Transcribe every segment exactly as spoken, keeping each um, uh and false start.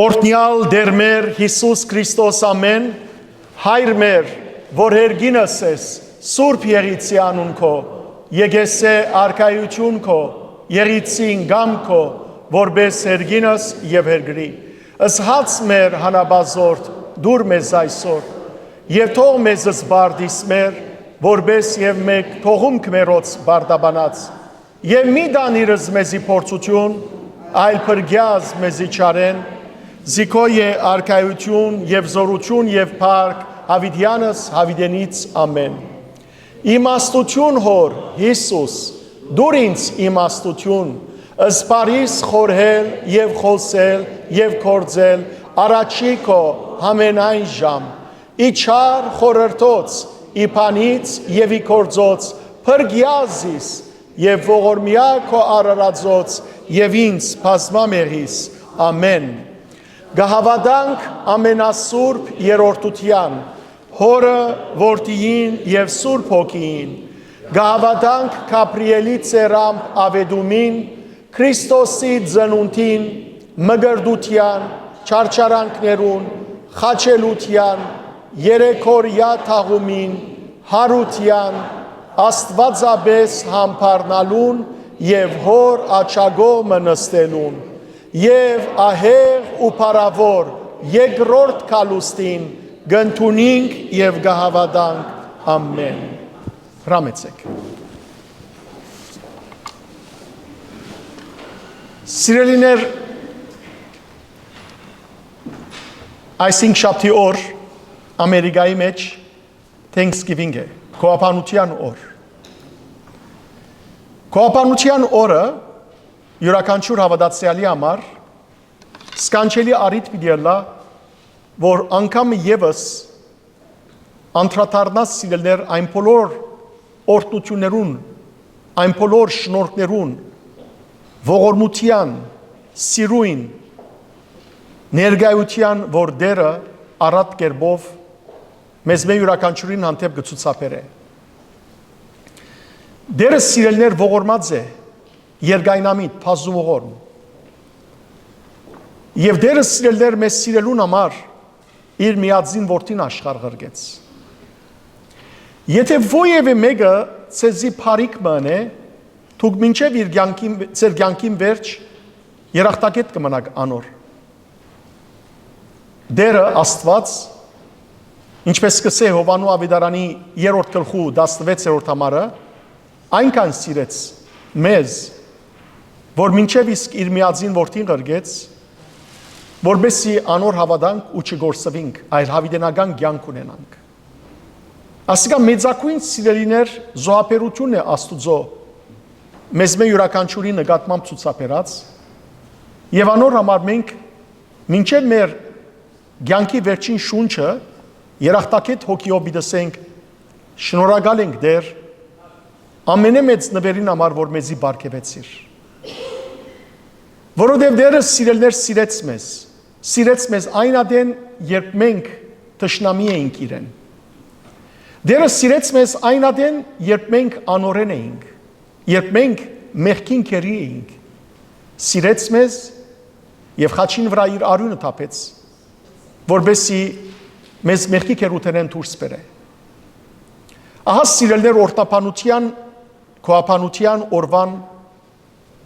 Օրհնեալ Տէր մեր Յիսուս Քրիստոս, ամէն, Հայր մեր, որ երկինս ես, սուրբ եղիցի անուն քո, եկեսէ արքայություն քո, եղիցին կամ քո, որպես երկինս եւ երկրի։ Ըսհաց մեր հանապազորդ, դուր մեզ այսօր, եւ թող մեզ զբարդիս մեր, որպես եւ մեկ թողում քմերոց բարդաբանած, եւ մի տանիրս մեզի փորձութիւն, այլ փրկեազ մեզի չարէն, զի քո է արքայություն եւ զորություն եւ փառք, յաւիտեանս յաւիտենից, ամէն։ Իմաստություն, Հօր, Յիսուս, դուր ինձ իմաստություն, զբարիս խորհել եւ խօսել եւ գործել առաջի քո, համենայն ժամ, ի չար խորհրդոց, ի բանից եւ ի գործոց, փրկեազ զիս, եւ ողորմեայ քո արարածոց, եւ ինձ բազմամեղիս, ամէն։ Կը հաւատանք ամենասուրբ երրորդութեան, Հօրը, Որդիին եւ Սուրբ Հոգիին, կը հաւատանք Գաբրիէլի ծերամբ աւետումին, Քրիստոսի ծնունդին, մկրտութեան, չարչարանքներուն, խաչելութեան, երեքօրեայ թաղումին, յարութեան, Աստուածապէս համբարնալուն եւ Հօր աջակողմը նստելուն, եւ ահեղ ու փառաւոր երկրորդ գալուստին կ'ընդունինք եւ կը հաւատանք։ Ամէն։ Հրամեցէք։ Սիրելիներ, այսինք շաբթի օր Ամերիկայի մեջ Thanksgiving է, Գոհաբանության օր։ Գոհաբանության օրը յուրաքանչյուր հաւատացեալի համար սքանչելի առիթ պիտի ըլլայ, որ անգամ եւս անդրադառնաս, սիրելիներ, այն բոլոր օրհնություններուն, այն բոլոր շնորհքներուն, ողորմության, սիրոյն, ներկայութեան, որ Տէրը առատ կերպով մեզմէ յուրաքանչիւրին հանդէպ կը ցուցաբերէ։ Տէրը, սիրելիներ, ողորմած է, երկայնամիտ, բազուողորմ։ Եւ Տէրը, սիրելիներ, մեզ սիրելուն համար իր միածին որդին աշխարհ ղրկեց։ Եթէ որեւէ մէկը ձեզի բարիք մը ընէ, դուք մինչեւ իր կեանքին, ձեր կեանքին վերջ երախտագէտ կը մնաք անոր։ Տէրը Աստուած, ինչպէս կ'ըսէ Յովհաննու աւետարանի երրորդ գլխու տասնվեցերորդ համարը, այնքան սիրեց մեզ, որ մինչեւ իսկ իր միածին որդին ղրկեց, որպեսզի անոր հաւատանք ու չկորսուինք, այլ յաւիտենական կեանք ունենանք։ Ասիկա մեծագոյն, սիրելիներ, զոհաբերութիւնն է Աստուծոյ մեզմէ յուրաքանչիւրի նկատմամբ ցուցաբերած, եւ անոր համար մենք մինչեւ մեր կեանքի վերջին շունչը երախտագէտ հոգիով պիտի ասենք. «Շնորհակալ ենք, Տէր, ամենէ մեծ նուէրին համար, որ մեզի պարգեւեցիր»։ Որովհետեւ Տէրը, սիրելիներ, սիրեց մեզ, սիրեց մեզ այն ատեն, երբ մենք թշնամի էինք իրեն։ Տէրը սիրեց մեզ այն ատեն, երբ մենք անօրէն էինք, երբ մենք մեղքին գերի էինք։ Սիրեց մեզ եւ խաչին վրայ իր արիւնը թափեց, որպեսզի մեզ մեղքի գերութենէն դուրս բերէ։ Ահա, սիրելիներ, օրհնաբանության, գոհաբանության օրուան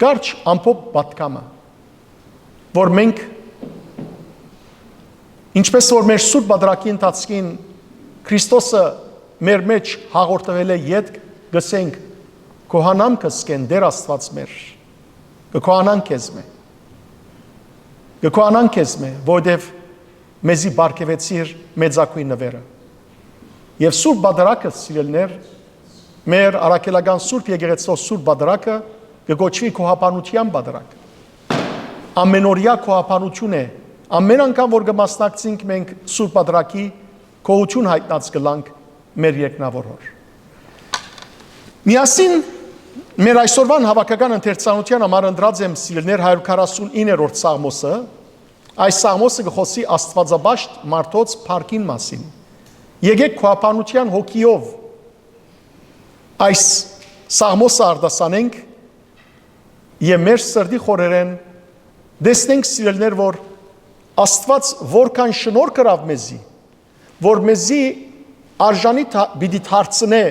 կարճ ամփոփ պատգամը, որ մենք, ինչպես որ մեր Սուրբ Պատարագի ընթացքին Քրիստոսը մեր մեջ հաղորդվել է ետք, կ'ըսենք. «Գոհանամ քեզմէ, Տէր Աստուած մեր»։ Կը գոհանանք քեզմէ։ Կը գոհանանք քեզմէ, որովհետեւ մեզի պարգեւեցիր մեծագոյն նուէրը։ Եւ Սուրբ Պատարագը, սիրելիներ, մեր առաքելական Սուրբ Եկեղեցւոյ Սուրբ Պատարագը կը կոչուի Գոհաբանության Պատարագ։ Ամենօրեայ գոհաբանութիւն է։ Ամէն անգամ որ կը մասնակցենք մենք Սուրբ Պատարագի, գոհութիւն յայտնած կ'ըլլանք մեր երկնաւոր Հօր։ Միասին մեր այսօրուան հաւաքական ընթերցանութեան համար ընտրած եմ, սիրելիներ, հարիւր քառասունիններորդ Սաղմոսը։ Այս Սաղմոսը կը խօսի աստուածապաշտ մարդոց փառքին մասին։ Եկէք գոհաբանության հոգիով այս Սաղմոսը արտասանենք եւ մեր սրտի խորերէն տեսնենք, սիրելիներ, որ Աստուած որքան շնորհք ըրաւ մեզի, որ մեզի արժանի թա-, պիտի դարձնէ,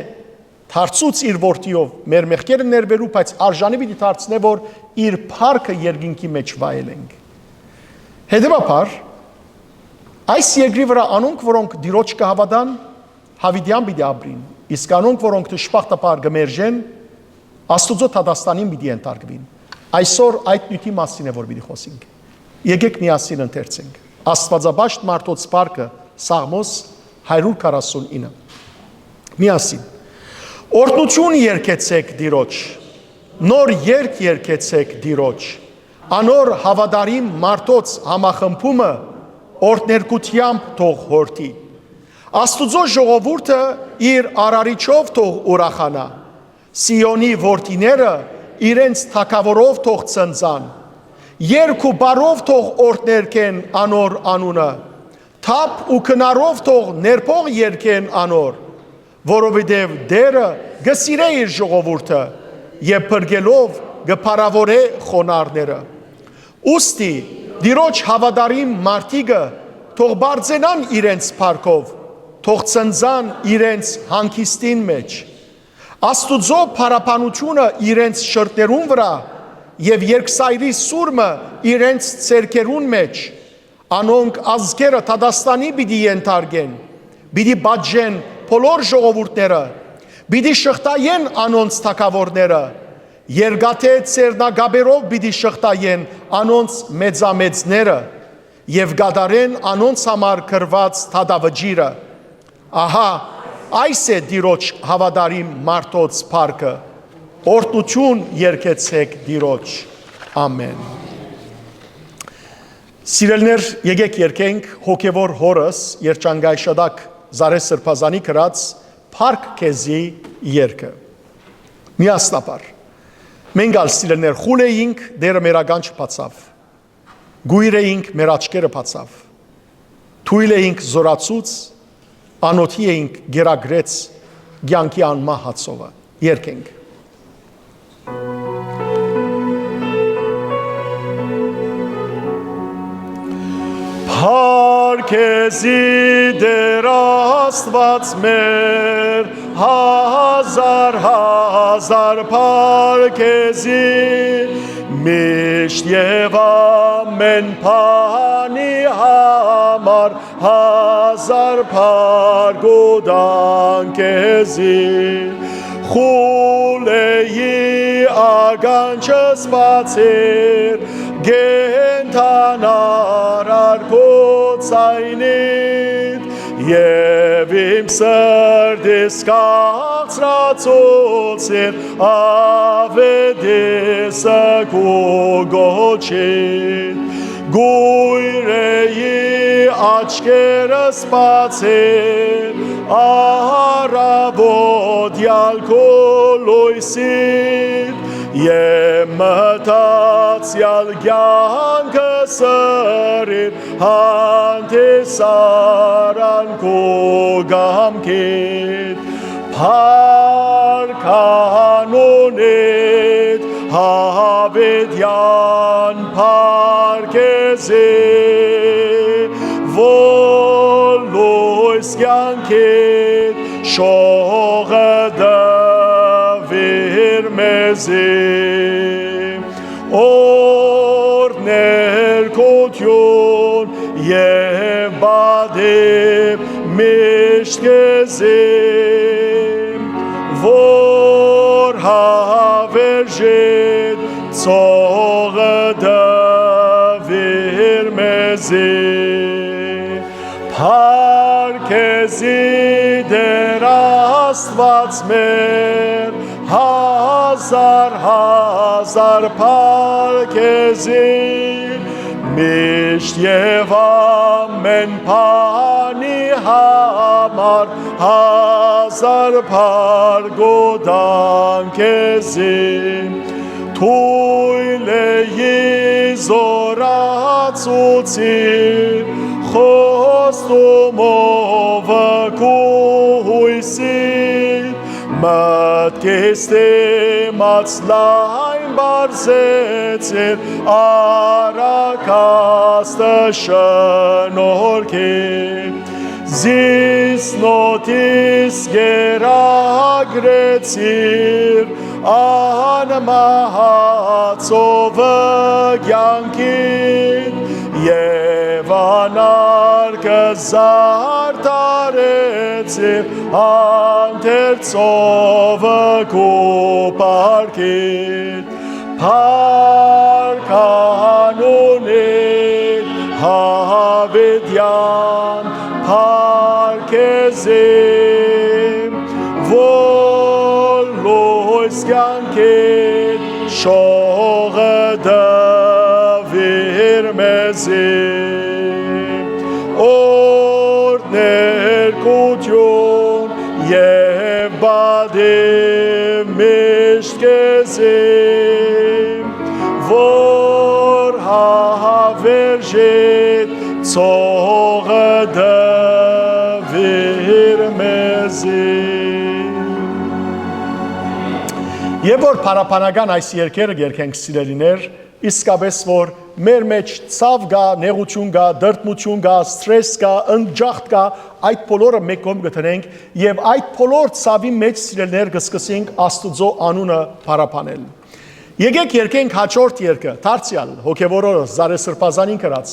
դարձուց իր որդիով, մեր մեղքերը ներբերու, բայց արժանի պիտի դարձնէ, որ իր փառքը երկինքի մեջ վայելենք։ Հետևաբար, այս երկրի վրայ անոնք, որոնք Տիրոջ կը հաւատան, յաւիտեան պիտի ապրին, իսկ անոնք, որոնք դժբախտաբար կը մերժեն, Աստուծոյ դատաստանին պիտի ենթարկուին։ Այսօր այդ նիւթի մասին է, որ պիտի խօսենք։ Եկէք միասին ընթերցենք Աստուածապաշտ մարդոց փառքը, Սաղմոս հարիւր քառասունինը։ Միասին։ Օրհնութիւն երգեցէք Տիրոջ, նոր երգ երգեցէք Տիրոջ, անոր հաւատարիմ մարդոց համախմբումը օրհներգութեամբ թող յորդի։ Աստուծոյ ժողովուրդը իր արարիչով թող ուրախանայ, Սիոնի որդիները իրենց թագաւորով թող ցնծան, երգ ու պարով թող օրհներգեն անոր անունը, թափ ու քնարով թող ներբող երգեն անոր, որովհետեւ Տէրը կը սիրէ իր ժողովուրդը եւ փրկելով կը փառաւորէ խոնարհները։ Ուստի Տիրոջ հաւատարիմ մարդիկը թող պարծենան իրենց փառքով, թող ցնծան իրենց հանգիստին մեջ։ Աստուծոյ փառաբանութիւնը իրենց շրթներուն վրայ եւ երկսայրի սուրմը իրենց ձեռքերուն մեջ։ Անոնք ազգերը դատաստանի պիտի ենթարկեն, պիտի պատժեն բոլոր ժողովուրդները, պիտի շղթայեն անոնց թագաւորները, երկաթե ձեռնակապերով պիտի շղթայեն անոնց մեծամեծները եւ կատարեն անոնց համար գրուած դատավճիռը։ Ահա, այս է Տիրոջ հաւատարիմ մարդոց փառքը։ Օրհնութիւն երգեցէք Տիրոջ։ Ամէն։ Սիրելիներ, եկէք երգենք հոգեւոր հօրս, երջանկայ շատակ Զարեհ Սրբազանի գրած «Փառք քեզի» երգը։ Միասնաբար։ Մենք ալ, սիրելիներ, խուլ էինք, Տէրը մեր ականջը բացաւ։ Կոյր էինք, մեր աչքերը բացաւ։ Թոյլ էինք, զօրացուց, անօթի էինք, կերակրեց կեանքի անմահ հացովը։ Երգենք։ Փառք քեզի, Տէր Աստուած մեր, հազար, հազար փառք քեզի, միշտ եւ ամէն բանի համար հազար փառք ու տանք քեզի։ Խուլ էի, ականջս բացիր, կենդանար քո ձայնիդ, եւ իմ սրտիս քաղցրացուցիր, աւետիսը քու գոչիդ։ Կոյր էի, աչքերս բացիր, առաւօտեալ քու լոյսիդ, եւ մտածեալ կեանքս ըրիր, հանդիսանար քու կամքիդ։ Փառք անունիդ, յաւիտեան փառք քեզի, որ լոյս կեանքիդ շողը տուիր մեզի։ Օրհներգութիւն եւ պատիւ միշտ քեզի, որ հաւերժիդ ցողը տուիր մեզի։ Փառք քեզի, Տէր Աստուած մեր, հազար, հազար փառք քեզի, միշտ եւ ամէն բանի համար հազար փառք ու տանք քեզի։ Թոյլ էի, զօրացուցիր, խոստումովը քու յոյսիդ, մտքիս դիմաց լայն պարզեցիր, առակաց Աստը շնորհքիդ, զիս նոթիս գերագրեցիր, անմահացովը կեանքիդ, եւ անարգ զարդարեցիր, հանդերձովը քու փառքիդ։ Փառք անունիդ յաւիտեան, փառք քեզի, որ լոյս կեանքիդ շողը տուիր մեզի, օրհներկութիւն եւ պատիւ միշտ քեզի, որ հաւերժիդ ցողը տուիր մեզի։ Եւ որ փառաբանական այս երկերը կերգենք, սիրելիներ, իսկապես որ մեր մեջ ցաւ կայ, նեղութիւն կայ, տրտմութիւն կայ, սթրես կայ, ընկճախտ կայ, այդ բոլորը մէկ կողմ կը դնենք եւ այդ բոլոր ցաւի մեջ, սիրելիներ, կը սկսենք Աստուծոյ անունը փառաբանել։ Եկէք երգենք հաջորդ երգը, դարձեալ հոգեւոր օրը Զարե Սրբազանին գրած.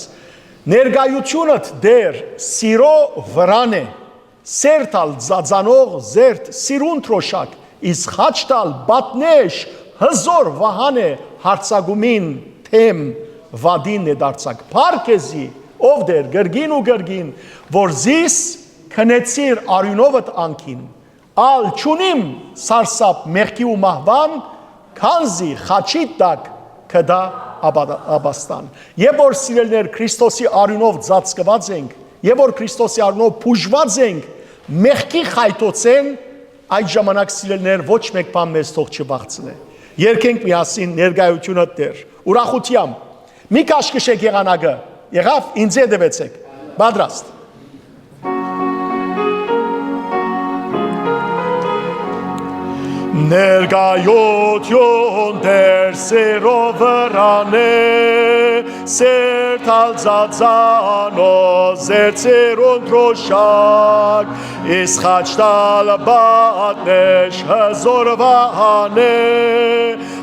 «Ներկայութիւնդ, Տէր, սիրո վրան է, սերտ ալ ծածանող զերդ սիրուն դրօշակ, իսկ խաչդ ալ պատնէշ հզոր վահան է, յարձակումին դէմ վատին է դարձակ։ Փառք քեզի, ով Տէր, կրկին ու կրկին, որ զիս քնեցիր արիւնովդ անկին, ալ չունիմ սարսափ մեղքի ու մահուան, քանզի խաչի տակ կտայ աբա-, աբաստան»։ Երբ որ, սիրելիներ, Քրիստոսի արիւնով ծածկուած ենք, երբ որ Քրիստոսի արիւնով բուժուած ենք մեղքի խայթոցէն, այդ ժամանակ, սիրելիներ, ոչ մէկ բան մեզ թող չվախցնէ։ Երգենք միասին «Ներկայութիւնդ, Տէր», ուրախութեամբ։ Մի քաշքշէք եղանակը։ Եղա՞վ։ Ինծի հետեւեցէք։ Պատրաստ։ Ներկայութիւն Տէր սիրո վրան է, սերտ ալ ծածանող զերդ սիրուն դրօշակ, իսկ խաչդ ալ պատնէշ հզոր վահան է,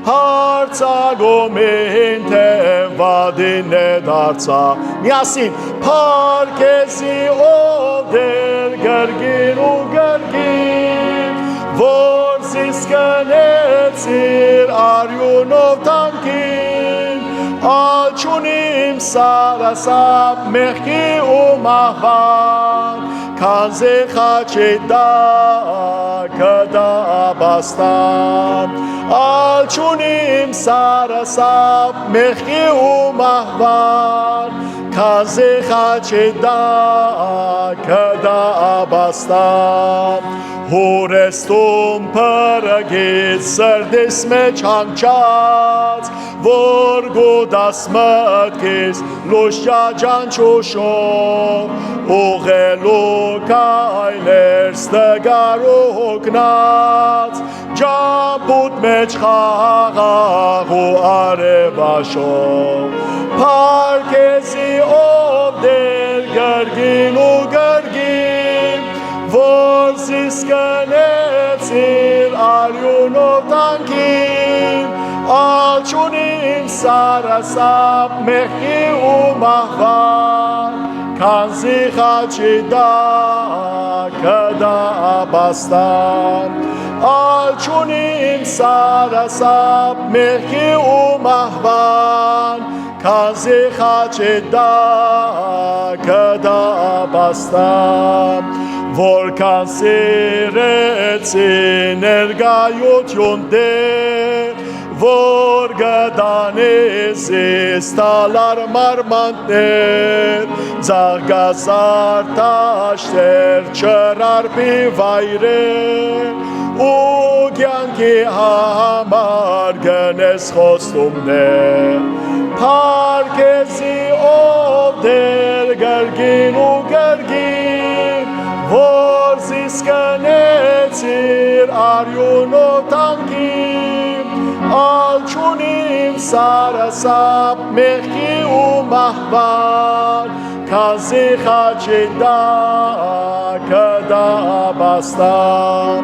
յարձակումին դէմ վատին է դարձա։ Միասին. «Փառք քեզի, ով Տէր, կրկին ու կրկին, որ զիս քնեցիր արիւնովդ անկին, ալ չունիմ սարսափ մեղքի ու մահուան, քանզի խաչի տակ կտայ աբաստան, ալ չունիմ սարսափ մեղքի ու մահուան, քանզի խաչի տակ կտայ աբաստան։ Յուրեստուն փրկիչ սրտիս մէջ հանգչած, որ կու տաս մտքիս լուսնի ճանչուշով, ուղղելու քայլերս տկար ու հոգնած, ճամբուդ մէջ խաղաղ ու արեւաշող։ Փառք քեզի, ով Տէր, կրկին ու կրկին, որ զիս քնեցիր արիւնովդ անկին, ալ չունիմ սարսափ մեղքի ու մահուան, քանզի խաչի տակ կտայ աբաստան, ալ չունիմ սարսափ մեղքի ու մահուան, քանզի խաչի տակ կտայ աբաստան։ Որքան սիրեցի ներկայութիւն Տէր, որ կտանի զիս թալար մարմանքներ, ծաղկազարդաշտեր, չրարբի վայրեր, ու կեանքի համար կ'ընես խոստումներ։ Փառք քեզի, ով Տէր, կրկին ու կրկին, որ զիս քնեցիր արիւնովդ անկին, ալ չունիմ սարսափ մեղքի ու մահ Վան, քանզի խաչի տակ կը տապաստամ,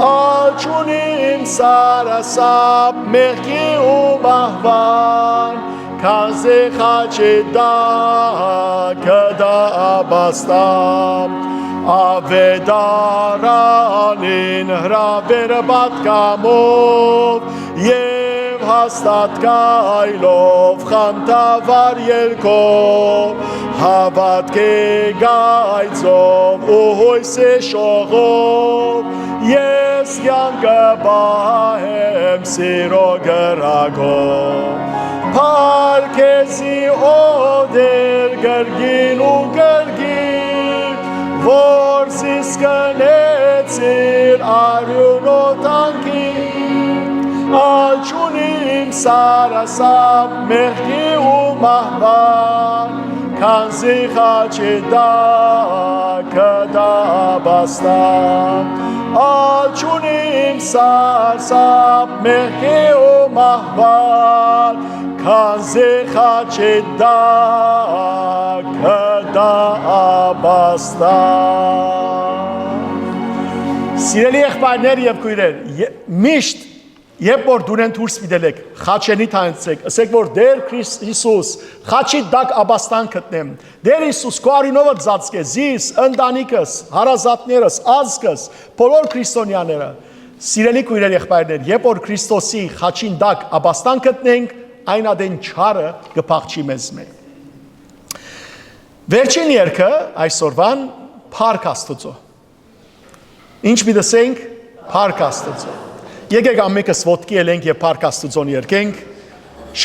ալ չունիմ սարսափ մեղքի ու մահուան, քանզի խաչի տակ կը տապաստամ, աւետարանին հրաւեր պատգամով, եւ հաստատ քայլով խանդավառ ելքով, հաւատքի կայծով ու յոյսի շողով, ես կեանքը պահեմ սիրո կրակով։ Փառք քեզի, օտեր կրկին ու կրկին, որ զիս կնեցիր արիւն օտանքին, ալ չունիմ սարսափ մեղքի ու մահուան, քանզի խաչի տակ կը տապաստամ, ալ չունիմ սարսափ մեղքի ու մահուան, քանզի խաչի տակ կը տապաստամ։ Սիրելի եղբայրներ եւ քոյրեր, ե-, միշտ երբ որ դունեն դուրս պիտի ելեք, խաչենի թանցեք, ըսեք որ Տէր Քրիստ Յիսուս, խաչի տակ աբաստան գտնեմ։ Տէր Յիսուս, քու արիւնովդ ծածկէ զիս, ընտանիքս, հարազատներս, ազգս, բոլոր քրիստոնեաները։ Սիրելի քոյրեր, եղբայրներ, երբ որ Քրիստոսի խաչին տակ աբաստան գտնենք, այն ատեն չարը կը փախչի մեզմէ։ Վերջին երգը այսօրվան, Փառք Աստուծոյ։ Ինչ պիտի ըսենք, Փառք Աստուծոյ։ Եկեք ամենքս ոտքի ելենք եւ Փառք Աստուծոյ երգենք։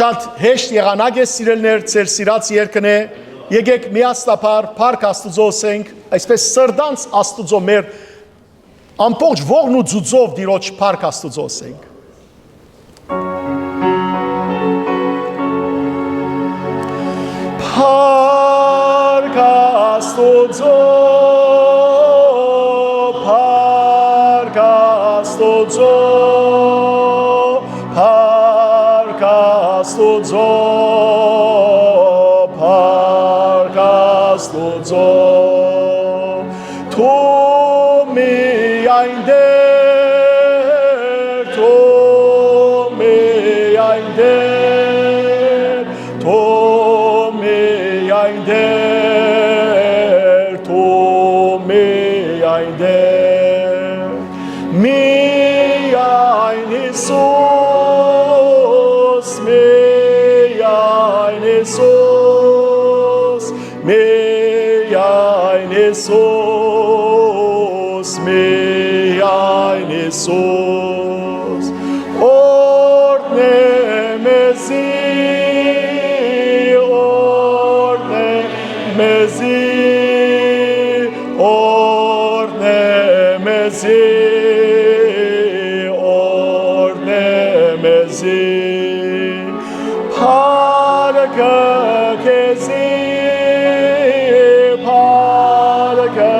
Շատ հեշտ եղանակ է, սիրելիներ, ձեր սիրած երգն է։ Եկեք միասնաբար Փառք Աստուծոյ ըսենք, այսպես սրտանց Աստուծոյ մեր ամբողջ ողն ու ձուծով Տիրոջ Փառք Աստուծոյ ըսենք։ Փառք Աստուծոյ, փառք Աստուծոյ, փառք Աստուծոյ, փառք Աստուծոյ։ Դու միայն Տէր, դու միայն Տէր, դու միայն Տէր, դու միայն Տէր, միայն Յիսուս, միայն Յիսուս, միայն Յիսուս, միայն Յիսուս, օրհնէ մեզի, օրհնէ մեզի, օրհնէ մեզի, օրհնէ մեզի։ Փառքը քեզի, փառքը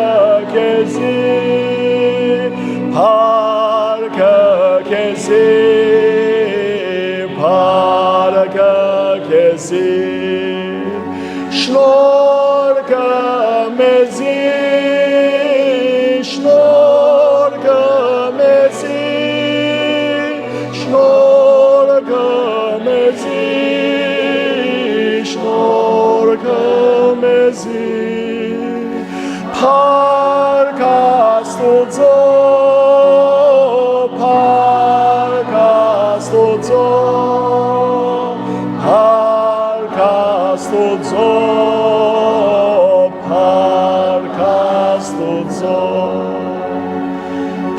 քեզի, փառքը քեզի, փառքը քեզի։ Շնորհքը մեզի, շնորհքը մեզի, շնորհքը մեզի, շնորհքը մեզի։ Փառք Աստուծոյ, փառք Աստուծոյ, փառք Աստուծոյ, փառք Աստուծոյ։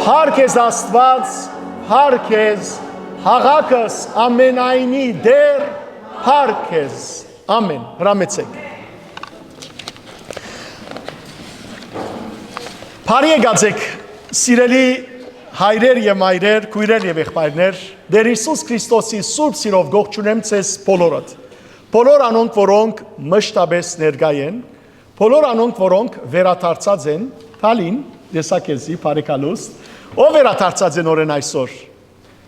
Փառք քեզ Աստուած, փառք քեզ, հաղակս ամենայնի Տէր, փառք քեզ։ Ամեն։ Հրամեցեք։ Բարի եկած եք, սիրելի հայրեր եւ մայրեր, քոյրեր եւ եղբայրներ, Տէր Յիսուս Քրիստոսի սուրբ սիրով կողջունեմ ձեզ բոլորդ։ Բոլոր անոնք, որոնք մշտապես ներկայ են, բոլոր անոնք, որոնք վերադարձած են, Թալին, տեսա քեզի, բարի գալուստ, ով վերադարձած է նորեն այսօր։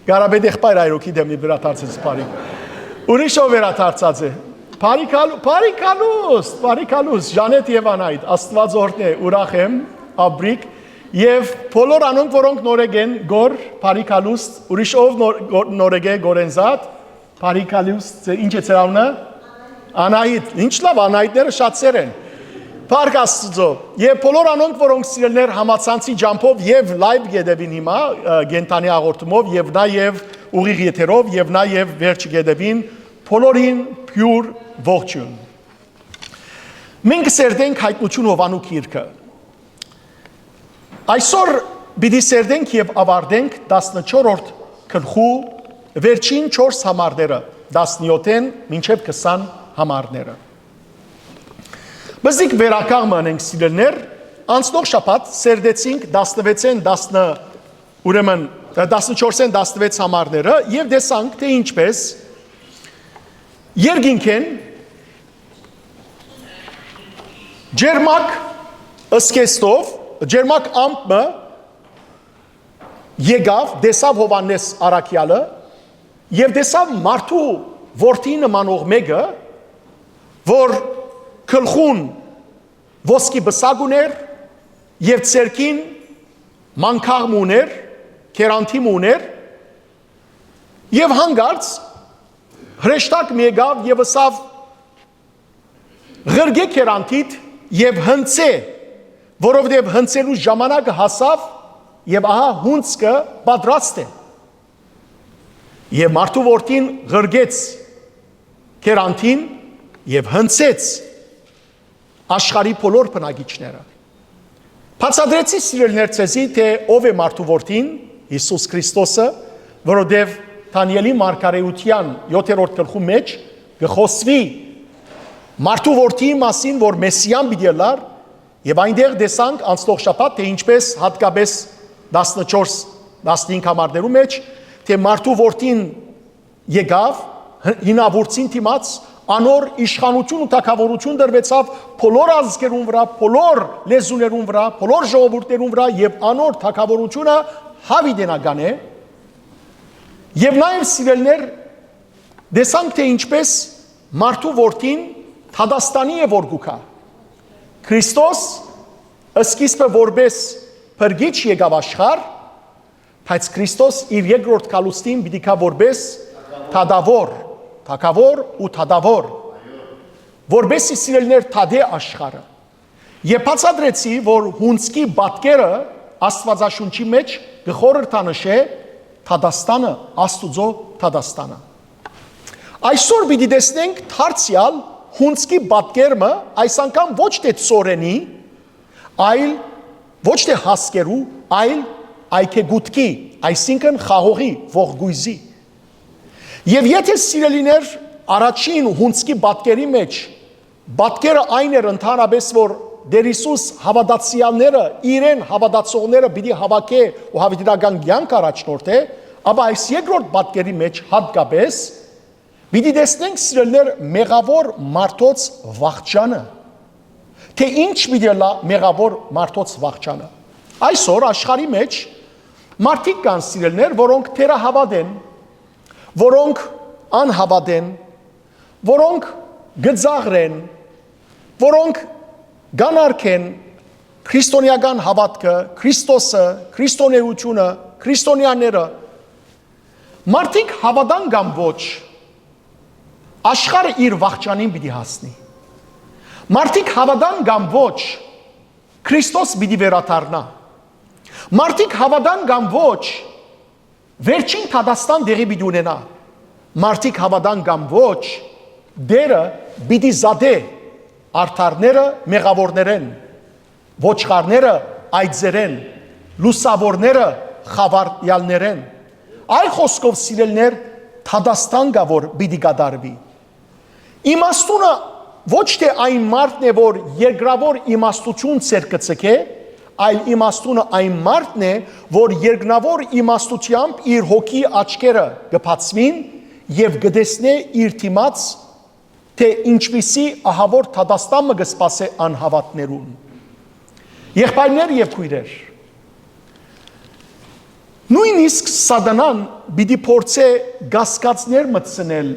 Կարապետ եղբայր այրոքի դեմնի վրա դարձեց բարի։ Ուրիշ ով վերադարձած է։ Բարի քալու-, բարի քալուստ, բարի քալուստ, Ժանեթ եւ Անայտ, Աստուած օրհնէ, ուրախ եմ, ապրիք, եւ բոլոր անոնք, որոնք նորեկ են գոր, բարի քալուստ, ուրիշ ով նոր-, գոր-, նորեկ է գորեն զատ, բարի քալուստ, ձե-, ինչ է ձեր անունը։ Անայտ, ինչ լավ, Անայտները շատեր են։ Փառք Աստուծո։ Եւ բոլոր անոնք, որոնք սիրելներ համացանցի ջամբով եւ լայվ գետեւին հիմա, ը, կենդանի հաղորդումով եւ նաեւ ուղիղ եթերով եւ նաեւ վերջ գետեւին, բոլորին բիւր ողջոյն։ Մենք սերտենք Հայտնություն Յովանու գիրքը։ Այսօր պիտի սերտենք եւ ավարտենք տասնչորրորդ գլխու վերջին չորս համարները, տասնեթ մինչեւ քսան համարները։ Բզիկ վերակաղ մը անենք, սիրելներ, անցնող շաբաթ սերտեցինք տասնվեցէն տասնը, ուրեմն, տասնչորսէն տասնվեց համարները եւ տեսանք, թէ ինչպես երկինք են, ջերմակ ըսկեստով, ջերմակ ամպ մը եկաւ, տեսաւ Յովհաննէս առաքեալը եւ տեսաւ մարդու որդի նմանող մէկը, որ գլխուն ոսկի պսակ ունէր եւ ձեռքին մանգաղ մը ունէր, քերանթի մը ունէր, եւ հանկարծ հրեշտակ մը եկաւ եւ ըսաւ. «Ղրկէ քերանթիդ եւ հնձէ, որովհետեւ հնձելու ժամանակը հասաւ եւ ահա հունձքը պատրաստ է»։ Եւ մարդու որդին ղրկեց քերանթին եւ հնձեց աշխարհի բոլոր բնակիչները։ Բացատրեցի, սիրելիներ, ձեզի, թէ ով է մարդու որդին, Յիսուս Քրիստոսը, որովհետեւ Դանիէլի մարգարէութեան յոթերորդ գլխու մէջ կը խօսուի մարդու որդիի մասին, որ Մեսիան պիտի ըլլար, եւ այնտեղ տեսանք անցնող շաբաթ, թէ ինչպես հատկապես տասնչորս, տասնհինգ համարներու մէջ, թէ մարդու որդին եկաւ, հ-, հինավուրցին դիմաց, անոր իշխանութիւն ու թագաւորութիւն տրուեցաւ բոլոր ազգերուն վրայ, բոլոր լեզուներուն վրայ, բոլոր ժողովուրդներուն վրայ, եւ անոր թագաւորութիւնը յաւիտենական է։ Եւ նաեւ, սիրելիներ, տեսանք, թէ ինչպես մարդու որդին դատաստանի է որ կու գայ։ Քրիստոս սկիզբը որպես փրկիչ եկաւ աշխարհ, բայց Քրիստոս իր երկրորդ գալուստին պիտի գայ որպես թագաւոր, թագաւոր ու թագաւոր, որպեսզի, սիրելիներ, թատէ աշխարհը։ Եւ բացատրեցի, որ հունձքի պատկերը Աստուածաշունչի մէջ կը խորհրդանշէ դատաստանը, Աստուծոյ դատաստանը։ Այսօր պիտի տեսնենք դարձեալ հունձքի պատկերը, այս անգամ ոչ թէ ծորենի, այլ ոչ թէ հասկերու, այլ այգեկութքի, այսինքն՝ խաղողի, ողկոյզի։ Եւ եթէ, սիրելիներ, առաջին հունձքի պատկերի մէջ, պատկերը այն էր ընդհանրապես, որ Տեր Յիսուս հաւատացեալները, իրեն հաւատացողները պիտի հաւաքէ ու յաւիտենական կեանք առաջնորդէ, ապա այս երկրորդ պատկերի մէջ հատկապես պիտի տեսնենք, սիրելիներ, մեղաւոր մարդոց վախճանը, թէ ինչ պիտի ըլլայ մեղաւոր մարդոց վախճանը։ Այսօր աշխարհի մէջ մարդիկ կան, սիրելիներ, որոնք թերահաւատ են, որոնք անհաւատ են, որոնք կը ծաղրեն, որոնք կանարգեն քրիստոնեական հաւատքը, Քրիստոսը, քրիստոնեությունը, քրիստոնեաները։ Մարդիկ հաւատան կամ ոչ, աշխարհը իր վախճանին պիտի հասնի։ Մարդիկ հաւատան կամ ոչ, Քրիստոս պիտի վերադառնայ։ Մարդիկ հաւատան կամ ոչ, վերջին դատաստան տեղի պիտի ունենայ։ Մարդիկ հաւատան կամ ոչ, Տէրը պիտի զատէ արդարները մեղաւորներէն, ոչխարները այծերէն, լուսաւորները խաւարեալներէն։ Այլ խօսքով, սիրելիներ, դատաստան կայ, որ պիտի կատարուի։ Իմաստունը ոչ թէ այն մարդն է, որ երկրաւոր իմաստութիւն ձեռքը ձգէ, այլ իմաստունը այն մարդն է, որ երկնաւոր իմաստութեամբ իր հոգի աչքերը կը բացուին եւ կը տեսնէ իր դիմաց, թէ ինչպիսի ահաւոր դատաստան մը կը սպասէ անհաւատներուն։ Եղբայրներ եւ քոյրեր, նոյնիսկ Սատանան պիտի փորձէ կասկածներ մտցնել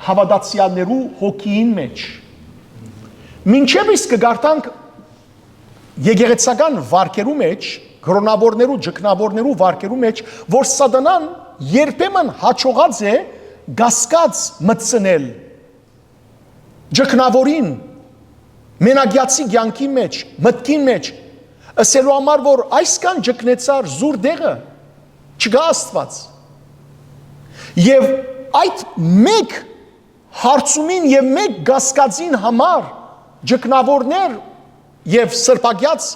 հաւատացեալներու հոգիին մէջ։ Մինչեւ իսկ կը կարդանք եկեղեցական վարկերու մէջ, կրօնաւորներու, ճգնաւորներու վարկերու մէջ, որ Սատանան երբեմն յաջողած է կասկած մտցնել ճգնաւորին, մենակեացի կեանքի մէջ, մտքին մէջ, ըսելու համար, որ այսքան ճգնեցար զուր դեղը, չկայ Աստուած։ Եւ այդ մէկ հարցումին եւ մէկ կասկածին համար ճգնաւորներ եւ սրբակեաց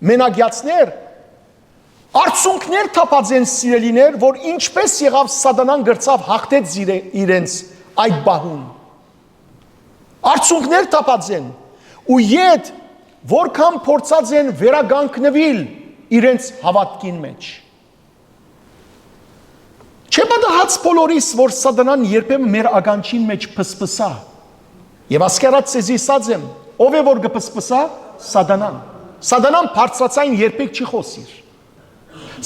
մենակեացներ արցունքներ թափած են, սիրելիներ, որ ինչպէս եղաւ Սատանան կրցաւ հաղթեց իրե-, իրենց այդ պահուն։ Արցունքներ թափած են ու յետ որքան փորձած են վերականգնուիլ իրենց հաւատքին մէջ։ Չէ՞ պատահած բոլորիս, որ Սատանան երբեմն մեր ականջին մէջ փսփսայ։ Եւ ասկի առաջ ձեզի ըսած եմ, ո՞վ է որ կը փսփսայ, Սատանան։ Սատանան բարձրաձայն երբեք չի խօսիր։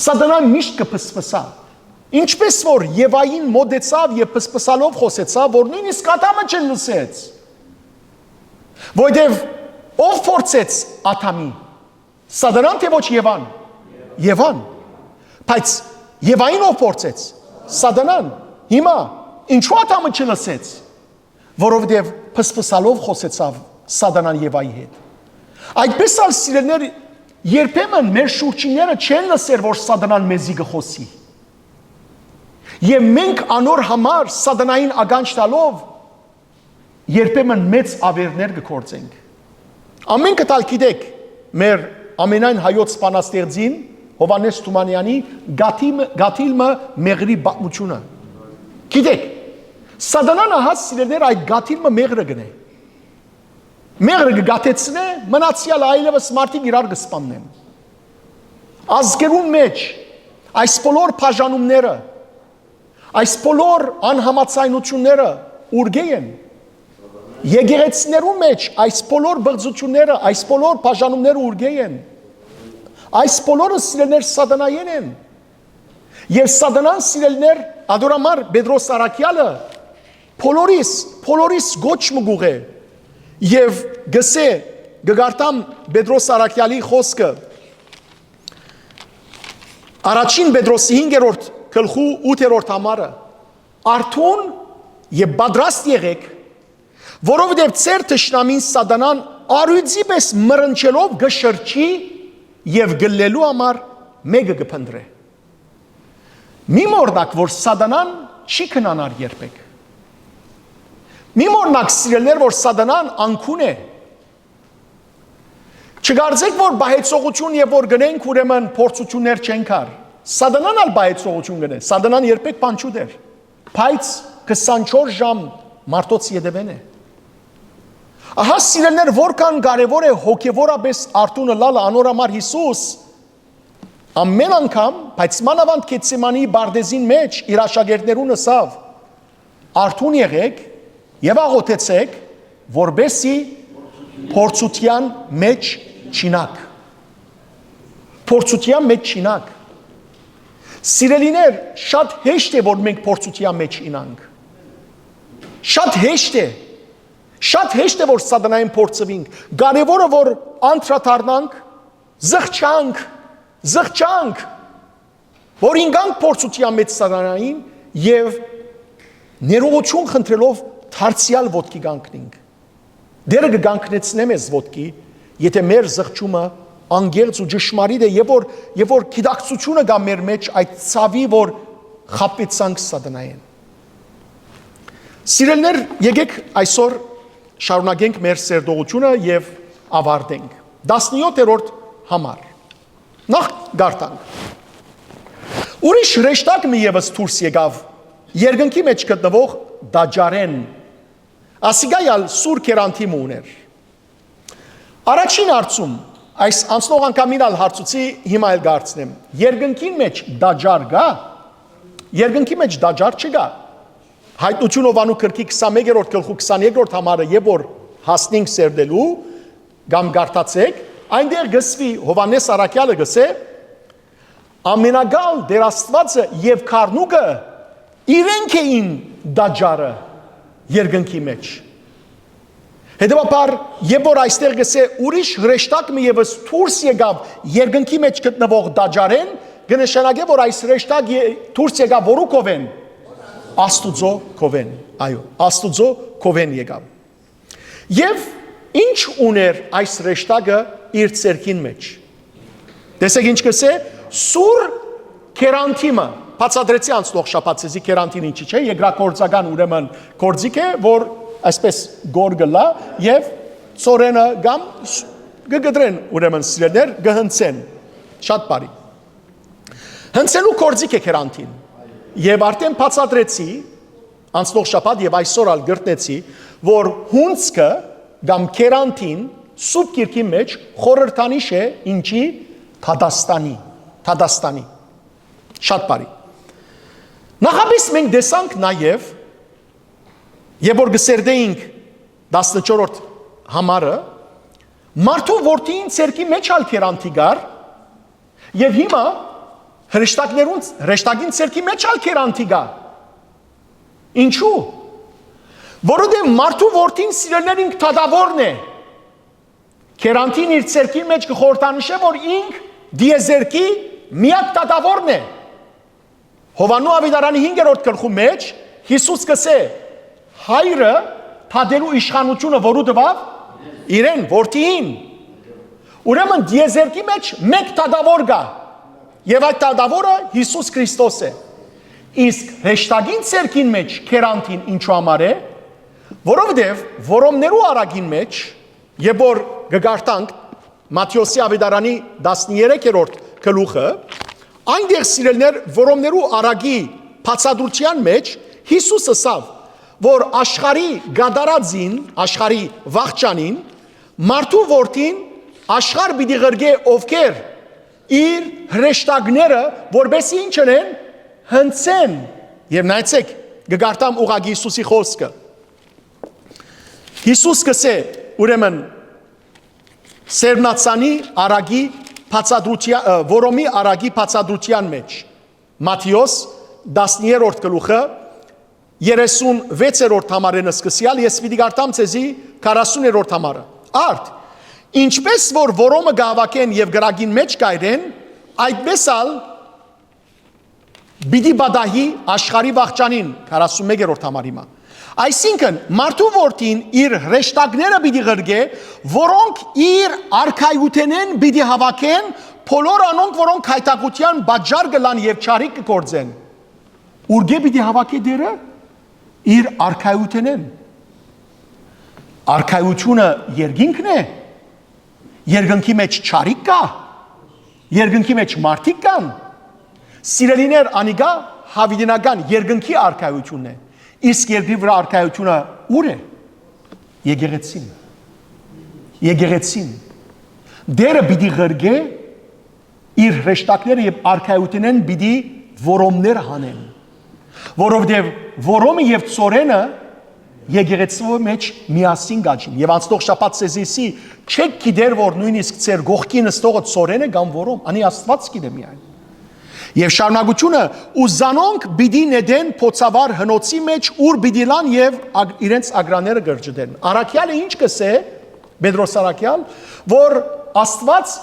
Սատանան միշտ կը փսփսայ։ Ինչպէս որ Եվային մօտեցաւ եւ փսփսալով խօսեցաւ, որ նոյնիսկ Ադամը չլսեց։ Որտեւ ո՞վ փորձեց Ադամի, Սատանան թէ ոչ Եվան։ Եվան։ Բայց Եվային ո՞վ փորձեց, Սատանան։ Հիմա ինչու Ադամը չլսեց, որովհետեւ փսփսալով խօսեցաւ Սատանան Եվայի հետ։ Այդպէս ալ, սիրելիներ, երբեմն մեր շուրջինները չեն լսեր, որ Սատանան մեզի կը խօսի։ Եւ մենք անոր համար Սատանային ականջ տալով երբեմն մեծ աւերներ կը գործենք։ Ամէնքը ալ գիտեք մեր ամենայն հայոց բանաստեղծին Յովհաննէս Թումանեանի Գաթիմ-, Գաթիլմը մեղրի պատմութիւնը։ Գիտեք, Սատանան ահա, սիրելիներ, այդ Գաթիլմը մեղրը կ'ընէ։ Մեղրը կը գաթեցնէ, մնացեալ այլեւս մարդիկ իրար կը սպաննեն։ Ազգերուն մէջ այս բոլոր բաժանումները, այս բոլոր անհամաձայնութիւնները ուրկէ՞ են։ Եկեղեցիներուն մէջ այս բոլոր բղծութիւնները, այս բոլոր բաժանումները ուրկէ՞ են։ Այս բոլորը, սիրելիներ, Սատանայէն են։ Եւ Սատանան, սիրելիներ, ադոր համար Պետրոս Առաքեալը բոլորիս, բոլորիս կոչ մը կ'ուղղէ եւ կ'ըսէ, կը կարդամ Պետրոս Առաքեալի խօսքը, առաջին Պետրոսի հինգերորդ գլխու ութերորդ համարը. «Արթուն եւ պատրաստ եղէք, որովհետեւ ձեր թշնամին Սատանան առիւծի պէս մռնչելով կը շրջի եւ գլլելու համար մէկը կը փնտռէ»։ Մի մոռնաք, որ Սատանան չի քնանար երբեք։ Մի մոռնաք, սիրելիներ, որ Սատանան անկուն է։ Չկարծեք, որ պահեցողութիւն եւ որ գնենք, ուրեմն փորձութիւններ չեն կար։ Սատանան ալ պահեցողութիւն կ'ընէ։ Սատանան երբեք բան չի դեր, բայց քսանչորս ժամ մարդոց ետեւէն է։ Ահա, սիրելիներ, որքան կարեւոր է հոգեվորապէս արթուն ըլլալը, անոր համար Յիսուս ամէն անգամ, բայց մանաւանդ Գեթսեմանի պարտէզին մէջ իր աշակերտներուն ըսաւ. «Արթուն եղէք եւ աղօթեցէք, որպեսզի փորձութեան մէջ չիյնաք»։ Փորձութեան մէջ չիյնաք։ Սիրելիներ, շատ հեշտ է, որ մենք փորձութեան մէջ իյնանք։ Շատ հեշտ է։ Շատ հեշտ է, որ Սատանային փորձուինք։ Կարեւորը, որ անդրադառնանք, զղջանք, զղջանք, որ ինկանք փորձութեան մէջ Սատանային եւ ներողութիւն խնդրելով դարձեալ ոտքի կանգնենք։ Տերը կը կանգնեցնէ մեզ ոտքի, եթէ մեր զղջումը անկեղծ ու ճշմարիտ է, եւ որ, եւ որ գիտակցութիւնը կայ մեր մէջ այդ ցաւի, որ խաբուեցանք Սատանայէն։ Սիրելիներ, եկեք այսօր շարունակենք մեր սերտողութիւնը եւ ավարտենք։ Տասնեօթերորդ համար։ Նախ կարդանք։ Ուրիշ հրեշտակ մը եւս դուրս եկաւ երկնքի մէջ գտնուող տաճարէն։ Ասիկա ալ սուր գերանթի մը ունէր։ Առաջին հարցում, այս անցնող անգամին ալ հարցուցի, հիմա ալ կ'հարցնեմ. երկնքին մէջ տաճար կա՞։ Երկնքի մէջ տաճար չկայ։ Հայտնութիւն Յովհաննու գրքի քսանմեկերորդ գլխու քսաներկրորդ համարը, երբ որ հասնենք սերտելու կամ կարդացեք, այնտեղ կ'ըսուի, Յովհաննէս Առաքեալը կ'ըսէ. «Ամենակալ Տեր Աստուածը եւ Գառնուկը իրենք էին տաճարը»։ երկնքի մեջ։ Հետեւաբար, երբ որ այստեղ կ'ըսէ, ուրիշ հրեշտակ մը եւս դուրս եկաւ երկնքի մեջ գտնուող տաճարէն, կը նշանակէ, որ այս հրեշտակ ե-, դուրս եկաւ որու քովէն։ Աստուծոյ քովէն, այո, Աստուծոյ քովէն եկաւ։ Եւ ի՞նչ ունէր այս հրեշտակը իր ձեռքին մեջ։ Տեսեք ինչ կ'ըսէ, սուր քերանթի մը, բացատրեցի անցնող շաբաթ ձեզի քերանթին ինչի չէ, երկրագործական ուրեմն գործիք է, որ այսպես գոր կ'ըլլայ եւ ծորենը կամ ս-, կը կտրեն ուրեմն սիրելիներ, կը հնցեն, շատ բարի։ Հնցելու գործիք է քերանթին։ Եւ արդեն բացատրեցի անցնող շաբաթ եւ այսօր ալ կրկնեցի, որ հունձքը կամ քերանթին սուրբ գիրքին մեջ խորհրդանիշ է ինչի, դատաստանի, դատաստանի։ Շատ բարի։ Նախապես մենք տեսանք նաեւ, երբ որ կը սերտէինք տասնչորրորդ համարը, մարդու որդին ցերկի մեջ ալ քերանթի կար, եւ հիմա հրեշտակներուն, հրեշտակին ցերկի մեջ ալ քերանթի կա։ Ինչու՞։ Որովհետեւ մարդու որդին, սիրելիներ, ինք դատավորն է։ Քերանթին իր ցերկին մեջ կը խորհրդանշէ, որ ինք դիեզերքի միակ դատավորն է։ Յովհաննու աւետարանի հինգերորդ գլխու մեջ Յիսուս կ'ըսէ. «Հայրը դատելու իշխանութիւնը որու տուաւ»։ Իրեն, որդիին։ Ուրեմն դիեզերքի մեջ մէկ դատավոր կա, եւ այդ դատավորը Յիսուս Քրիստոս է։ Իսկ հրեշտակին ցերկին մեջ քերանթին ինչու համար է, որովհետեւ որոմներու առակին մեջ, երբ որ կը կարդանք Մատթէոսի աւետարանի տասներեքերորդ գլուխը, այնտեղ, սիրելիներ, որոմներու առակի բացատրութեան մեջ Յիսուս ըսաւ, որ աշխարհի կատարածին, աշխարհի վախճանին, մարդու որդին աշխարհ պիտի ղրկէ ովքեր, իր հրեշտակները, որպեսզի ինչ ընեն, հնցեն։ Եւ նայեցեք, կը կարդամ ուղղակի Յիսուսի խօսքը։ Յիսուս կ'ըսէ, ուրեմն, Սերմնացանի առակի բացատրութեան, ը, որոմի առակի բացատրութեան մեջ, Մատթէոս տասներորդ գլուխը, երեսուն վեցերորդ համարէն սկսեալ, ես պիտի կարդամ ձեզի քառասուներորդ համարը։ Արդ, ինչպես որ որոմը կը հաւաքեն եւ կրակին մեջ կ'այրեն, այդպես ալ պիտի պատահի աշխարհի վախճանին, քառասունմեկերորդ համար հիմա։ Այսինքն, մարդու որդին իր հրեշտակները պիտի ղրկէ, որոնք իր արքայութենէն պիտի հաւաքեն բոլոր անոնք, որոնք գայթակղութեան պատճառ կ'ըլլան եւ չարիք կը գործեն։ Ուրկէ՞ պիտի հաւաքէ Տէրը։ Իր արքայութենէն։ Արքայութիւնը երկինքն է։ Երկնքի մեջ չարիք կա։ Երկնքի մեջ մարդիկ կան։ Սիրելիներ, անիկա յաւիտենական երկնքի արքայութիւնն է։ Իսկ երկրի վրայ արքայութիւնը ո՞ւր է։ Եկեղեցին։ Եկեղեցին։ Տէրը պիտի ղրկէ իր հրեշտակները եւ արքայութենէն պիտի որոմներ հանեն, որովհետեւ որոմը եւ ծորենը եկեղեցւոյ մեջ միասին կ'աճին։ Եւ անցնող շաբաթ ձեզի ըսի, չեք գիտեր, որ նոյնիսկ ձեր կողքին նստողը ծորեն է կամ որոմ, անի Աստուած գիտէ միայն։ Եւ շարունակութիւնը, ու զանոնք պիտի նետեն փոցավար հնոցի մեջ, ուր պիտի լան եւ ագ-, իրենց ագրանները կրճտեն։ Առաքեալը ինչ կ'ըսէ, Պետրոս առաքեալ, որ Աստուած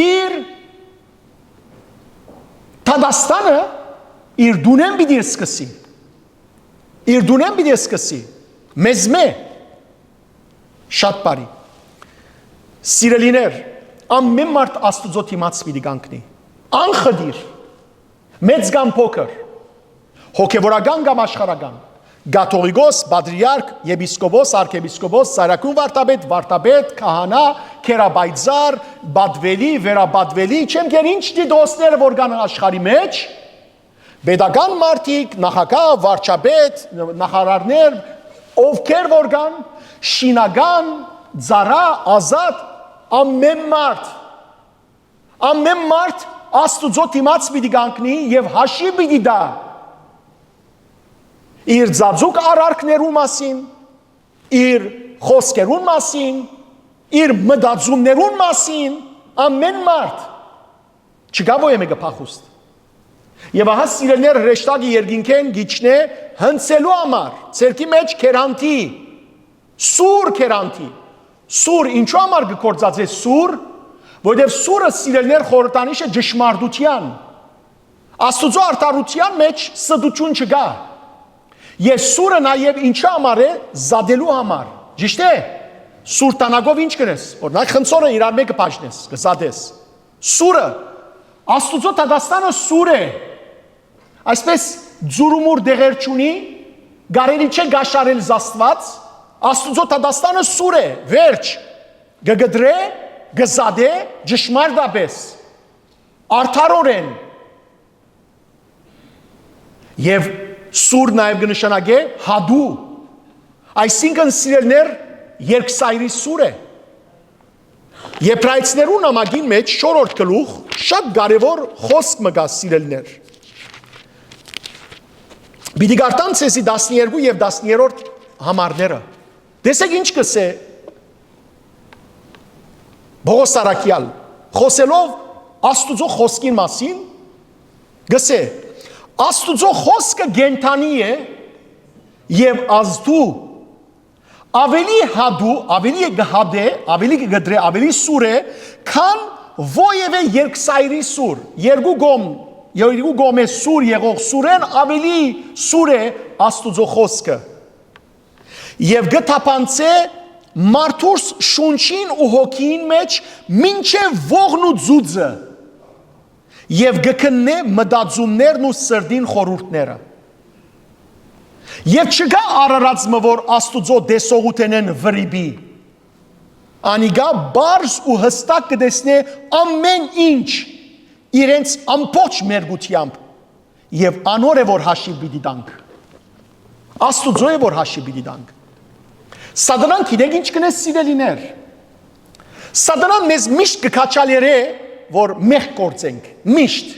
իր դատաստանը իր տունէն պիտի սկսի։ Իր տունէն պիտի սկսի։ Մեզմէ։ Շատ բարի։ Սիրելիներ, ամեն մարդ Աստուծոյ դիմաց պիտի կանգնի։ Անխտիր։ Մեծ կամ փոքր։ Հոգեվորական կամ աշխարհական։ Կաթողիկոս, պատրիարք, եպիսկոպոս, արքեպիսկոպոս, ծայրագուն վարդապետ, վարդապետ, քահանա, գերապայծառ, պատուելի, վերապատուելի, չեմ գիտեր ինչ տիտղոսները որ կան աշխարհի մեջ, պետական մարդիկ, նախագահ, վարչապետ, նախարարներ, ովքեր որ կան, շինական, ծառայ, ազատ, ամեն մարդ, ամեն մարդ Աստուծոյ դիմաց պիտի կանգնի եւ հաշիւ պիտի տայ իր ծածուկ արարքներու մասին, իր խօսքերուն մասին, իր մտածումներուն մասին, ամեն մարդ։ Չկայ ոյ մէկը փախուստ։ Եւ ահա, սիրելիներ, հրեշտակը երկինքէն կ'իջնէ հնձելու համար, ձեռքի մէջ գերանտի, սուր գերանտի։ Սուր, ինչու համար կը գործածէ սուր, որովհետեւ սուրը, սիրելիներ, խորհրդանիշ է ճշմարտութեան։ Աստուծոյ արդարութեան մէջ ստություն չկայ։ Եւ սուրը նաեւ ինչու համար է, զատելու համար։ Ճիշդ է։ Սուր տանագով ինչ կ'ընես, օրինակ, խնձորը իրար մէկը բաժնես, կը զատես։ Սուրը, Աստուծոյ դատաստանը սուր է։ Այսպէս, ձուրումուր դեղեր չունի, կարելի չէ կաշառել զաստուած, Աստուծոյ դատաստանը սուր է, վերջ, կը կտրէ, կը զատէ, ճշմարտապէս, արդարօրէն։ Եւ սուր նաեւ կը նշանակէ հատու, այսինքն, սիրելիներ, երկսայրի սուր է։ Եբրայեցիներու նամակին մէջ, չորրորդ գլուխ, շատ կարեւոր խօսք մը կայ, սիրելիներ։ Պիտի կարդամ ձեզի տասներկու եւ տասներորդ համարները։ Տեսէք ինչ կ'ըսէ Պողոս առաքեալ, խօսելով Աստուծոյ խօսքին մասին, կ'ըսէ. «Աստուծոյ խօսքը կենդանի է եւ ազդու, աւելի հատու, աւելի կը հատէ, աւելի կը կտրէ, աւելի սուր է, քան որեւէ երկսայրի սուր»։ Երկու կողմ, երկու կողմէ սուր եղող սուրէն աւելի սուր է Աստուծոյ խօսքը։ Եւ կը թափանցէ մարդուս շունչին ու հոգիին մէջ մինչեւ ողն ու ձուձը, եւ կը քննէ մտածումներն ու սրտին խորհուրդները։ Եւ չկայ արարած մը, որ Աստուծոյ տեսողութենէն վրիպի։ Անիկա պարզ ու յստակ կը տեսնէ ամէն ինչ, իրենց ամբողջ մերկութեամբ, եւ անոր է, որ հաշիւ պիտի տանք։ Աստուծոյ է, որ հաշիւ պիտի տանք։ Սատանան, գիտեք ինչ կ'ընէ, սիրելիներ։ Սատանան մեզ միշտ կը քաջալերէ, որ մեղք գործենք, միշտ։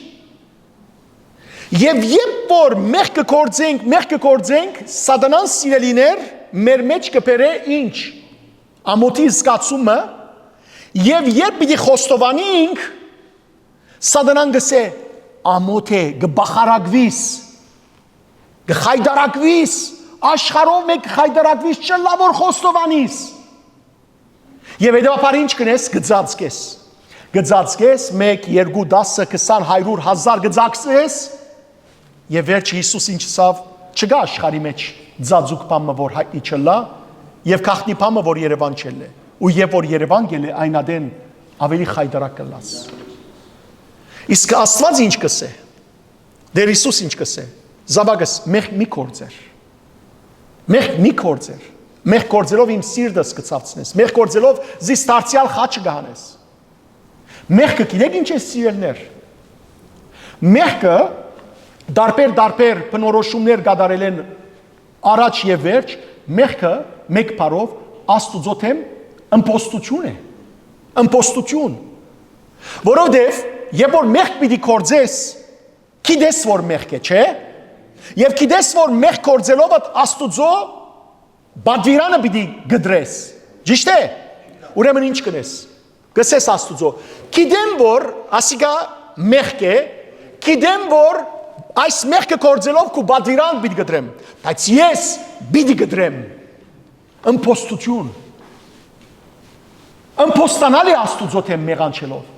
Եւ երբ որ մեղք կը գործենք, մեղք կը գործենք, Սատանան, սիրելիներ, մեր մէջ կը բերէ ինչ, ամօթի զգացումը, եւ երբ պիտի խոստովանենք, Սատանան կ'ըսէ. «Ամօթ է, կը բախարակուիս, կը խայտարակուիս, աշխարհով մէկ կը խայտարակուիս, չըլլայ որ խոստովանիս»։ Եւ հետեւաբար ինչ կ'ընես, կը ծածկես։ Կը ծածկես, մէկ, երկու, տասը, քսան, հարիւր, հազար կը ծածկես։ Եւ վերջը Յիսուս ինչ ըսաւ. «Չկայ աշխարհի մէջ ծածուկ բան մը, որ յայտնի չըլլայ, եւ գաղտնի բան մը, որ Երեւան չելլէ։ Ու երբ որ Երեւան կ'ելլէ, այն ատեն աւելի խայտարակ կ'ըլլաս»։ Իսկ Աստուած ինչ կ'ըսէ։ Տէր Յիսուս ինչ կ'ըսէ. «Զաւակս, մեղք մի գործեր։ Մեղք մի գործեր։ Մեղք գործելով իմ սիրտս կը ցաւցնես։ Մեղք գործելով զիս դարձեալ խաչը կը հանես»։ Մեղքը գիտեք ինչ է, սիրելիներ։ Մեղքը, տարբեր-տարբեր բնորոշումներ կատարելէն առաջ եւ վերջ, մեղքը, մէկ բառով, Աստուծոյ դէմ ըմբոստութիւն է։ Ըմբոստութիւն։ Որովհետեւ երբ որ մեղք պիտի գործես, գիտես որ մեղք է, չէ՞։ Եւ գիտես որ մեղք գործելովդ Աստուծոյ պատուիրանը պիտի կտրես։ Ճիշդ է։ Ուրեմն ինչ կ'ընես։ Կ'ըսես Աստուծոյ. «Գիտեմ որ ասիկա մեղք է, գիտեմ որ այս մեղքը գործելով քու պատուիրան պիտի կտրեմ, բայց ես պիտի կտրեմ»։ Ըմբոստութիւն։ Ըմբոստանալ է Աստուծոյ դէմ մեղանչելով։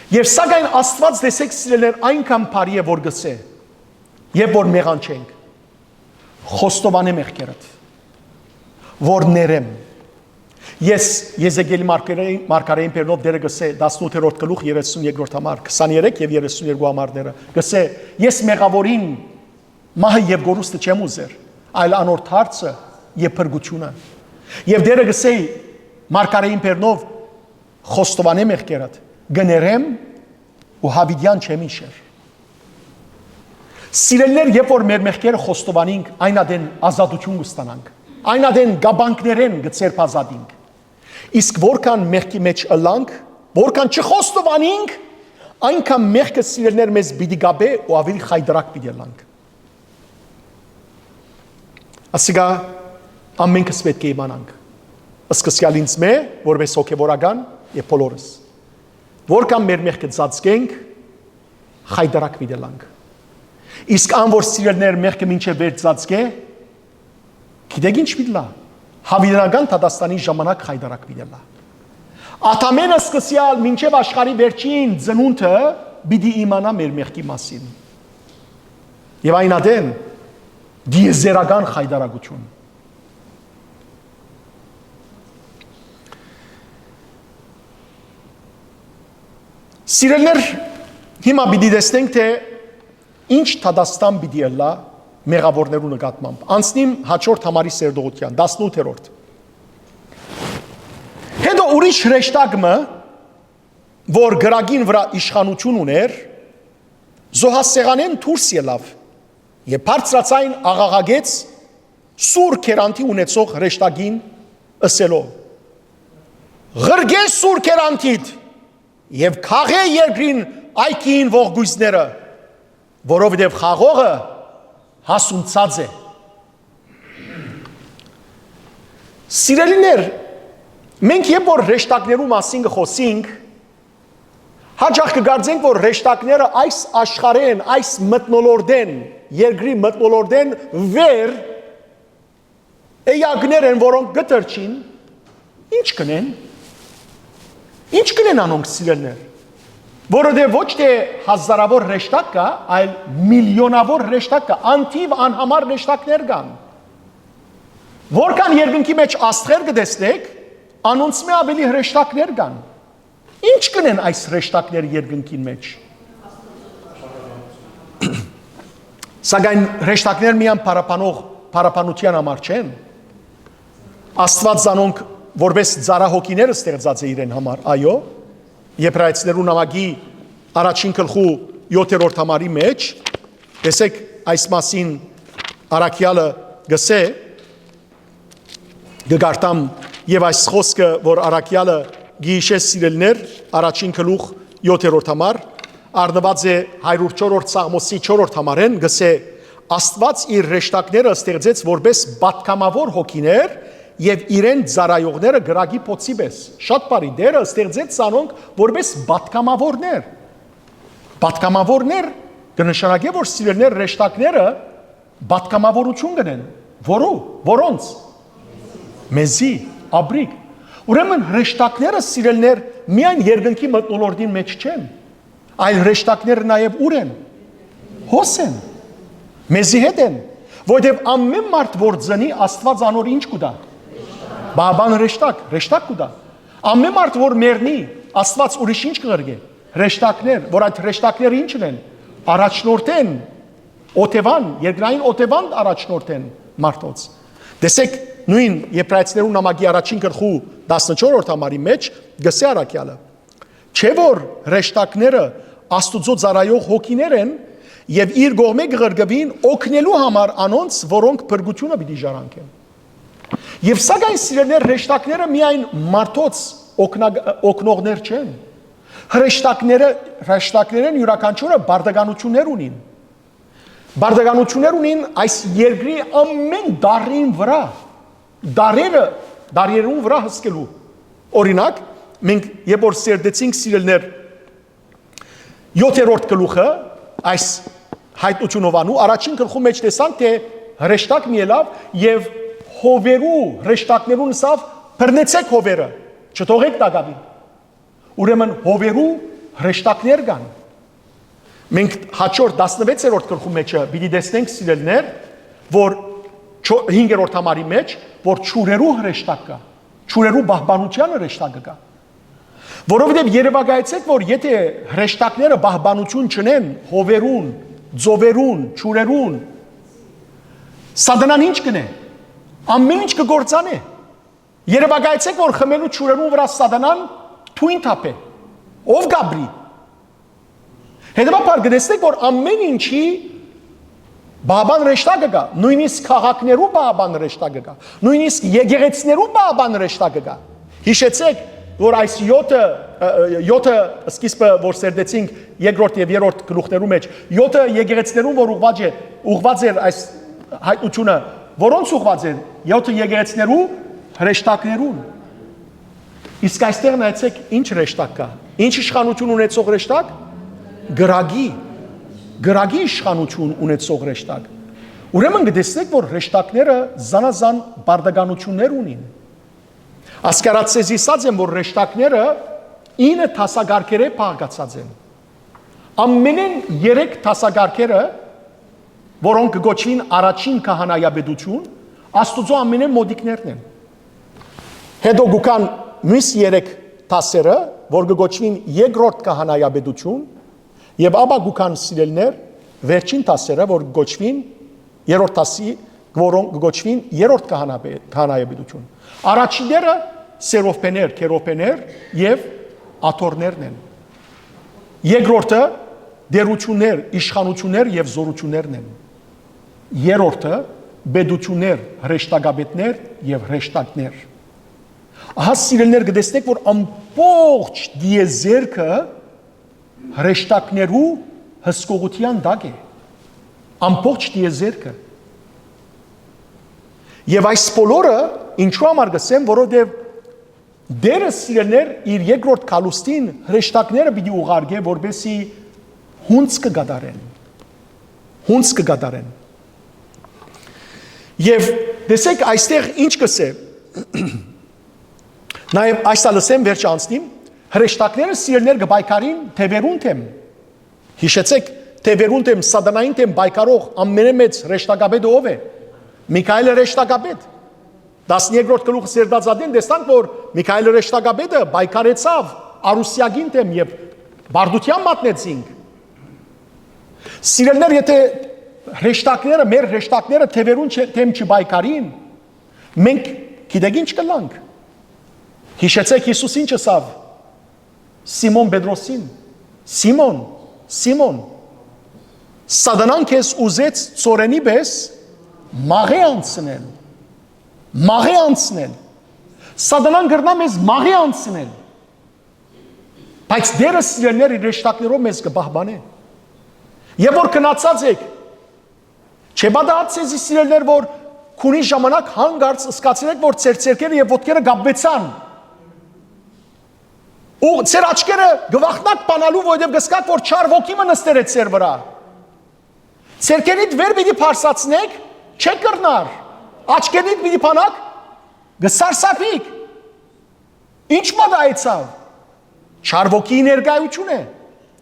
Եւ սակայն Աստուած, տեսեք, սիրելիներ, այնքան բարի է, որ կ'ըսէ. «Երբ որ մեղանչենք, խոստովանէ մեղքերդ, որ ներեմ»։ Ես Եզեկիելի մարգարէին, մարգարէին բերնով Տէրը կ'ըսէ, տասնութերորդ գլուխ, երեսուն երկրորդ համար, քսաներեք եւ երեսուն երկու համարները, կ'ըսէ. «Ես մեղաւորին մահը եւ կորուստը չեմ ուզեր, այլ անոր դարձը եւ փրկութիւնը»։ Եւ Տէրը կ'ըսէ մարգարէին բերնով. «Խոստովանէ մեղքերդ, կ'երեմ ու յաւիտեան չեմ յիշեր»։ Սիրելիներ, երբ որ մեր մեղքերը խոստովանենք, այն ատեն ազատութիւն կ'ստանանք, այն ատեն կապանքներէն կը ձերբազատենք։ Իսկ որքան մեղքի մէջ ըլլանք, որքան չխոստովանենք, այնքան մեղքը, սիրելիներ, մեզ պիտի կապէ ու աւելի խայտարակ պիտի ըլլանք։ Ասիկա ամենքս պէտք է իմանանք, սկսեալ ինձ մէ, որպես հոգեվորական, եւ բոլորս։ Որքան մեր մեղքը ծածկենք, խայտարակ պիտի լանք։ Իսկ ան որ սիրելներ մեղքը մինչեւ վերջ ծածկէ, գիտեք ինչ պիտի լա։ Յաւիտենական դատաստանի ժամանակ խայտարակ պիտի լա։ Ադամէն սկսեալ մինչեւ աշխարհի վերջին ծնունդը պիտի իմանայ մեր մեղքի մասին։ Եւ այն ատեն դիեզերական խայտարակութիւն։ Սիրելներ, հիմա պիտի տեսնենք, թէ ինչ դատաստան պիտի ըլլայ մեղաւորներու նկատմամբ։ Անցնիմ հաջորդ համարի սերտողութեան, տասնութերորդ։ Հետո ուրիշ հրեշտակ մը, որ կրակին վրայ իշխանութիւն ունէր, զոհասեղանէն դուրս ելաւ եւ բարձրաձայն աղաղակեց սուր գերանտի ունեցող հրեշտակին, ըսելով. «Ղրկէ սուր գերանտիդ եւ քաղէ երկրին այգիին ողկոյզները, որովհետեւ խաղողը հասունցած է»։ Սիրելիներ, մենք երբ որ հրեշտակներու մասին կը խօսինք, հաճախ կը կարծենք, որ հրեշտակները այս աշխարհէն, այս մթնոլորտէն, երկրի մթնոլորտէն վեր էակներ են, որոնք կը թռչին, ինչ կ'ընեն։ Ինչ կ'ընեն անոնք, սիրելներ, որովհետեւ ոչ թէ հազարաւոր հրեշտակ կայ, այլ միլիոնաւոր հրեշտակ կայ, անթիւ անհամար հրեշտակներ կան։ Որքան երկնքի մէջ աստղեր կը տեսնէք, անոնցմէ աւելի հրեշտակներ կան։ Ինչ կ'ընեն այս հրեշտակները երկնքին մէջ։ Սակայն հրեշտակներ միայն փառաբանող, փառաբանութեան համար չեն։ Աստուած զանոնք որպէս ծառահոգիներ ստեղծած է իրեն համար, այո, Եբրայեցիներու նամակի առաջին գլխու յոթերորդ համարի մէջ, տեսեք, այս մասին առաքեալը գսէ, կը կարդամ, եւ այս խօսքը, որ առաքեալը գիշե, սիրելներ, առաջին գլուխ յոթերորդ համար, առնուած է հարիւր չորրորդ Սաղմոսի չորրորդ համարէն, գսէ. «Աստուած իր հրեշտակները ստեղծեց որպէս պատգամաւոր հոգիներ եւ իրեն ծառայողները կրակի փոցի պէս»։ Շատ բարի, Տէրը ստեղծեց զանոնք որպէս պատգամաւորներ։ Պատգամաւորներ կը նշանակէ, որ, սիրելներ, հրեշտակները պատգամաւորութիւն կ'ընեն։ Որո՞, որոնց։ Մեզի, ապրիկ։ Ուրեմն հրեշտակները, սիրելներ, միայն երկնքի մթնոլորտին մէջ չեն, այլ հրեշտակները նաեւ ո՞ւր են։ Հոս են։ Մեզի հետ են։ Որովհետեւ ամէն մարդ որ ծնի, Աստուած անոր ինչ կու տայ։ Բաբան հրեշտակ, հրեշտակ կու տայ։ Ամէն մարդ որ մեռնի, Աստուած ուրիշ ինչ կը ղրկէ։ Հրեշտակներ, որ այդ հրեշտակները ինչ են, առաջնորդեն օթեվան, երկրային օթեվան առաջնորդեն մարդոց։ Տեսեք, նոյն Եբրայեցիներու նամակի առաջին գլխու տասնչորրորդ համարի մէջ գսէ առաքեալը. «Չէ՞ որ հրեշտակները Աստուծոյ ծառայող հոգիներ են եւ իր կողմէ կը ղրկուին օգնելու համար անոնց, որոնք փրկութիւնը պիտի ժառանգեն»։ Եւ սակայն, սիրելներ, հրեշտակները միայն մարդոց օգնակ-, օգնողներ չեն։ Հրեշտակները, հրեշտակներէն իւրաքանչիւրը պարտականութիւններ ունին։ Պարտականութիւններ ունին այս երկրի ամէն տարրին վրայ, տարրերը, տարրերուն վրայ հսկելու։ Օրինակ, մենք երբ որ սերտեցինք, սիրելներ, յոթերորդ գլուխը, այս Հայտնութիւնով անու, առաջին գլխու մէջ տեսանք, թէ հրեշտակ մի ելաւ եւ հովերու հրեշտակներուն ըսաւ. «Բռնեցէք հովերը, չթողէք տակաւին»։ Ուրեմն հովերու հրեշտակներ կան։ Մենք հաջորդ տասնվեցերորդ գլխու մէջը պիտի տեսնենք, սիրելներ, որ չո-, հինգերորդ համարի մէջ, որ ջուրերու հրեշտակ կայ, ջուրերու պահպանութեան հրեշտակը կայ։ Որովհետեւ երեւակայեցէք, որ եթէ հրեշտակները պահպանութիւն չունեն հովերուն, ծովերուն, ջուրերուն, սատանան ինչ կ'ընէ։ Ամէն ինչ կը գործանէ։ Երեւակայեցէք, որ խմելու ջուրերուն վրայ սատանան թոյն թափէ։ Ո՞վ կ'ապրի։ Հետեւաբար կը տեսնենք, որ ամէն ինչի պահպան հրեշտակը կայ, նոյնիսկ քաղաքներու պահպան հրեշտակը կայ, նոյնիսկ եկեղեցիներու պահպան հրեշտակը կայ։ Յիշեցէք, որ այս յոթը, ը, ը, յոթը սկիզբը, որ սերտեցինք երկրորդ եւ երրորդ գլուխներու մէջ, յոթը եկեղեցիներուն, որ ուղղված է, ուղղված էր այս հայտնութիւնը, որոնց ուղղված էր, յոթը եկեղեցիներու հրեշտակներուն։ Իսկ այստեղ նայեցէք, ինչ հրեշտակ կայ, ինչ իշխանութիւն ունեցող հրեշտակ, կրակի, կրակի իշխանութիւն ունեցող հրեշտակ։ Ուրեմն կը տեսնենք, որ հրեշտակները զանազան պարտականութիւններ ունին։ Ասկարած ձեզի ըսած եմ, որ հրեշտակները ինը դասակարգերէ բաղկացած են։ Ամենէն երեք դասակարգերը, որոնք կը կոչուին առաջին քահանայապետութիւն, Աստուծոյ ամենէն մօտիկներն են։ Հետո կու գան միւս երեք դասերը, որ կը կոչուին երկրորդ քահանայապետութիւն, եւ ապա կու գան սիրելիներ, վերջին դասերը, որ կը կոչուին երրորդ դասի, որոնք կը կոչուին երրորդ քահանապե-, քահանայապետութիւն։ Առաջինները սերովբեներ, քերովբեներ եւ աթոռներն են։ Երկրորդը տէրութիւններ, իշխանութիւններ եւ զօրութիւններն են։ Երրորդը պետութիւններ, հրեշտակապետներ եւ հրեշտակներ։ Ահա, սիրելիներ, կը տեսնեք, որ ամբողջ տիեզերքը հրեշտակներու հսկողութեան տակ է։ Ամբողջ տիեզերքը։ Եւ այս բոլորը ինչու համար կ'ըսեմ, որովհետեւ Տէրը, սիրելիներ, իր երկրորդ գալուստին հրեշտակները պիտի ուղարկէ, որպեսզի հունձքը կատարեն։ Հունձքը կատարեն։ Եւ տեսեք, այստեղ ինչ կ'ըսէ։ Նաեւ այս ալ ըսեմ, վերջ անցնիմ, հրեշտակները, սիրելիներ, կը պայքարին թեւերուն դէմ։ Յիշեցեք, թեւերուն դէմ, սատանային դէմ պայքարող ամենէ մեծ հրեշտակապետը ո՞վ է։ Միքայէլ հրեշտակապետ։ Տասներկրորդ գլուխը սերտածատեն տեսանք, որ Միքայէլ հրեշտակապետը պայքարեցաւ Արուսեակին դէմ եւ պարտութեան մատնեցինք։ Սիրելիներ, եթե հրեշտակները, մեր հրեշտակները թեւերուն չե-, դէմ չպայքարին, մենք գիտեք ինչ կ'ըլլանք։ Յիշեցեք, Յիսուս ինչ ըսաւ Սիմոն Պետրոսին. «Սիմոն, Սիմոն, սատանան քեզ ուզեց ծորենի պէս մաղէ անցնել»։ Մաղէ անցնել։ Սատանան կրնայ մեզ մաղէ անցնել։ Բայց Տէրը, սիրելիներ, իր հրեշտակներով մեզ կը պահպանէ։ Եւ որ գնացած եք, չէ՞ պատահած ձեզի, սիրելիներ, որ քունի ժամանակ հանկարծ զգացեր եք, որ ձեր ձեռքերը եւ ոտքերը կապուեցան։ Ու ձեր աչքերը կը վախնաք բանալու, որովհետեւ կ'զգաք, որ չար ոգի մը նստեր է ձեր վրայ։ Ձեռքերիդ վեր պիտի բարձրացնեք, չէ՞ կրնար։ Աչքերիդ պիտի բանաք, կը սարսափիք։ Ի՞նչ պատահեցաւ։ Չար ոգիի ներկայութիւն է։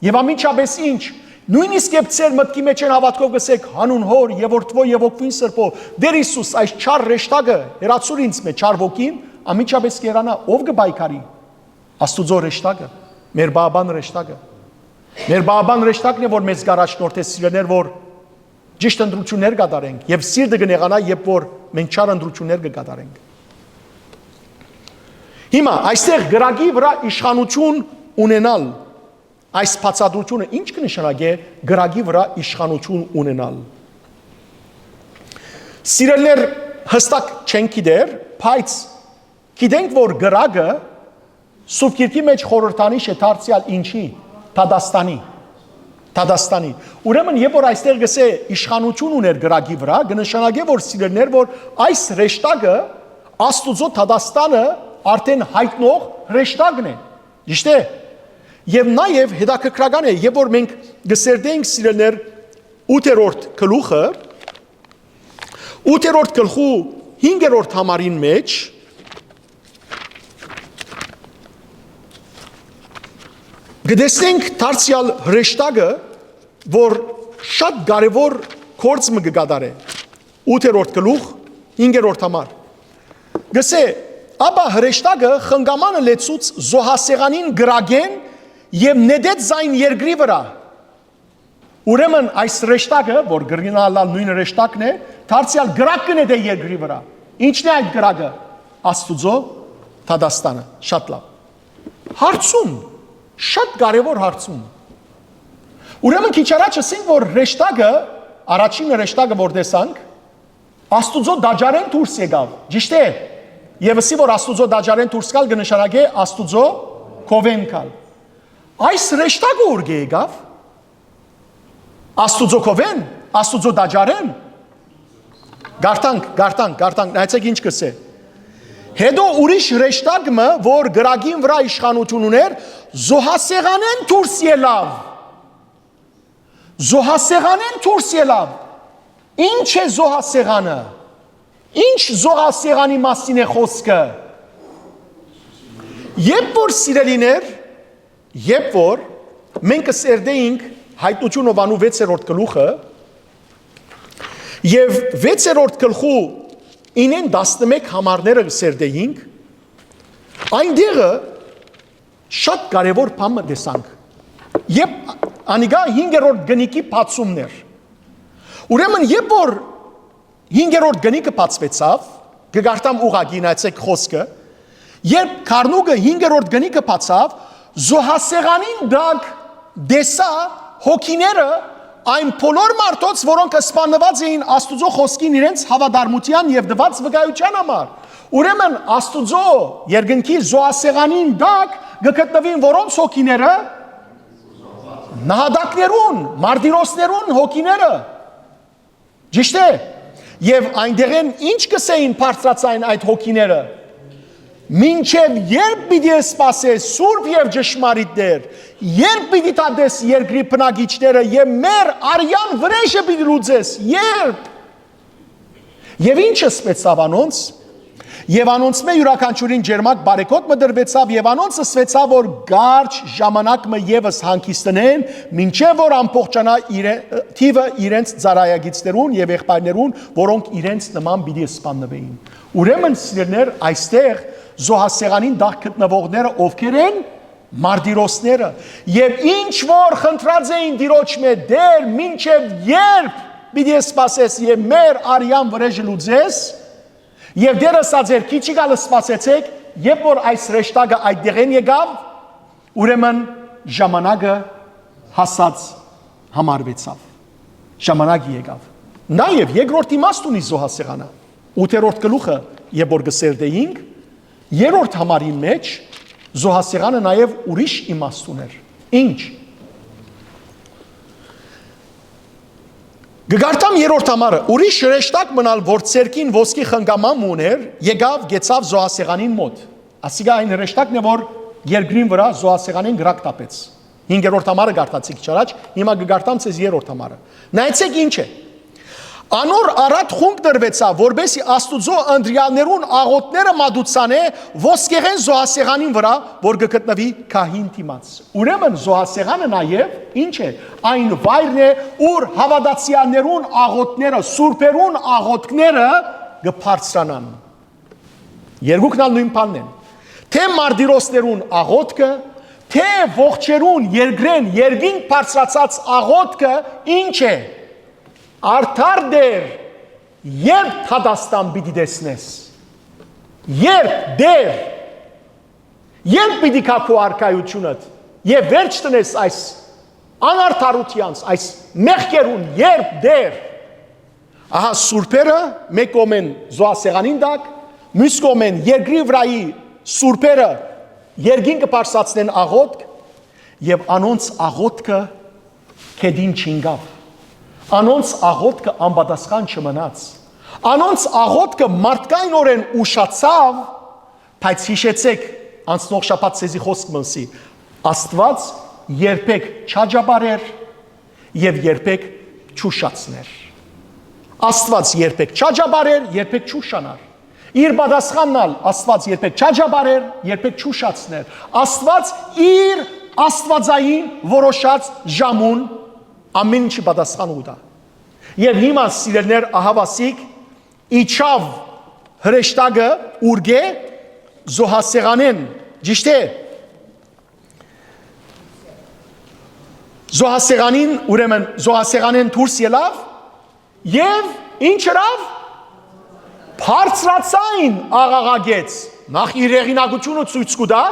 Եւ ամենջապես ինչ։ Նոյնիսկ երբ ձեր մտքի մէջ են, հաւատքով կ'ըսեք. «Յանուն Հօր եւ Որդուոյ եւ Հոգւոյն Սրբոյ, Տէր Յիսուս, այս չար հրեշտակը հեռացուր ինձ մէջ, չար ոգին», ամենջապես կ'երանայ, ո՞վ կը պայքարի։ Աստուծոյ հրեշտակը, մեր պահապան հրեշտակը։ Մեր պահապան հրեշտակն է, որ մեզ կ'առաջնորդէ, սիրելիներ, որ ճիշդ ընտրութիւններ կատարենք եւ սիրտը կը նեղանայ, երբ որ մենք չար ընտրութիւններ կը կատարենք։ Հիմա այստեղ կրակի վրայ իշխանութիւն ունենալ, այս բացատրութիւնը ի՞նչ կը նշանակէ՝ կրակի վրայ իշխանութիւն ունենալ։ Սիրելիներ, հստակ չենք գիտեր, բայց գիտենք, որ կրակը Սուրբ Գիրքի մէջ խորհրդանիշ է դարձեալ ինչի, դատաստանի։ Դատաստանի։ Ուրեմն, երբ որ այստեղ կ'ըսէ իշխանութիւն ունէր կրակի վրայ, կը նշանակէ, որ, սիրելիներ, որ այս հրեշտակը, Աստուծոյ դատաստանը, արդէն յայտնող հրեշտակն է։ Ճիշդ է։ Եւ նաեւ հետաքրքրական է, երբ որ մենք կը սերտենք, սիրելիներ, ութերորդ գլուխը, ութերորդ գլխու հինգերորդ համարին մէջ, կը տեսնենք դարձեալ հրեշտակը, որ շատ կարեւոր գործ մը կը կատարէ։ Ութերորդ գլուխ, հինգերորդ համար։ Կ'ըսէ. «Ապա հրեշտակը խնկամանը լեցուց զոհասեղանին կրակէն եւ նետեց զայն երկրի վրայ»։ Ուրեմն այս հրեշտակը, որ կրնայ ըլլալ նոյն հրեշտակն է, դարձեալ կրակ կը նետէ երկրի վրայ։ Ի՞նչն է այդ կրակը։ Աստուծոյ դատաստանը։ Շատ լաւ։ Հարցում, շատ կարեւոր հարցում։ Ուրեմն քիչ առաջ ըսենք, որ հրեշտակը, առաջին հրեշտակը, որ տեսանք, Աստուծոյ տաճարէն դուրս եկաւ, ճիշդ է։ Եւսի որ Աստուծոյ տաճարէն դուրս գալ կը նշանակէ Աստուծոյ քովէն գալ։ Այս հրեշտակը ո՞րկէ եկաւ։ Աստուծոյ քովէն, Աստուծոյ տաճարէն։ Գարտանք, գարտանք, գարտանք, նայեցեք ինչ կ'ըսէ։ Հետո ուրիշ հրեշտակ մը, որ կրակին վրայ իշխանութիւն ունէր, զոհասեղանէն դուրս ելաւ։ Զոհասեղանէն դուրս ելաւ։ Ի՞նչ է զոհասեղանը։ Ի՞նչ զոհասեղանի մասին է խօսքը։ Երբ որ, սիրելիներ, երբ որ մենք կը սերտէինք Հայտնութիւն Յովհաննու վեցերորդ գլուխը, եւ վեցերորդ գլխու ինեն տասնմէկ համարները կը սերտէինք, այնտեղը շատ կարեւոր բան մը տեսանք։ Երբ անիկա հինգերորդ գնիկի բացումն էր։ Ուրեմն, երբ որ հինգերորդ գնիկը բացուեցաւ, կը կարդամ ուղղակի, նայեցէք խօսքը, երբ գառնուկը հինգերորդ գնիկը բացաւ, զոհասեղանին տակ տեսայ հոգիները այն բոլոր մարդոց, որոնք սպաննուած էին Աստուծոյ խօսքին իրենց հաւատարմութեան եւ տուած վկայութեան համար։ Ուրեմն, Աստուծոյ երկնքի զոհասեղանին տակ կը գտնուին որոնց հոգիները։ Նահատակներուն, մարտիրոսներուն հոգիները։ Ճիշդ է։ Եւ այնտեղէն ի՞նչ կ'ըսէին բարձրաձայն այդ հոգիները։ Մինչեւ ե՞րբ պիտի սպասես, սուրբ եւ ճշմարիտ Տէր, ե՞րբ պիտի դատես երկրի բնակիչները եւ մեր արեան վրէժը պիտի լուծես, ե՞րբ։ Եւ ի՞նչ ըսուեցաւ անոնց։ Եւ անոնցմէ իւրաքանչիւրին ճերմակ բարեգոտ մը տրուեցաւ, եւ անոնց ըսուեցաւ, որ կարճ ժամանակ մը եւս հանգիստնեն, մինչեւ որ ամբողջանայ իրե-, թիւը իրենց ծառայագիցներուն եւ եղբայրներուն, որոնք իրենց նման պիտի սպաննուէին։ Ուրեմն, սիրելիներ, այստեղ զոհասեղանին տակ գտնուողները ովքեր են, մարտիրոսները, եւ ինչ որ խնդրած էին Տիրոջմէ, Տէր, մինչեւ ե՞րբ պիտի սպասես եւ մեր արեան վրէժը լուծես, եւ Տէրը ըսած էր. «Քիչի գալը սպասեցէք», երբ որ այս հրեշտակը այդտեղէն եկաւ, ուրեմն ժամանակը հասած համարուեցաւ։ Ժամանակը եկաւ։ Նաեւ երկրորդ իմաստ ունի զոհասեղանը, ութերորդ գլուխը, երբ որ կը սերտէինք, երրորդ համարին մէջ զոհասեղանը նաեւ ուրիշ իմաստ ունէր։ Ի՞նչ։ Կը կարդամ երրորդ համարը. «Ուրիշ հրեշտակ մըն ալ, որ ձեռքին ոսկի խնկաման մը ունէր, եկաւ, կեցաւ զոհասեղանին մօտ»։ Ասիկա այն հրեշտակն է, որ երկրին վրայ զոհասեղանին կրակ տապեց։ Հինգերորդ համարը կարդացի քիչ առաջ, հիմա կը կարդամ ձեզ երրորդ համարը։ Նայեցէք ինչ է։ «Անոր առատ խունկ տրուեցաւ, որպէսզի Աստուծոյ ընտրեալներուն աղօթքները մատուցանէ ոսկեղէն զոհասեղանին վրայ, որ կը գտնուի գահին դիմաց»։ Ուրեմն զոհասեղանը նաեւ ի՞նչ է։ Այն վայրն է, ուր հաւատացեալներուն աղօթքները, սուրբերուն աղօթքները կը բարձրանան։ Երկուքն ալ նոյն բանն են։ Թէ մարտիրոսներուն աղօթքը, թէ ողջերուն երկրէն երկինք բարձրացած աղօթքը ի՞նչ է։ Արդար Տէր, ե՞րբ դատաստան պիտի տեսնես։ Ե՞րբ, Տէր, ե՞րբ պիտի գայ քու արքայութիւնդ եւ վերջ տնես այս անարդարութեանց, այս մեղքերուն, ե՞րբ, Տէր։ Ահա սուրբերը մէկ կողմէն զոհասեղանին տակ, միւս կողմէն երկրի վրայի սուրբերը երկինքը բարձրացնեն աղօթք, եւ անոնց աղօթքը գետին չինկաւ։ Անոնց աղօթքը անպատասխան չմնաց։ Անոնց աղօթքը մարդկայնօրէն ուշացաւ, բայց յիշեցէք, անցնող շաբաթ ձեզի խօսք մը ըսի. «Աստուած երբեք չաճապարեր եւ երբեք չուշացներ»։ Աստուած երբեք չաճապարեր, երբեք չուշանար։ Իր պատասխանն ալ Աստուած երբեք չաճապարեր, երբեք չուշացներ։ Աստուած իր աստուածային որոշած ժամուն ամեն ինչի պատասխան կու տայ։ Եւ հիմա, սիրելիներ, ահաւասիկ իջաւ հրեշտակը ուրկէ զոհասեղանէն, ճիշդ է։ Զոհասեղանին, ուրեմն, զոհասեղանէն դուրս ելաւ եւ ի՞նչ ըրաւ։ Բարձրաձայն աղաղակեց, նախ իր հեղինակութիւնը ցոյց կու տայ։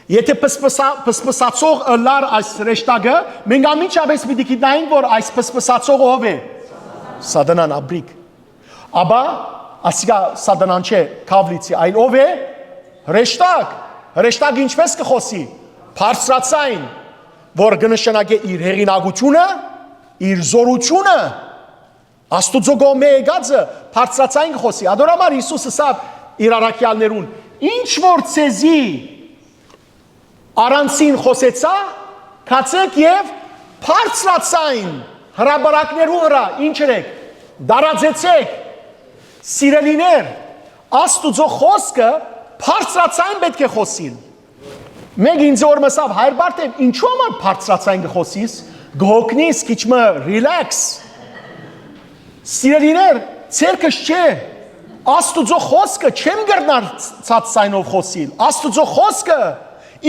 Եթէ փսփսա-, փսփսացող ըլլար այս հրեշտակը, մենք անմիջապէս պիտի գիտնայինք, որ այս փսփսացողը ո՞վ է։ Սատանան, աբրիկ։ Ապա ասիկա Սատանան չէ, քաւլիցի, այլ ո՞վ է։ Հրեշտակ։ Հրեշտակը ինչպէս կը խօսի։ Բարձրաձայն, որ կը նշանակէ իր հեղինակութիւնը, իր զօրութիւնը, Աստուծոյ կողմէ եկածը բարձրաձայն կը խօսի։ Ատոր համար Յիսուս ըսաւ իր առաքեալներուն. «Ինչ որ ձեզի առանձին խօսեցայ, գացէք եւ Բարձրաձայն հրապարակներու վրայ ինչ ըրեք, տարածեցեք, սիրելիներ, Աստուծոյ խօսքը բարձրաձայն պէտք է խօսիլ։ Մէկ ինձ որ մսաւ, «Հայր Բարթեւ, ինչու համար բարձրաձայն կը խօսիս, կը հոգնիս քիչ մը relax»։ Սիրելիներ, ցերկս չէ, Աստուծոյ խօսքը չեմ կրնար ցած ձայնով խօսիլ։ Աստուծոյ խօսքը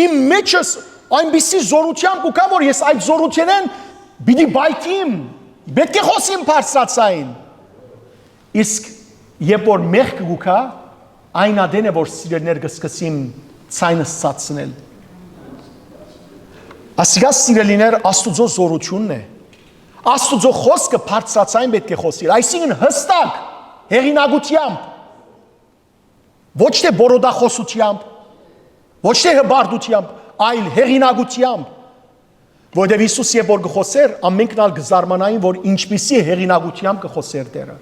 իմ մեջս այնպիսի զորութեամբ ու կա, որ ես այդ զորութենէն պիտի պայթիմ, պէտք է խօսիմ բարձրաձայն։ Իսկ երբ որ մեղքը կու գայ, այն ատեն է, որ սիրելիներ կը սկսիմ ձայնս ցածնել։ Ասիկա, սիրելիներ, Աստուծոյ զորութիւնն է։ Աստուծոյ խօսքը բարձրաձայն պէտք է խօսիլ, այսինքն հստակ հեղինակութեամբ, ոչ թէ բորոտախօսութեամբ, ոչ թէ հպարտութեամբ, այլ հեղինակութեամբ, որովհետեւ Յիսուս երբ որ կը խօսէր, ամենքն ալ կը զարմանային, որ ինչպիսի հեղինակութեամբ կը խօսէր Տէրը։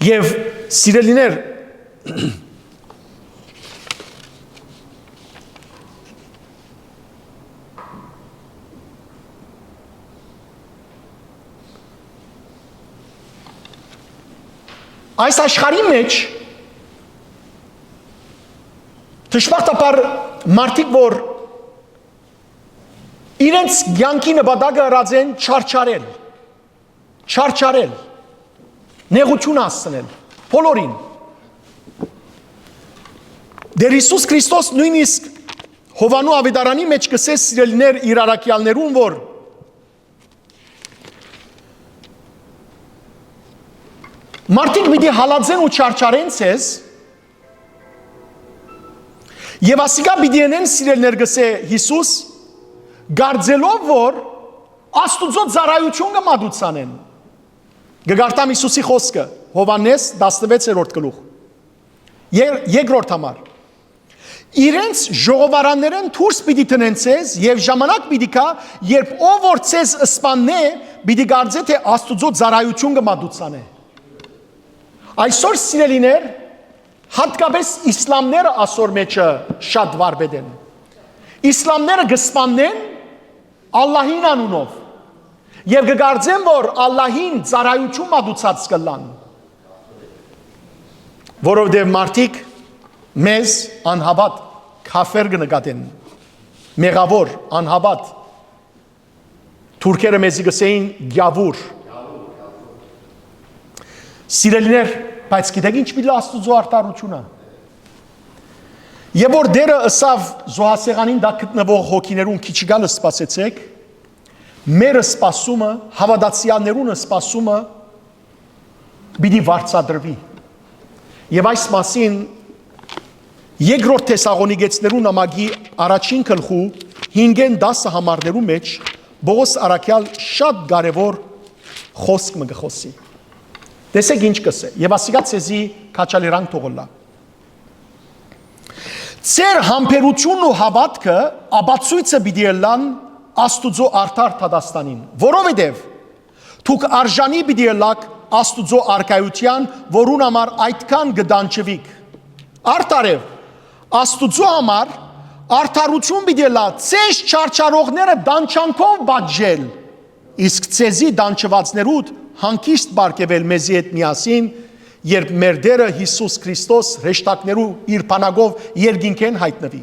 Եւ, սիրելիներ, այս աշխարհի մէջ, դժբախտաբար, մարդիկ, որ իրենց կեանքի նպատակը ըրած են չարչարել, չարչարել, նեղութիւն հասցնել բոլորին։ Տէր Յիսուս Քրիստոս նոյնիսկ Յովհաննու աւետարանի մէջ կ'ըսէ, սիրելիներ, իր առաքեալներուն, որ մարդիկ պիտի հալածեն ու չարչարեն ձեզ, եւ ասիկա պիտի ընեն, սիրելիներ, կ'ըսէ Յիսուս, կարծելով որ Աստուծոյ ծառայութիւն կը մատուցանեն։ Կը կարդամ Յիսուսի խօսքը, Յովհաննէս, տասնվեցերորդ գլուխ, եր-, երկրորդ համար։ Իրենց ժողովարաններէն դուրս պիտի դնեն ձեզ, եւ ժամանակ պիտի գայ, երբ ով որ ձեզ սպաննէ, պիտի կարծէ թէ Աստուծոյ ծառայութիւն կը մատուցանէ։ Այսօր, սիրելիներ, յատկապէս իսլամները ասոր մէջը շատ վարպետ են։ Իսլամները կը սպաննեն Ալլահին անունով, եւ կը կարծեն, որ Ալլահին ծառայութիւն մատուցած կ'ըլլան, որովհետեւ մարդիկ մեզ անհաւատ, քաֆեր կը նկատեն, մեղաւոր, անհաւատ։ Թուրքերը մեզի կ'ըսէին գաւուր։ Սիրելիներ, բայց գիտեք ինչ պիտի Աստուծոյ արդարութիւնը։ Եւ որ Տէրը ըսաւ զոհասեղանին տակ գտնուող հոգիներուն, քիչի գալը սպասեցէք, մեր սպասումը, հաւատացեալներուն սպասումը պիտի վարձատրուի։ Եւ այս մասին երկրորդ Թեսաղոնիկեցիներու նամակի առաջին գլխու հինգէն տասը համարներու մէջ Պողոս առաքեալ շատ կարեւոր խօսք մը կը խօսի։ Տեսեք ինչ կ'ըսէ, եւ ասիկա ձեզի քաջալերանք թող ըլլայ։ Ձեր համբերութիւնն ու հաւատքը ապացոյցը պիտի ըլլան Աստուծոյ արդար դատաստանին, որովհետեւ դուք արժանի պիտի ըլլաք Աստուծոյ արքայութեան, որուն համար այդքան կը տանջուիք։ Արդարեւ, Աստուծոյ համար արդարութիւն պիտի ըլլայ ձեզ չարչարողները տանջանքով պատժել, իսկ ձեզի տանջուածներուդ հանգիստ պարգեւել մեզի հետ միասին, երբ մեր Տէրը Յիսուս Քրիստոս հրեշտակներու իր բանակով երկինքէն յայտնուի։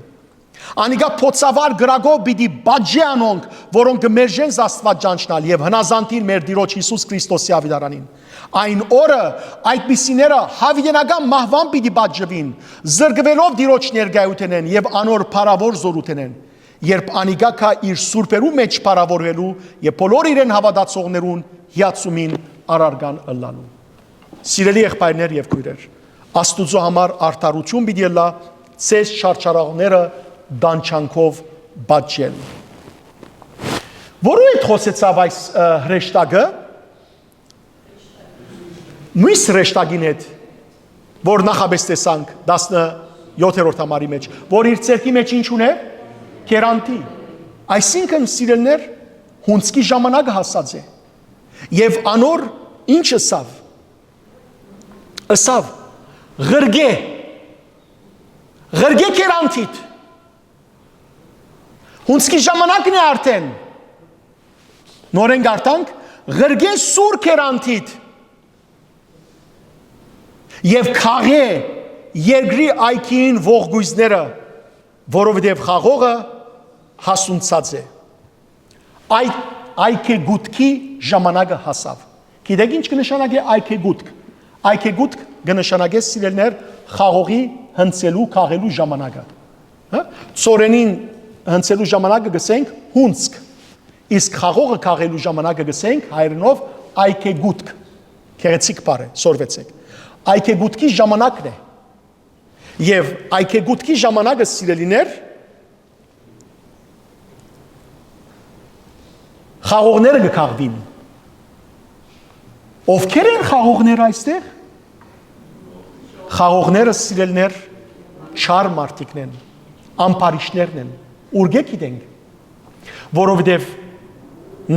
Անիկա բոցավառ կրակով պիտի պատժէ անոնք, որոնք կը մերժեն Աստուած ճանչնալ եւ հնազանդիլ մեր Տիրոջ Յիսուս Քրիստոսի աւետարանին։ Այն օրը այդպիսիները յաւիտենական մահուան պիտի պատժուին, զրկուելով Տիրոջ ներկայութենէն եւ անոր փառաւոր զօրութենէն, երբ անիկա գայ իր սուրբերու մէջ փառաւորուելու եւ բոլոր իրեն հաւատացողներուն հիացումին առարկան ըլլալու։ Սիրելի եղբայրներ եւ քոյրեր, Աստուծոյ համար արդարութիւն պիտի ըլլայ ձեզ չարչարողները տանջանքով պատժել։ Որու հետ խօսեցաւ այս, ը, հրեշտակը։ Մյուս հրեշտակին հետ, որ նախապէս տեսանք տասնյոթերորդ համարի մէջ, որ իր ձեռքի մէջ ինչ ունէր, կերանտի։ Այսինքն, սիրելիներ, հունցքի ժամանակը հասած է։ Եւ անոր ինչ ըսաւ։ Ըսաւ. «Ղրկէ, ղրկէ կերանտիդ, Հունցքի ժամանակն է արդեն։ Նորեն գարտանք, «Ղրկէ սուր քերանթիդ եւ քաղէ երկրի այգիին ողգոյզները, որովհետեւ խաղողը հասունցած է»։ Այդ այգեգուտքի ժամանակը հասաւ։ Գիտեք ինչ կը նշանակէ այգեգուտք։ Այգեգուտք կը նշանակէ, սիրելիներ, խաղողի հնցելու, քաղելու ժամանակը։ Հա՞։ Ծորենին հնցելու ժամանակը կ'ըսենք հունցք, իսկ խաղողը քաղելու ժամանակը կ'ըսենք հայերէնով այգեգուտք։ Գեղեցիկ բառ է, սորվեցէք։ Այգեգուտքի ժամանակն է։ Եւ այգեգուտքի ժամանակը, սիրելիներ, խաղողները կը քաղուին։ Ովքեր են խաղողները այստեղ։ Խաղողները, սիրելիներ, չար մարդիկն են, ամբարիշներն են։ Ուրկէ գիտենք, որովհետեւ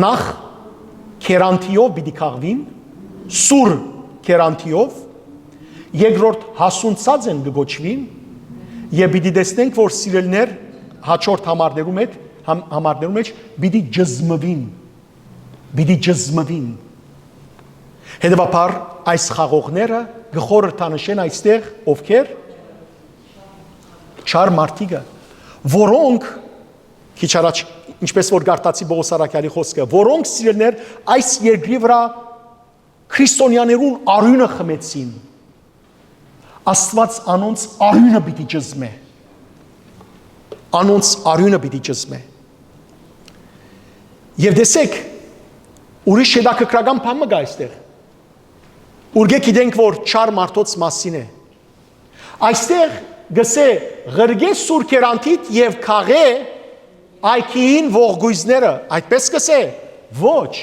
նախ քերանթիով պիտի քաղուին, սուր քերանթիով, երկրորդ հասունցած են կը կոչուին, եւ պիտի տեսնենք, որ, սիրելիներ, հաջորդ համարներու մեջ, համ-, համարներու մեջ պիտի ճզմուին, պիտի ճզմուին։ Հետեւաբար այս խաղողները կը խորհրդանշեն այստեղ ովքեր, չար մարդիկը, որոնք, քիչ առաջ, ինչպես որ կարդացի Պողոս առաքյալի խոսքը, որոնք, սիրելիներ, այս երկրի վրայ քրիստոնյաներուն արիւնը խմեցին, Աստուած անոնց արիւնը պիտի ճզմէ։ Անոնց արիւնը պիտի ճզմէ։ Եւ տեսեք, ուրիշ հետաքրքրական բան մը կայ այստեղ։ Ուրկէ գիտենք, որ չար մարդոց մասին է։ Այստեղ գսէ, «Ղրկէ սուր քերանթիդ եւ քաղէ այգիին ողգոյզները»։ Այդպես կսէ։ Ոչ,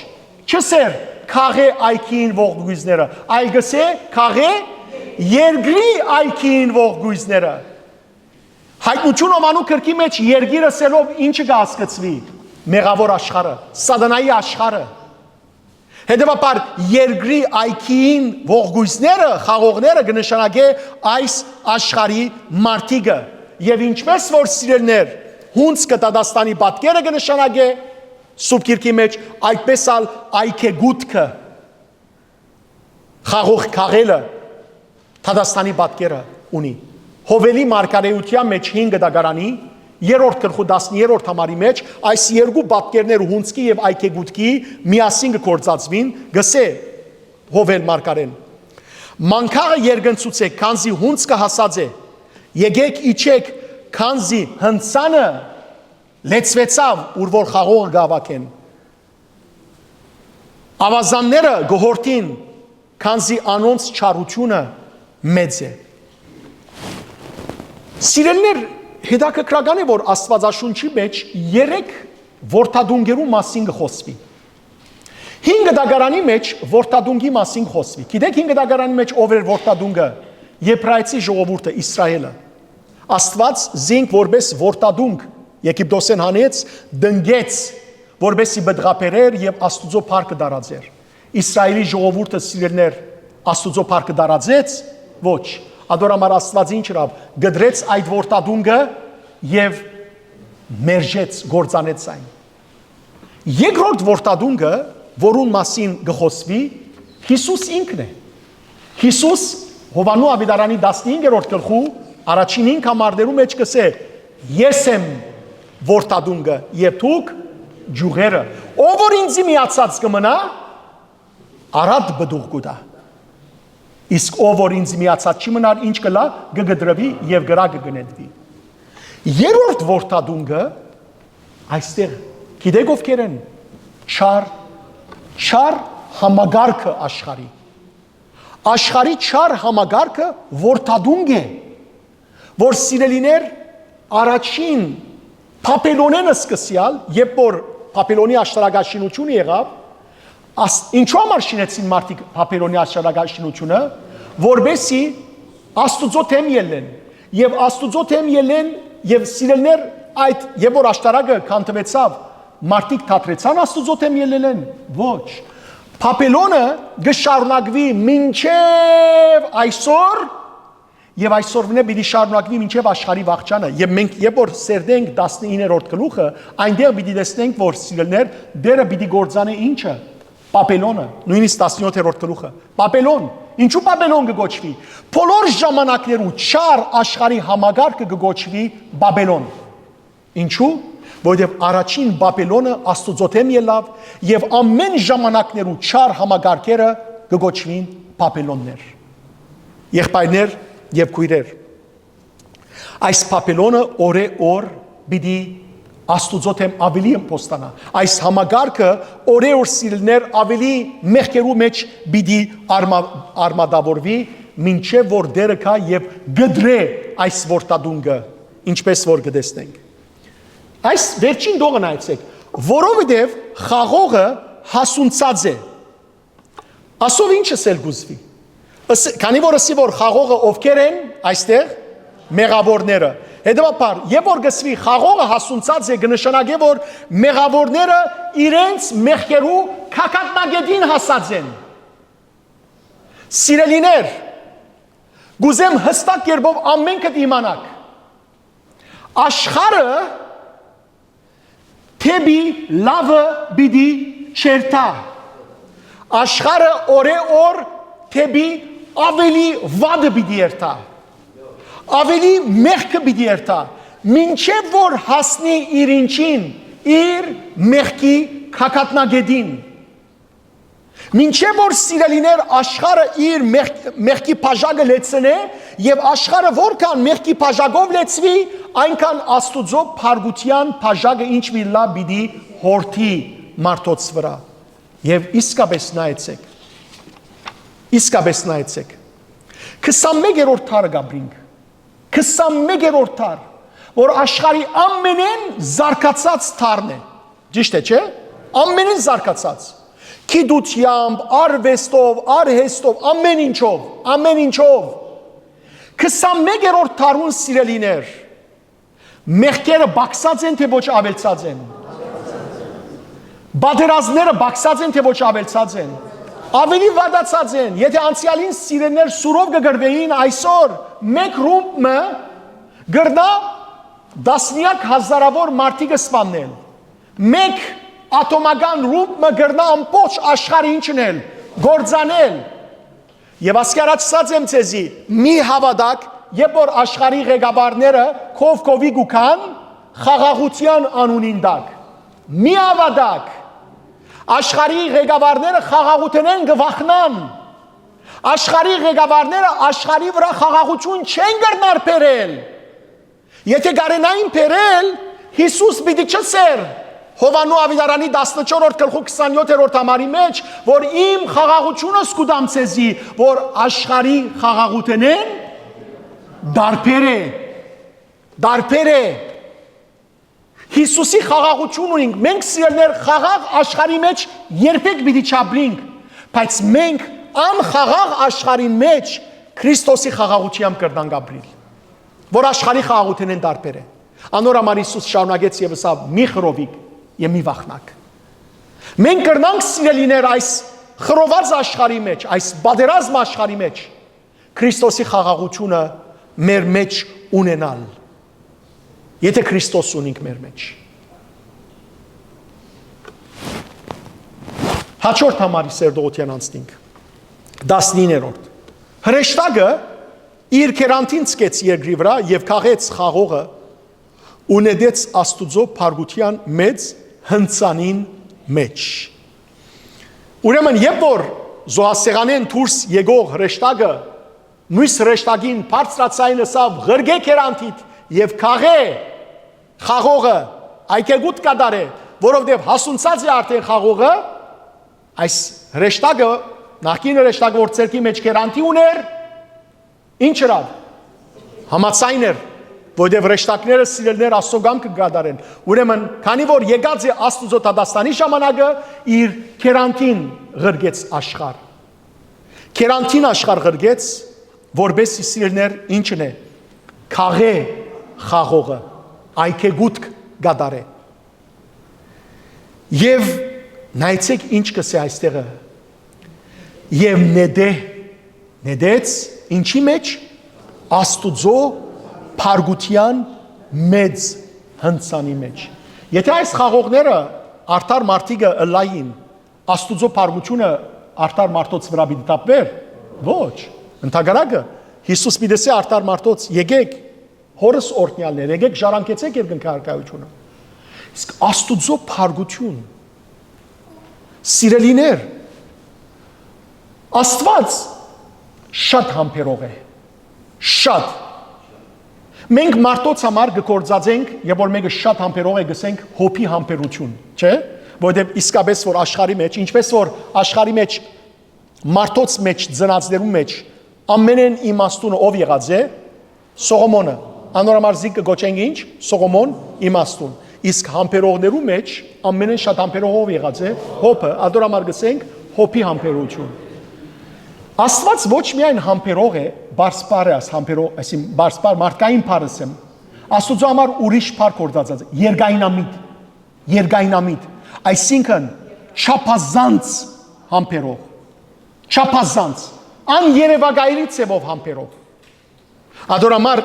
չսեր, «Քաղէ այգիին ողգոյզները», այլ գսէ, «Քաղէ երկրի այգիին ողգոյզները»։ Հայտնություն Յովհաննու գրքի մեջ երկիր ըսելով ինչը կը հասկցուի։ Մեղաւոր աշխարհը, սատանայի աշխարհը։ Հետեւաբար երկրի այգիին ողգոյզները, խաղողները կը նշանակէ այս աշխարհի մարդիկը։ Եւ ինչպես որ, սիրելիներ, հունցքը դատաստանի պատկերը կը նշանակէ Սուրբ Գիրքի մեջ, այդպես ալ այգեգուտքը, խաղող քաղելը դատաստանի պատկերը ունի։ Յովելի մարգարէութեան մեջ հինգ դագարանի երրորդ գլխու տասներորդ համարի մեջ այս երկու պատկերները, հունցքի եւ այգեգուտքի, միասին կը գործածուին, գսէ Յովել մարգարէն. «Մանգաղը երկնցուցէք, քանզի հունցքը հասած է, եկէք իջեք, քանզի հնցանը լեցուեցաւ, ուր որ խաղողը կ'հաւաքեն։ Աւազանները կը յորդին, քանզի անոնց չարութիւնը մեծ է»։ Սիրելիներ, հետաքրքրական է, որ Աստուածաշունչի մեջ երեք որդատունկերու մասին կը խօսուի։ Հինգ դագարանի մեջ որդատունկի մասին կը խօսուի։ Գիտեք հինգ դագարանի մեջ ով էր որդատունկը։ Եբրայեցի ժողովուրդը, Իսրայէլը։ Աստուած զինք որպես որդատունկ Եգիպտոսէն հանեց, տնկեց, որպեսզի պտղաբերէր եւ Աստուծոյ փառքը տարածէր։ Իսրայէլի ժողովուրդը, սիրելիներ, Աստուծոյ փառքը տարածեց։ Ոչ։ Ատոր համար Աստուած ինչ ըրաւ, կտրեց այդ որդատունկը եւ մերժեց, կործանեց այն։ Երկրորդ որդատունկը, որուն մասին կը խօսուի, Յիսուս ինքն է։ Յիսուս Յովհաննու աւետարանի տասնհինգերորդ գլխու առաջին հինգ համարներու մեջ կսէ. «Ես եմ որդատունկը եւ դուք ճիւղերը։ Ով որ ինծի միացած կը մնայ, առատ պտուղ կու տայ։ Իսկ ով որ ինծի միացած չի մնար, ինչ կ'ըլլայ, կը կտրուի եւ կրակը կը նետուի»։ Երրորդ որդատունկը այստեղ, գիտեք ովքեր են, չար, չար համակարգը աշխարհի։ Աշխարհի չար համակարգը որդատունկ է, որ, սիրելիներ, առաջին Բաբելոնէն սկսեալ, երբ որ Բաբելոնի աշտարակաշինութիւնը եղաւ, աս-, ինչու համար շինեցին մարդիկ Բաբելոնի աշտարակաշինութիւնը, որպեսզի Աստուծոյ դէմ ելլեն, եւ Աստուծոյ դէմ ելլեն, եւ, սիրելիներ, այդ, երբ որ աշտարակը քանդուեցաւ, մարդիկ դադրեցան Աստուծոյ դէմ ելլելէն։ Ոչ։ Բաբելոնը կը շարունակուի մինչեւ այսօր, Եւ այսօրվնէ պիտի շարունակուի մինչեւ աշխարհի վախճանը։ Եւ մենք, երբ որ սերտենք տասնիններորդ գլուխը, այնտեղ պիտի տեսնենք, որ, սիրելիներ, Տէրը պիտի կործանէ ինչը, Պապելոնը, նոյնիսկ տասնեթերորդ գլուխը։ Պապելոն, ինչու Պապելոն կը կոչուի։ Բոլոր ժամանակներու չար աշխարհի համակարգը կը կոչուի Պապելոն։ Ինչու։ Որովհետեւ առաջին Պապելոնը Աստուծոյ դէմ ելաւ, եւ ամէն ժամանակներու չար համակարգերը կը կոչուին Պապելոններ, եղբայրներ եւ քոյրեր։ Այս Պապելոնը օրէ օր պիտի Աստուծոյ դէմ աւելի ըմբոստանայ։ Այս համակարգը օրէ օր, սիրելիներ, աւելի մեղքերու մէջ պիտի արմա-, արմատավորուի, մինչեւ որ Տէրը գայ եւ կտրէ այս որդատունկը, ինչպէս որ կը տեսնենք։ Այս վերջին տողը նայեցէք, որովհետեւ խաղողը հասունցած է։ Ասով ի՞նչ ըսել կ'ուզուի։ Ըս-, քանի որ ըսի, որ խաղողը ովքեր են այստեղ, մեղաւորները։ Հետեւաբար, երբ որ կ'ըսուի խաղողը հասունցած է, կը նշանակէ, որ մեղաւորները իրենց մեղքերու գագաթնակետին հասած են։ Սիրելիներ, կ'ուզեմ յստակ կերպով ամէնքդ իմանաք։ Աշխարհը դէպի լաւը պիտի չերթայ։ Աշխարհը օրէ օր դէպի աւելի վատը պիտի երթայ։ Աւելի մեղքը պիտի երթայ, մինչեւ որ հասնի իր ինչին, իր մեղքի գագաթնակետին։ Մինչեւ որ, սիրելիներ, աշխարհը իր մեղք-, մեղքի բաժակը լեցնէ, եւ աշխարհը որքան մեղքի բաժակով լեցուի, այնքան Աստուծոյ փառքութեան բաժակը ինչ պիտի ըլլայ, պիտի յորդի մարդոց վրայ։ Եւ իսկապէս նայեցէք, իսկապէս նայեցէք, քսանմեկերորդ դարը կ'ապրինք, քսանմեկերորդ դար, որ աշխարհի ամենէն զարգացած դարն է, ճիշդ է, չէ՞։ Ամենէն զարգացած, գիտութեամբ, արուեստով, արհեստով, ամէն ինչով, ամէն ինչով։ Քսանմեկերորդ դարուն, սիրելիներ, մեղքերը պակսած են, թէ ոչ աւելցած են։ Պատերազմները պակսած են, թէ ոչ աւելցած են։ Աւելի վատացած են։ Եթե անցեալին, սիրելիներ, սուրով կը կռուէին, այսօր մէկ ռումբ մը կրնայ տասնեակ հազարաւոր մարդիկ սպաննել։ Մէկ ատոմական ռումբ մը կրնայ ամբողջ աշխարհը ինչ ընել, կործանել։ Եւ ասկի առաջ ասած եմ ձեզի, մի հաւատաք, երբ որ աշխարհի ղեկավարները քով քովի կու գան խաղաղութեան անունին տակ։ Մի հաւատաք, աշխարհի ղեկավարները խաղաղութենէն կը վախնան։ Աշխարհի ղեկավարները աշխարհի վրայ խաղաղութիւն չեն կրնար բերել։ Եթէ կարենային բերել, Յիսուս պիտի չըսէր Յովհաննու աւետարանի տասնչորսերորդ գլխու քսանեթերորդ համարի մէջ, որ իմ խաղաղութիւնս կու տամ ձեզի, որ աշխարհի խաղաղութենէն տարբեր է, տարբեր է։ Յիսուսի խաղաղութիւն ունինք, մենք, սիրելիներ, խաղաղ աշխարհի մէջ երբեք պիտի չապրինք, բայց մենք անխաղաղ աշխարհին մէջ Քրիստոսի խաղաղութեամբ կրնանք ապրիլ, որ աշխարհի խաղաղութենէն տարբեր է։ Անոր համար Յիսուս շարունակեց եւ ըսաւ. «Մի խռովիք եւ մի վախնաք»։ Մենք կրնանք, սիրելիներ, այս խռոված աշխարհի մէջ, այս պատերազմ աշխարհի մէջ Քրիստոսի խաղաղութիւնը մեր մէջ ունենալ, եթէ Քրիստոս ունինք մեր մէջ։ Հաջորդ համարի սերտողութեան անցնինք, տասնիններորդ։ Հրեշտակը իր գերանտին ցկեց երկրի վրայ եւ քաղեց խաղողը ու նետեց Աստուծոյ փառքութեան մեծ հնձանին մէջ։ Ուրեմն, երբ որ զոհասեղանէն դուրս եկող հրեշտակը, նոյնիսկ հրեշտակին բարձրաձայն ըսաւ. «Ղրկէ գերանտիդ եւ քաղէ խաղողը, այ գեգուտ կատարէ, որովհետեւ հասունցած է արդէն խաղողը», այս հրեշտակը, նախկին հրեշտակը, որ ձեռքի մէջ գերանտի ունէր, ինչ ըրաւ։ Համաձայն էր, որովհետեւ հրեշտակները, սիրելիներ, Աստծո կամքը կատարեն։ Ուրեմն, քանի որ եկած է Աստուծո դատաստանի ժամանակը, իր գերանտին ղրկեց աշխարհ։ Գերանտին աշխարհ ղրկեց, որպեսզի, սիրելիներ, ինչն է, քաղէ խաղողը, այ գեգուտ կատարէ։ Եւ նայեցեք ինչ կ'ըսէ այստեղը. «Եւ նետէ, նետեց ինչի մեջ, Աստուծոյ փառքութեան մեծ հնցանի մէջ։ Եթէ այս խաղողները արդար մարդիկը ըլլային, Աստուծոյ փառքութիւնը արդար մարդոց վրայ պիտի թափուէր։ Ոչ։ Ընդհակառակը, Յիսուս պիտի ըսէ արդար մարդոց. «Եկէք, հօրս օրհնեալներ, եկէք, ժառանգեցէք երկնքի արքայութիւնը»։ Իսկ Աստուծոյ փառքութիւն, սիրելիներ, Աստուած շատ համբերող է, շատ։ Մենք մարդոց համար կը գործածենք, եւ որ մեկը շատ համբերող է, կ'ըսենք Յոբի համբերութիւն, չէ՞։ Որովհետեւ իսկապէս որ աշխարհի մէջ, ինչպէս որ աշխարհի մէջ, մարդոց մէջ, ծնածներուն մէջ ամենէն իմաստունը ով եղած է, Սողոմոնը։ Անոր համար զինք կը կոչենք ինչ, Սողոմոն իմաստուն։ Իսկ համբերողներու մէջ ամենէն շատ համբերող ով եղած է, Յոբը։ Անոր համար կ'ըսենք Յոբի համբերութիւն։ Աստուած ոչ միայն համբերող է, բարսպար է, այս համբերող, այսին բարսպար մարդկային բառս եմ։ Աստուծոյ համար ուրիշ բառ գործածած է, երկայնամիտ, երկայնամիտ, այսինքն չափազանց համբերող, չափազանց, աներևակայելի ձևով համբերող։ Ադոր համար,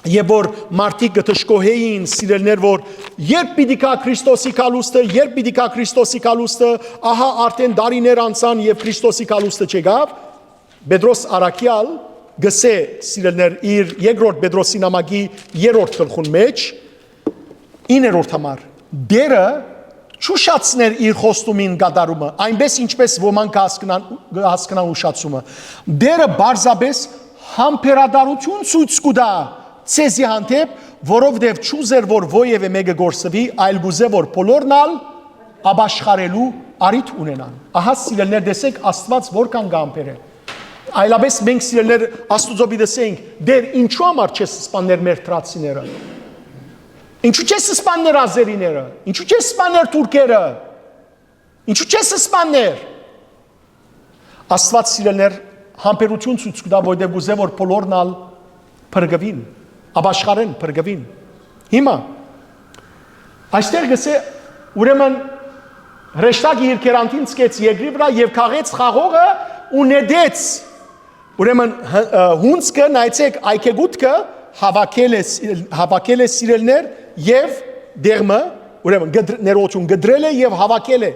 եւ որ մարդիկ կը դժգոհէին, սիրելիներ, որ երբ պիտի գայ Քրիստոսի գալուստը, երբ պիտի գայ Քրիստոսի գալուստը, ահա արդէն տարիներ անցան եւ Քրիստոսի գալուստը չեկաւ, Պետրոս առաքեալ գսէ, սիրելիներ, իր երկրորդ Պետրոսի նամակի երրորդ գլխուն մէջ, իններորդ համար, Տէրը չուշացներ իր խոստումին կատարումը, այնպէս ինչպէս ոմանք կը հասկնան, կը հասկնան ուշացումը։ Տէրը պարզապէս համբերատարութիւն ցոյց կու տայ ձեզի հանդէպ, որովհետեւ չուզեր որ ոեւէ մէկը կորսուի, այլ կուզէ որ բոլորն ալ ապաշխարելու առիթ ունենան։ Ահա, սիրելիներ, տեսէք, Աստուած որքան կը համբերէ։ Այլապէս մենք, սիրելիներ, Աստուծոյ պիտի ասենք. «Տէր, ինչու համար չես սպաններ մեր թրացիները»։ Ինչու՞ չես սպաններ ազերիները, ինչու՞ չես սպաններ թուրքերը, ինչու՞ չես սպաններ։ Աստուած, սիրելիներ, համբերութիւն ցոյց կու տայ, որովհետեւ կուզէ որ բոլորն ալ փրկուին, ապաշխարեն, փրկուին։ Հիմա այստեղ գսէ, ուրեմն, հրեշտակը իր գերանտին ցկեց երկրի վրայ եւ քաղեց խաղողը ու նետեց։ Ուրեմն, հ-, ը, հունցքը, նայեցէք, այգեկութքը, հաւաքել է, սիրել-, հաւաքել է, սիրելիներ, եւ դեղմը, ուրեմն, գդր-, ներողություն, գդրել է եւ հաւաքել է։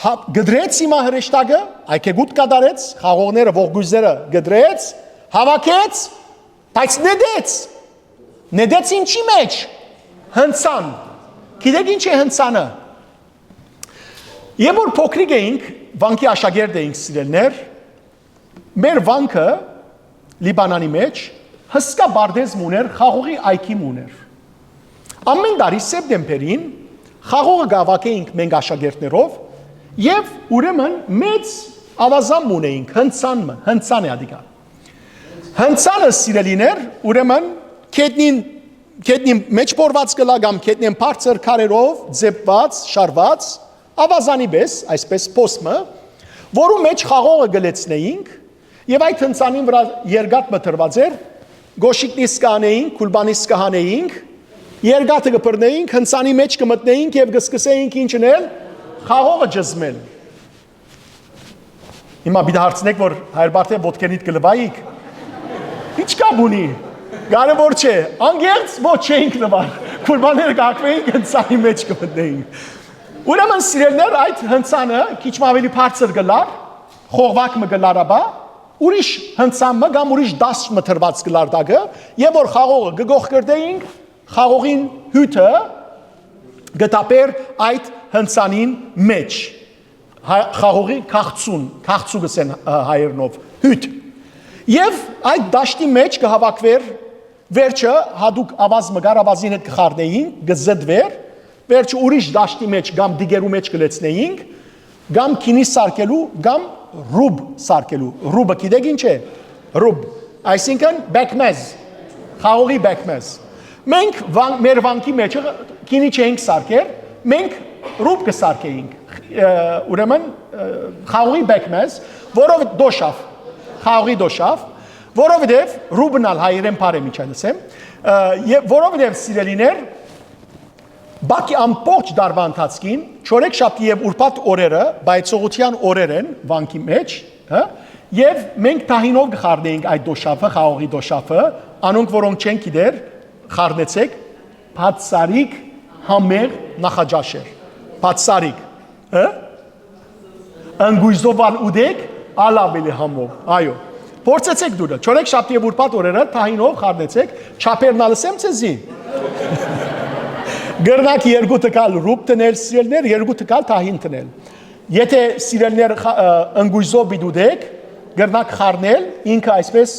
Հա-, գդրեց հիմա հրեշտակը, այգեկութ կատարեց, խաղողները, ողկոյզները գդրեց, հաւաքեց, բայց նետեց։ Նետեց ինչի՞ մէջ։ Հնցան։ Գիտեք ինչ է հնցանը։ Երբ որ փոքրիկ էինք, վանքի աշակերտ էինք, սիրելիներ, մեր վանքը Լիբանանի մէջ հսկայ պարտէզ մը ունէր, խաղողի այգի մը ունէր։ Ամէն տարի սեպտեմբերին խաղողը կ'հաւաքէինք մենք աշակերտներով եւ, ուրեմն, մեծ աւազան մը ունէինք, հնցան մը, հնցան է ատիկա։ Հնցանը, սիրելիներ, ուրեմն, գետնին, գետնին մէջ փորուած կ'ըլլայ կամ գետնին բարձր քարերով ձեւուած, շարուած, աւազանի պէս, այսպէս, փոս մը, որու մէջ խաղողը կը լեցնէինք, եւ այդ հնցանին վրայ երկաթ մը դրուած էր, կոշիկնիս կը հանէինք, գուլպանիս կը հանէինք, երկաթը կը բռնէինք, հնցանի մէջ կը մտնէինք եւ կը սկսէինք ինչ ընել, խաղողը ճզմել։ Հիմա պիտի հարցնեք, որ Հայր Բարդէ ոտքերնիդ կը լուայիք։ Ի՞նչ կապ ունի։ Կարեւոր չէ, անկեղծ ոչ, չէինք լուար, գուլպաները կ'ակվէինք, հնցանի մէջ կը մտնէինք։ Ուրեմն, սիրելիներ, այդ հնցանը քիչ մը աւելի բարձր կ'ըլլար, խողովակ մը կ'ըլլար, ապա ուրիշ հնցան մը կամ ուրիշ դաշտ մը դրուած կ'ըլլար տակը, եւ որ խաղողը կը կոխկրտէինք, խաղողին հիւթը կը թափէր այդ հնցանին մէջ, հա-, խաղողի քաղցուն, քաղցու կ'ըսեն, ը, հայերէնով, հիւթ։ Եւ այդ դաշտի մէջ կը հաւաքուէր, վերջը յատուկ աւազ մը կար, աւազին հետ կը խառնէինք, կը զտուէր, վերջը ուրիշ դաշտի մէջ կամ դիգերու մէջ կը լեցնէինք, կամ գինի սարքելու, կամ ռուբ սարքելու։ Ռուբը գիտեք ինչ է։ Ռուբ, այսինքն՝ պէկմեզ, խաղողի պէկմեզ։ Մենք վան-, մեր վանքի մէջը գինի չէինք սարքեր, մենք ռուբ կը սարքէինք, ը, ուրեմն, ը, խաղողի պէկմեզ, որով դոշաւ, խաղողի դոշաւ, որովհետեւ ռուբն ալ հայերէն բառ է, միջան ասեմ, ը, եւ որովհետեւ, սիրելիներ, բակի ամբողջ դարվա ընթացքին, չորեքշաբթի եւ ուրբաթ օրերը, պայծողութեան օրեր են վանքի մէջ, հա, Եւ մենք թահինով կը խառնենք այդ դոշաֆը, խաղողի դոշաֆը, անոնք, որոնք չեն գիտեր, խառնեցեք, բացառիկ համեղ նախաճաշ էր։ Բացառիկ, հը՞։ Ընկոյզով ալ ուտեք, ալ աւելի համով, այո։ Փորձեցեք դուքը, չորեքշաբթի եւ ուրբաթ օրերը թահինով խառնեցեք, չափերն ալ ըսեմ ձեզի։ Կրնաք երկու տկալ ռուբ տնել, սիրելներ, երկու տկալ թահին տնել։ Եթե, սիրելներ, խա-, ը, ընկոյզով պիտի ուտեք, կրնաք խառնել, ինքը այսպես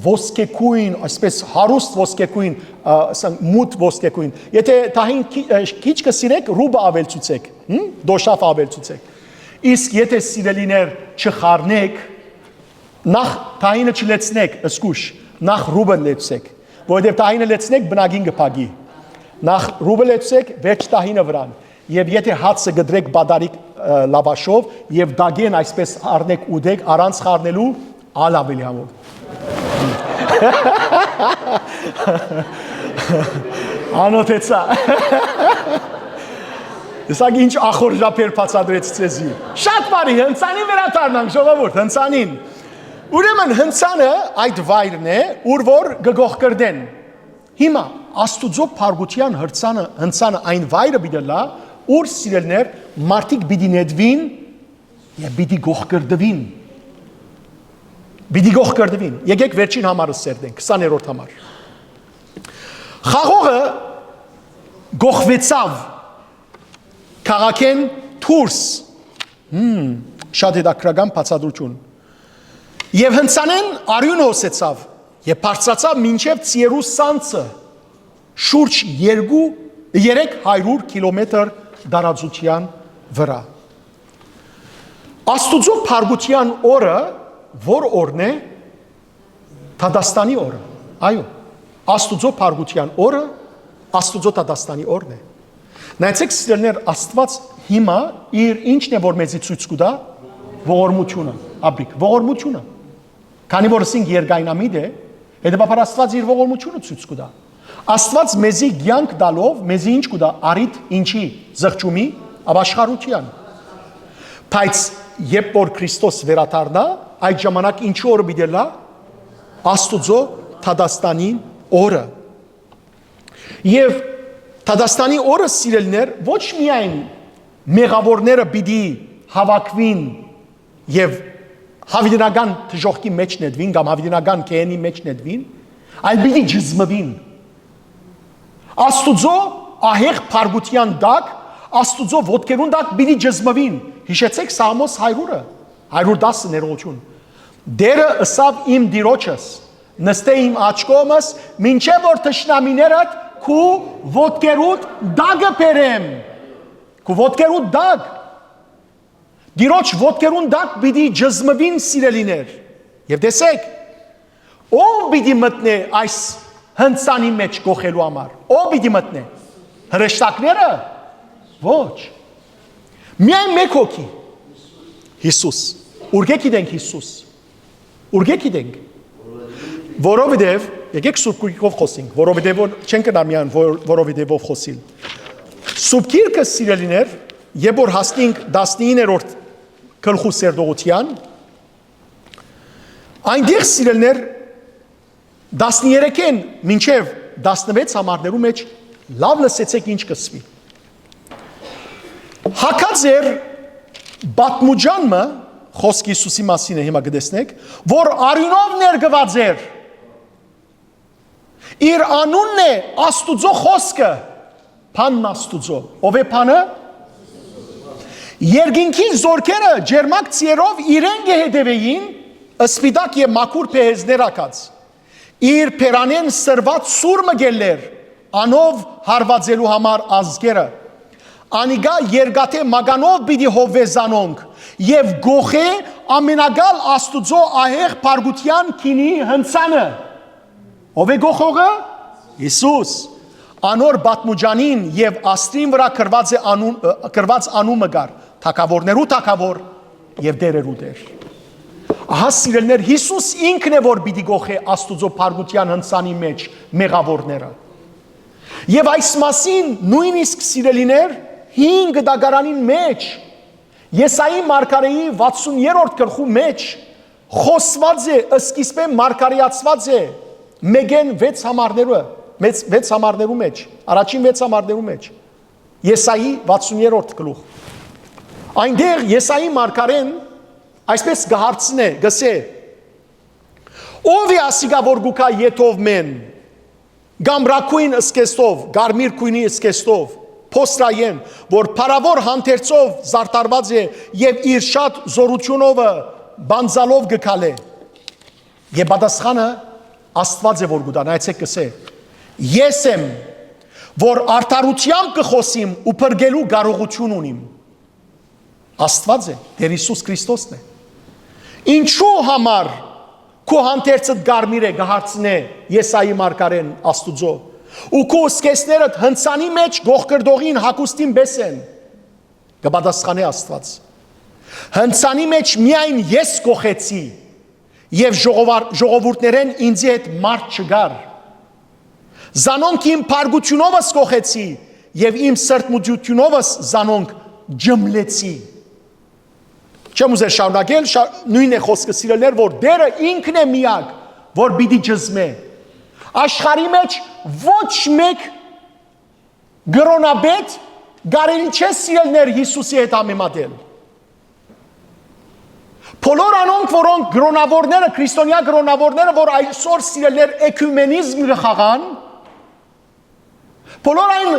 ոսկեգոյն, այսպես հարուստ ոսկեգոյն, ը, ասենք, մութ ոսկեգոյն։ Եթե թահին քի-, ը, քիչ կը սիրեք, ռուբը աւելցուցեք, հմ? Դոշաֆ աւելցուցեք։ Իսկ եթե, սիրելիներ, չխառնեք, նախ թահինը չլեցնեք, զգուշ, նախ ռուբը լեցեք, որովհետև թահինը լեցնեք, բնակին կը փակի։ Նախ ռուբը լեցեք, վերջ թահինը վրան։ Եւ եթե հացը կտրեք բադարիկ, ը, լավաշով եւ դագեն այսպես առնեք, ուտեք, առանց խառնելու, ալ աւելի համով։ Անօթեցայ։ Տեսակ ինչ ախորժապեր բացատրեց ձեզի։ Շատ բարի, հնցանին վերադառնանք, ժողովուրդ, հնցանին։ Ուրեմն հնցանը այդ վայրն է, ուր որ կը կոխկրտեն։ Հիմա Աստուծոյ փառքութեան հրցանը, հնցանը այն վայրը պիտի լա, ուր, սիրելներ, մարդիկ պիտի նետուին եւ պիտի կոխկրտուին։ Պիտի կոխկրտուին։ Եկեք վերջին համարը սերտենք, քսաներորդ համար։ Խաղողը կոխվեցաւ քաղաքէն դուրս։ Հմ, շատ հետաքրական բացատրություն։ Եւ հնցանէն արիւնը հոսեցաւ եւ բարձրացաւ մինչեւ Ծիերու սանցը, շուրջ երկու, երեք հարիւր կիլոմետր տարածութեան վրայ։ Աստուծոյ փառքութեան օրը ո՞ր օրն է։ Դատաստանի օրը։ Այո, Աստուծոյ փառքութեան օրը Աստուծոյ դատաստանի օրն է։ Նայեցեք, սիրելիներ, Աստուած հիմա իր ի՞նչն է, որ մեզի ցոյց կու տայ։ Ողորմութիւնը, ապրիկ, ողորմութիւնը։ Քանի որ ըսինք երկայնամիտ է, հետեւաբար Աստուած իր ողորմութիւնը ցոյց կու տայ։ Աստուած մեզի կեանք տալով, մեզի ի՞նչ կու տայ, առիթ ինչի, զղջումի, ապաշխարութեան։ Բայց երբ որ Քրիստոս վերադառնայ, այդ ժամանակ ինչի՞ օրը պիտի ըլլայ։ Աստուծոյ դատաստանի օրը։ Եւ դատաստանի օրը, սիրելիներ, ոչ միայն մեղաւորները պիտի հաւաքուին եւ յաւիտենական դժոխքի մէջ նետուին կամ յաւիտենական գեհենի մէջ նետուին, այլ պիտի ճզմուին։ Աստուծոյ ահեղ փառքութեան տակ, Աստուծոյ ոտքերուն տակ պիտի ճզմուին։ Յիշեցեք Սաղմոս հարիւրը, հարիւր տասը, ներողութիւն։ Տէրը ըսաւ իմ Տիրոջս. «Նստէ իմ աջ կողմս, մինչեւ որ թշնամիներդ քու ոտքերուդ տակը բերեմ»։ Քու ոտքերուդ տակ։ Տիրոջ ոտքերուն տակ պիտի ճզմուին, սիրելիներ։ Եւ տեսեք, ո՞վ պիտի մտնէ այս հնցանի մէջ կոխելու համար։ Ո՞վ պիտի մտնէ։ Հրեշտակնե՞րը։ Ոչ։ Միայն մէկ հոգի։ Յիսուս։ Ուրկէ՞ գիտենք Յիսուս։ Ուրկէ՞ գիտենք։ Որովհետեւ, եկեք Սուրբ Գիրքով խոսենք, որովհետեւ որ չեն կրնար միայն որ-, որովհետեւով խոսիլ։ Սուրբ Գիրքը, սիրելիներ, երբ որ հասնենք տասնիններորդ գլխու սերտողութեան, այնտեղ, սիրելիներ, տասներեքէն մինչեւ տասնվեց համարներու մէջ լաւ լսեցեք ինչ կ'ըսուի։ Հագած էր պատմուճան մը, խօսքը Յիսուսի մասին է, հիմա կը տեսնէք, որ արիւնով ներկուած էր։ Իր անունն է Աստուծոյ խօսքը, բանն Աստուծոյ։ Ո՞վ է բանը։ Երկինքի զօրքերը ջերմակ ծիերով իրեն կը հետեւէին, սպիտակ եւ մաքուր բեհեզներ հագած։ Իր բերանէն սրուած սուր մը կ'ելլէր, անով հարուածելու համար ազգերը։ Անիկա երկաթէ մականով պիտի հովուէ զանոնք եւ կ'ոխէ ամենակալ Աստուծոյ ահեղ փառքութեան գինի հնցանը։ Ո՞վ է կ'ոխողը։ Յիսուս։ Անոր պատմուճանին եւ աստղին վրայ գրուած է անուն, ը, գրուած անումը կար. թագաւորներու թագաւոր եւ տէրերու Տէր։ Ահա, սիրելիներ, Յիսուս ինքն է, որ պիտի կ'ոխէ Աստուծոյ փառքութեան հնցանի մէջ մեղաւորները։ Եւ այս մասին նոյնիսկ, սիրելիներ, հին գտակարանին մէջ, Եսայի մարգարէի վաթսուն երրորդ գլխու մէջ խօսուած է, սկիզբէն մարգարեացուած է մէկէն վեց համարներու, վեց, վեց համարներու մէջ, առաջին վեց համարներու մէջ, Եսայի վաթսուն երրորդ գլուխ։ Այնտեղ Եսայի մարգարեն այսպես կը հարցնէ, կ'ըսէ. «Ո՞վ է ասիկա, որ կու գայ եթովմէն, կամ ռագոյն սկեստով, կարմիր գոյնի սկեստով, փոսրայեն, որ փառաւոր հանդերձով զարդարուած է եւ իր շատ զօրութիւնովը բանձալով կը քալէ»։ Եւ պատասխանը Աստուած է որ կու տայ, նայեցէք, կ'ըսէ. «Ես եմ, որ արդարութեամբ կը խօսիմ ու փրկելու կարողութիւն ունիմ»։ Աստուած է, Տէր Յիսուս Քրիստոսն է։ «Ինչու համար քու հանդերձդ կարմիր է», կը հարցնէ Եսայի մարգարեն Աստուծոյ, «ու քու սկեսներդ հնցանի մէջ գողկրտողին հագուստին պէս են»։ Կը պատասխանէ Աստուած. «Հնցանի մէջ միայն ես կոխեցի, եւ ժողովար-, ժողովուրդներէն ինծի հետ մարդ չկար։ Զանոնք իմ փառքութիւնովս կոխեցի, եւ իմ սրտմտութիւնովս զանոնք ջմլեցի»։ Չեմ ուզեր շարունակել, շա-, նոյնն է խօսքը, սիրելիներ, որ Տէրը ինքն է միակ, որ պիտի ջզմէ։ Աշխարհի մէջ ոչ մէկ կրոնապետ կարելի չէ, սիրելիներ, Յիսուսի հետ համեմատել։ Բոլոր անոնք, որոնք կրոնաւորները, քրիստոնեայ կրոնաւորները, որ այսօր, սիրելիներ, էկումենիզմ կը խաղան, բոլոր այն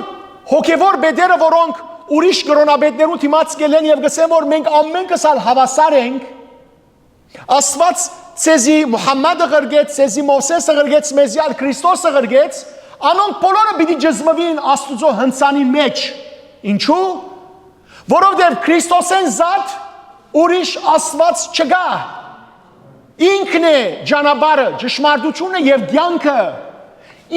հոգեվոր պետերը, որոնք ուրիշ կրոնապետներուն դիմաց կ'ելեն եւ կ'ըսեն, որ մենք ամէնքս ալ հաւասար ենք, Աստուած ձեզի Մուհամմադը ղրկեց, ձեզի Մովսէսը ղրկեց, մեզի ալ Քրիստոսը ղրկեց, անոնք բոլորը պիտի ջզմուին Աստուծոյ հնցանի մէջ։ Ինչու՞։ Որովհետեւ Քրիստոսէն զատ ուրիշ Աստուած չկայ։ Ինքն է ճանապարհը, ճշմարտութիւնը եւ կեանքը։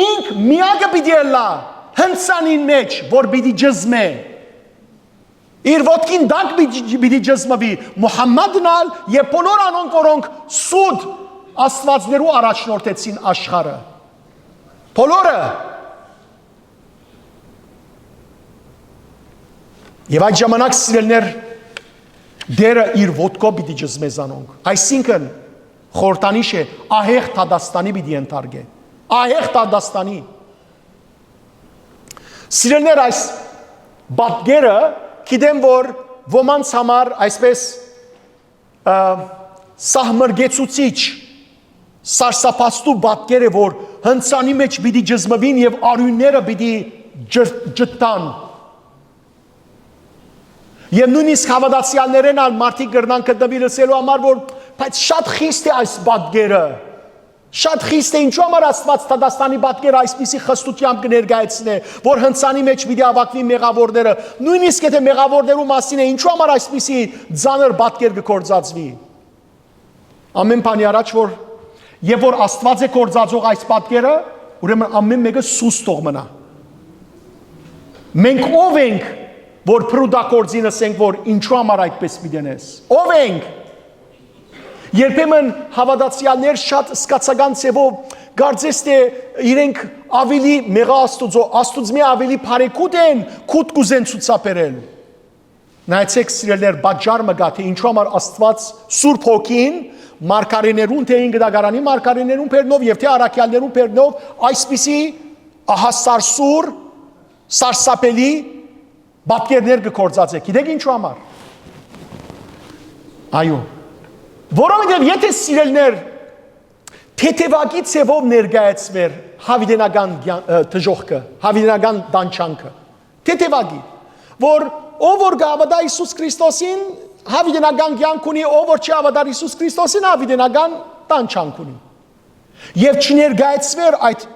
Ինք միակը պիտի ըլլայ հնցանին մէջ, որ պիտի ջզմէ։ Իր ոտքին տակ պիտի, պիտի ջզմուի Մուհամմադն ալ եւ բոլոր անոնք, որոնք սուտ աստուածներու առաջնորդեցին աշխարհը։ Բոլորը։ Եւ այդ ժամանակ, սիրելիներ, Տէրը իր ոտքով պիտի ջզմէ զանոնք։ Այսինքն, խորհրդանիշ է, ահեղ դատաստանի պիտի ենթարկէ։ Ահեղ դատաստանի։ Սիրելիներ, այս պատկերը, գիտեմ, որ ոմանց համար այսպես, ը, սահմռկեցուցիչ, սարսափազդու պատկեր է, որ հնցանի մէջ պիտի ջզմուին եւ արիւնները պիտի ջր-, ջթան։ Եւ նոյնիսկ հաւատացեալներէն ալ մարդիկ կրնան գտնուիլ ըսելու համար, որ, բայց շատ խիստ է այս պատկերը։ Շատ խիստ է, ինչու համար Աստուած դատաստանի պատկերը այսպիսի խստութեամբ կը ներկայացնէ, որ հնցանի մէջ պիտի հաւաքուին մեղաւորները, նոյնիսկ եթե մեղաւորներու մասին է, ինչու համար այսպիսի ծանր պատկեր կը գործածուի։ Ամէն բանի առաջ որ, եւ որ Աստուած է գործածող այս պատկերը, ուրեմն ամէն մէկը սուս թող մնայ։ Մենք ո՞վ ենք, որ փռուտագործին ըսենք, որ ինչու համար այդպես պիտի ընես։ Ո՞վ ենք։ Երբեմն հաւատացեալներ շատ սկացական ձևով կարծես թէ իրենք ավելի մեղա Աստուծոյ, Աստուծմէ ավելի բարեկութ են, կուտ կ'ուզեն ցուցաբերել։ Նայեցեք, սիրելիներ, պատճառ մը կայ, թէ ինչու համար Աստուած Սուրբ Հոգին մարգարէներուն, թէ Ինքնակարանի մարգարէներուն բերնով եւ թէ առաքեալներուն բերնով այսպիսի ահասարսուռ, սարսափելի պատկերներ կը գործածէ։ Գիտեք ինչու համար։ Այո։ Որովհետեւ եթե, սիրելիներ, թեթեւակի ձևով ներկայացվեր յաւիտենական կյան-, ը, դժոխքը, յաւիտենական տանջանքը, թեթեւակի, որ ով որ կը հաւատայ Յիսուս Քրիստոսին, յաւիտենական կեանք ունի, ով որ չի հաւատար Յիսուս Քրիստոսին, յաւիտենական տանջանք ունի։ Եւ չներկայացվեր այդ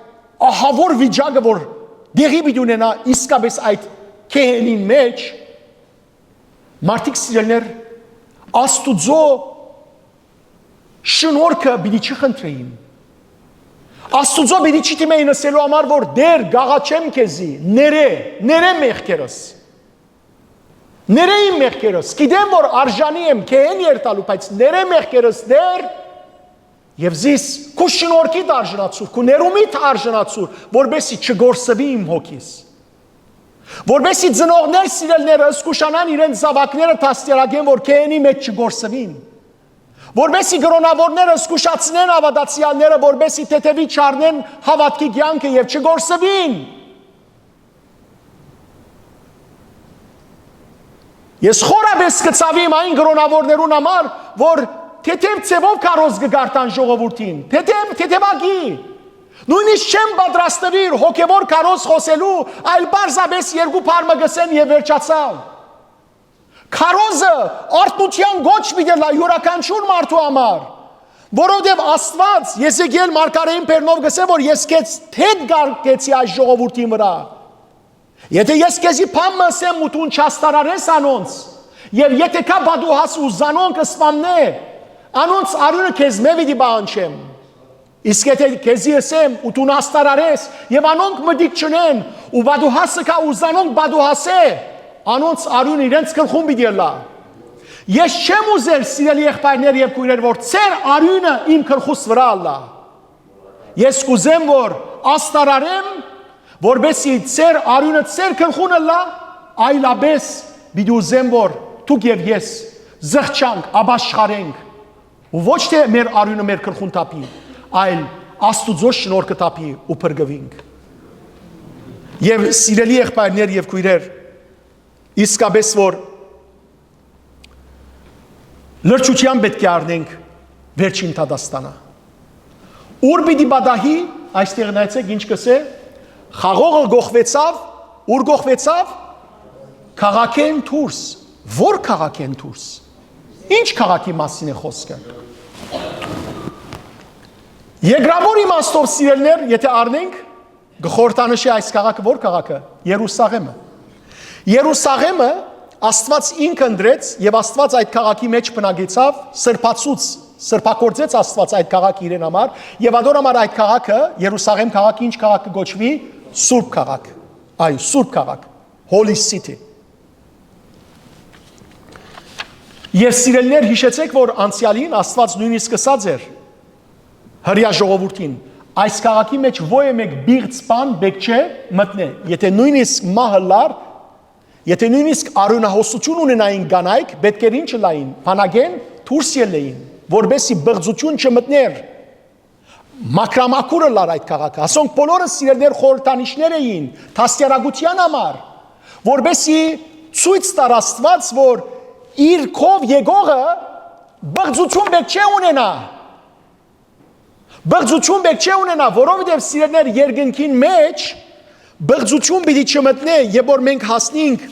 ահաւոր վիճակը, որ տեղի պիտի ունենայ իսկապես այդ գեհենին մէջ, մարդիկ, սիրելիներ, Աստուծոյ շնորհքը պիտի չխնդրէին։ Աստուծոյ պիտի չդիմէին ըսելու համար, որ Տէր, կ'աղաչեմ քեզի, ներէ, ներէ մեղքերս։ Ներէ իմ մեղքերս, գիտեմ, որ արժանի եմ գեհեն երթալու, բայց ներէ մեղքերս, Տէր, եւ զիս քու շնորհքիդ արժանացուր, քու ներումիդ արժանացուր, որպեսզի չկորսուի իմ հոգիս։ Որպեսզի ծնողներ, սիրելիներս, զգուշանան իրենց զաւակները դաստիարակեն, որ գեհենի մէջ չկորսուին։ որպեսզի կրոնաւորները զգուշացնեն հաւատացեալները, որպեսզի թեթեւի չառնեն հաւատքի կեանքը եւ չկորսուին։ Ես խորապէս կը ցաւեմ այն կրոնաւորներուն համար, որ թեթեւ ձեւով քարոզ կը կարդան ժողովուրդին, թեթեւ, թեթեւակի։ Նոյնիսկ չեն պատրաստուիր հոգեվոր քարոզ խօսելու, այլ պարզապէս երկու բառ մը կ'ըսեն եւ վերջացաւ։ Քարոզը արթնութեան կոչ պիտի ըլլայ իւրաքանչիւր մարդու համար, որովհետեւ Աստուած Եզեկիել մարգարէին բերնով կ'ըսէ, որ ես քեզ դէդ կարկեցի այս ժողովուրդին վրայ։ Եթէ ես քեզի բան մը ըսեմ ու դուն չաստարարես անոնց, եւ եթէ գայ պատուհաս ու զանոնք սպաննէ, անոնց արիւնը քեզմէ պիտի պահանջեմ։ Իսկ եթէ քեզի ըսեմ ու դուն աստարարես, եւ անոնք մտիկ չունեն, ու պատուհասը գայ ու զանոնք պատուհասէ, անոնց արիւնը իրենց գլխուն պիտի ըլլայ։ Ես չեմ ուզեր, սիրելի եղբայրներ եւ քոյրեր, որ ձեր արիւնը իմ գլխուս վրայ ըլլայ։ Ես կ'ուզեմ, որ աստարարեմ, որպեսզի ձեր արիւնը ձեր գլխուն ըլլայ, այլապէս պիտի ուզեմ, որ դուք եւ ես զղջանք, ապաշխարենք, ու ոչ թէ մեր արիւնը մեր գլխուն թափի, այլ Աստուծոյ շնորհքը թափի ու փրկուինք։ Եւ սիրելի եղբայրներ եւ քոյրեր, իսկապէս որ լրջութեան պէտք է առնենք վերջին դատաստանը։ Ո՞ւր պիտի պատահի, այստեղ նայեցէք ինչ կ'ըսէ, խաղողը կոխուեցաւ, ո՞ւր կոխուեցաւ, քաղաքէն դուրս։ Ո՞ր քաղաքէն դուրս։ Ինչ քաղաքի մասին է խօսքը։ Երկրաւոր իմաստով, սիրելիներ, եթէ առնենք, կը խորհրդանշի այս քաղաքը, ո՞ր քաղաքը։ Երուսաղէմը։ Երուսաղէմը Աստուած ինքը ընտրեց եւ Աստուած այդ քաղաքի մէջ բնակեցաւ, սրբացուց, սրբագործեց Աստուած այդ քաղաքը իրեն համար, եւ ադոր համար այդ քաղաքը, Երուսաղէմ քաղաքը, ինչ քաղաք կը կոչուի, սուրբ քաղաք։ Այո, սուրբ քաղաք, Holy City։ Եւ սիրելիներ, յիշեցէք, որ անցեալին Աստուած նոյնիսկ ըսած էր հրեայ ժողովուրդին. «Այս քաղաքի մէջ ոյ մէկ պիղծ բան պէտք չէ մտնէ»։ Եթէ նոյնիսկ մահ ըլլար, եթէ նոյնիսկ արիւնահոսություն ունենային կանայք, պէտք էր ինչ ըլլային, բանակէն դուրս ելլէին, որպեսզի պղծութիւն չմտնէր, մաքրամաքուր ըլլար այդ քաղաքը։ Ասոնք բոլորը, սիրելիներ, խորհրդանիշներ էին դաստիարակութեան համար, որպեսզի ցոյց տար Աստուած, որ իր քով եկողը պղծութիւն պէտք չէ ունենայ։ Պղծութիւն պէտք չէ ունենայ, որովհետեւ, սիրելիներ, երկնքին մէջ պղծութիւն պիտի չմտնէ, երբ որ մենք հասնենք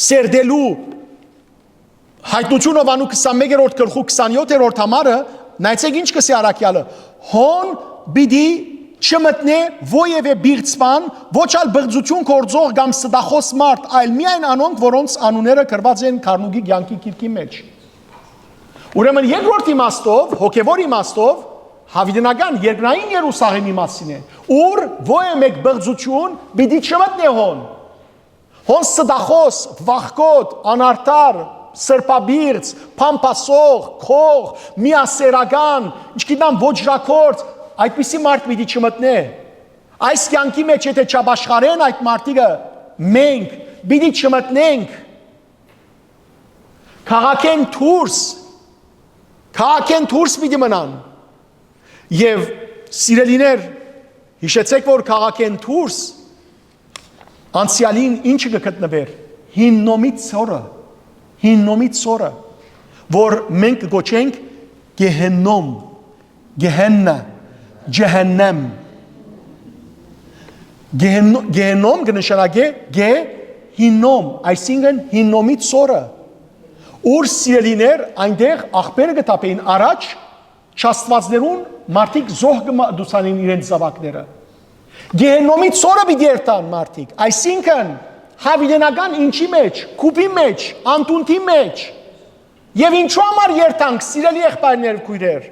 Սերտելու Յայտնութիւնը, Յովհաննէս քսանմէկերորդ գլխու քսանեօթերորդ համարը, նայեցէք ինչ կ'ըսէ առաքեալը. «Հոն պիտի չմտնէ որեւէ պիղծ բան, ոչ ալ պղծութիւն գործող կամ ստախոս մարդ, այլ միայն անոնք, որոնց անունները գրուած են գառնուկի կեանքի գիրքին մէջ»։ Ուրեմն երկրորդ իմաստով, հոգեվոր իմաստով, յաւիտենական երկրային Երուսաղէմի մասին է, ուր որեւէ մէկ պղծութիւն պիտի չմտնէ հոն։ Հոն ստախոս, վախկոտ, անարդար, սրբապիղծ, փամփասող, քող, միասեռական, ինչքիդամ ոճրագործ, այդպիսի մարդ պիտի չմտնէ։ Այս կեանքի մէջ եթէ չապաշխարեն այդ մարդիկը, մենք պիտի չմտնենք։ Քաղաքէն դուրս, քաղաքէն դուրս պիտի մնան։ Եւ, սիրելիներ, յիշեցէք, որ քաղաքէն դուրս անցեալին ինչը կը գտնուէր, Հիննոմի ծորը, Հիննոմի ծորը, որ մենք կը կոչենք Գեհեննոմ, Գեհեննա, Ջեհեննեմ։ Գեհեննո-, Գեհեննոմ կը նշանակէ գե, Հիննոմ, այսինքն Հիննոմի ծորը, ուր, սիրելիներ, այնտեղ աղբերը կը թափէին առաջ չաստուածներուն, մարդիկ զոհ կը մատուցանին իրենց զաւակները։ Գեհեննոմի ծորը պիտի երթան մարդիկ, այսինքն յաւիտենական ինչի մէջ, կուպի մէջ, անդունդի մէջ։ Եւ ինչու համար երթանք, սիրելի եղբայրներ, քոյրեր։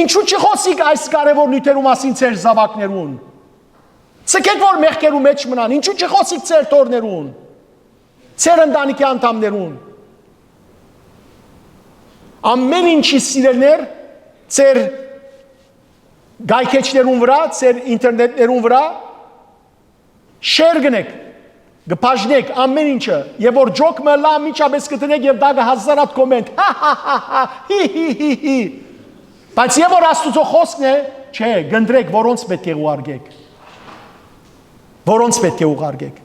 Ինչու՞ չխօսիք այս կարեւոր նիւթերու մասին ձեր զաւակներուն։ Ձգէք որ մեղքերու մէջ մնան, ինչու՞ չխօսիք ձեր թոռներուն, ձեր ընտանիքի անդամներուն։ Ամեն ինչի, սիրելիներ, ձեր գայքէջներուն վրայ, ձեր ինտերնետներուն վրայ շեր գնեք, Կը բաժնեք ամէն ինչը, եւ որ ջոկ մը լա, միջապէս կը դնեք եւ տակը հազար հատ կոմենտ։ Հա, հա, հի, հի, հի, հի։ Բայց եւ որ Աստուծոյ խօսքն է, չէ, կընտրեք որոնց պէտք է ուղարկեք։ Որոնց պէտք է ուղարկեք։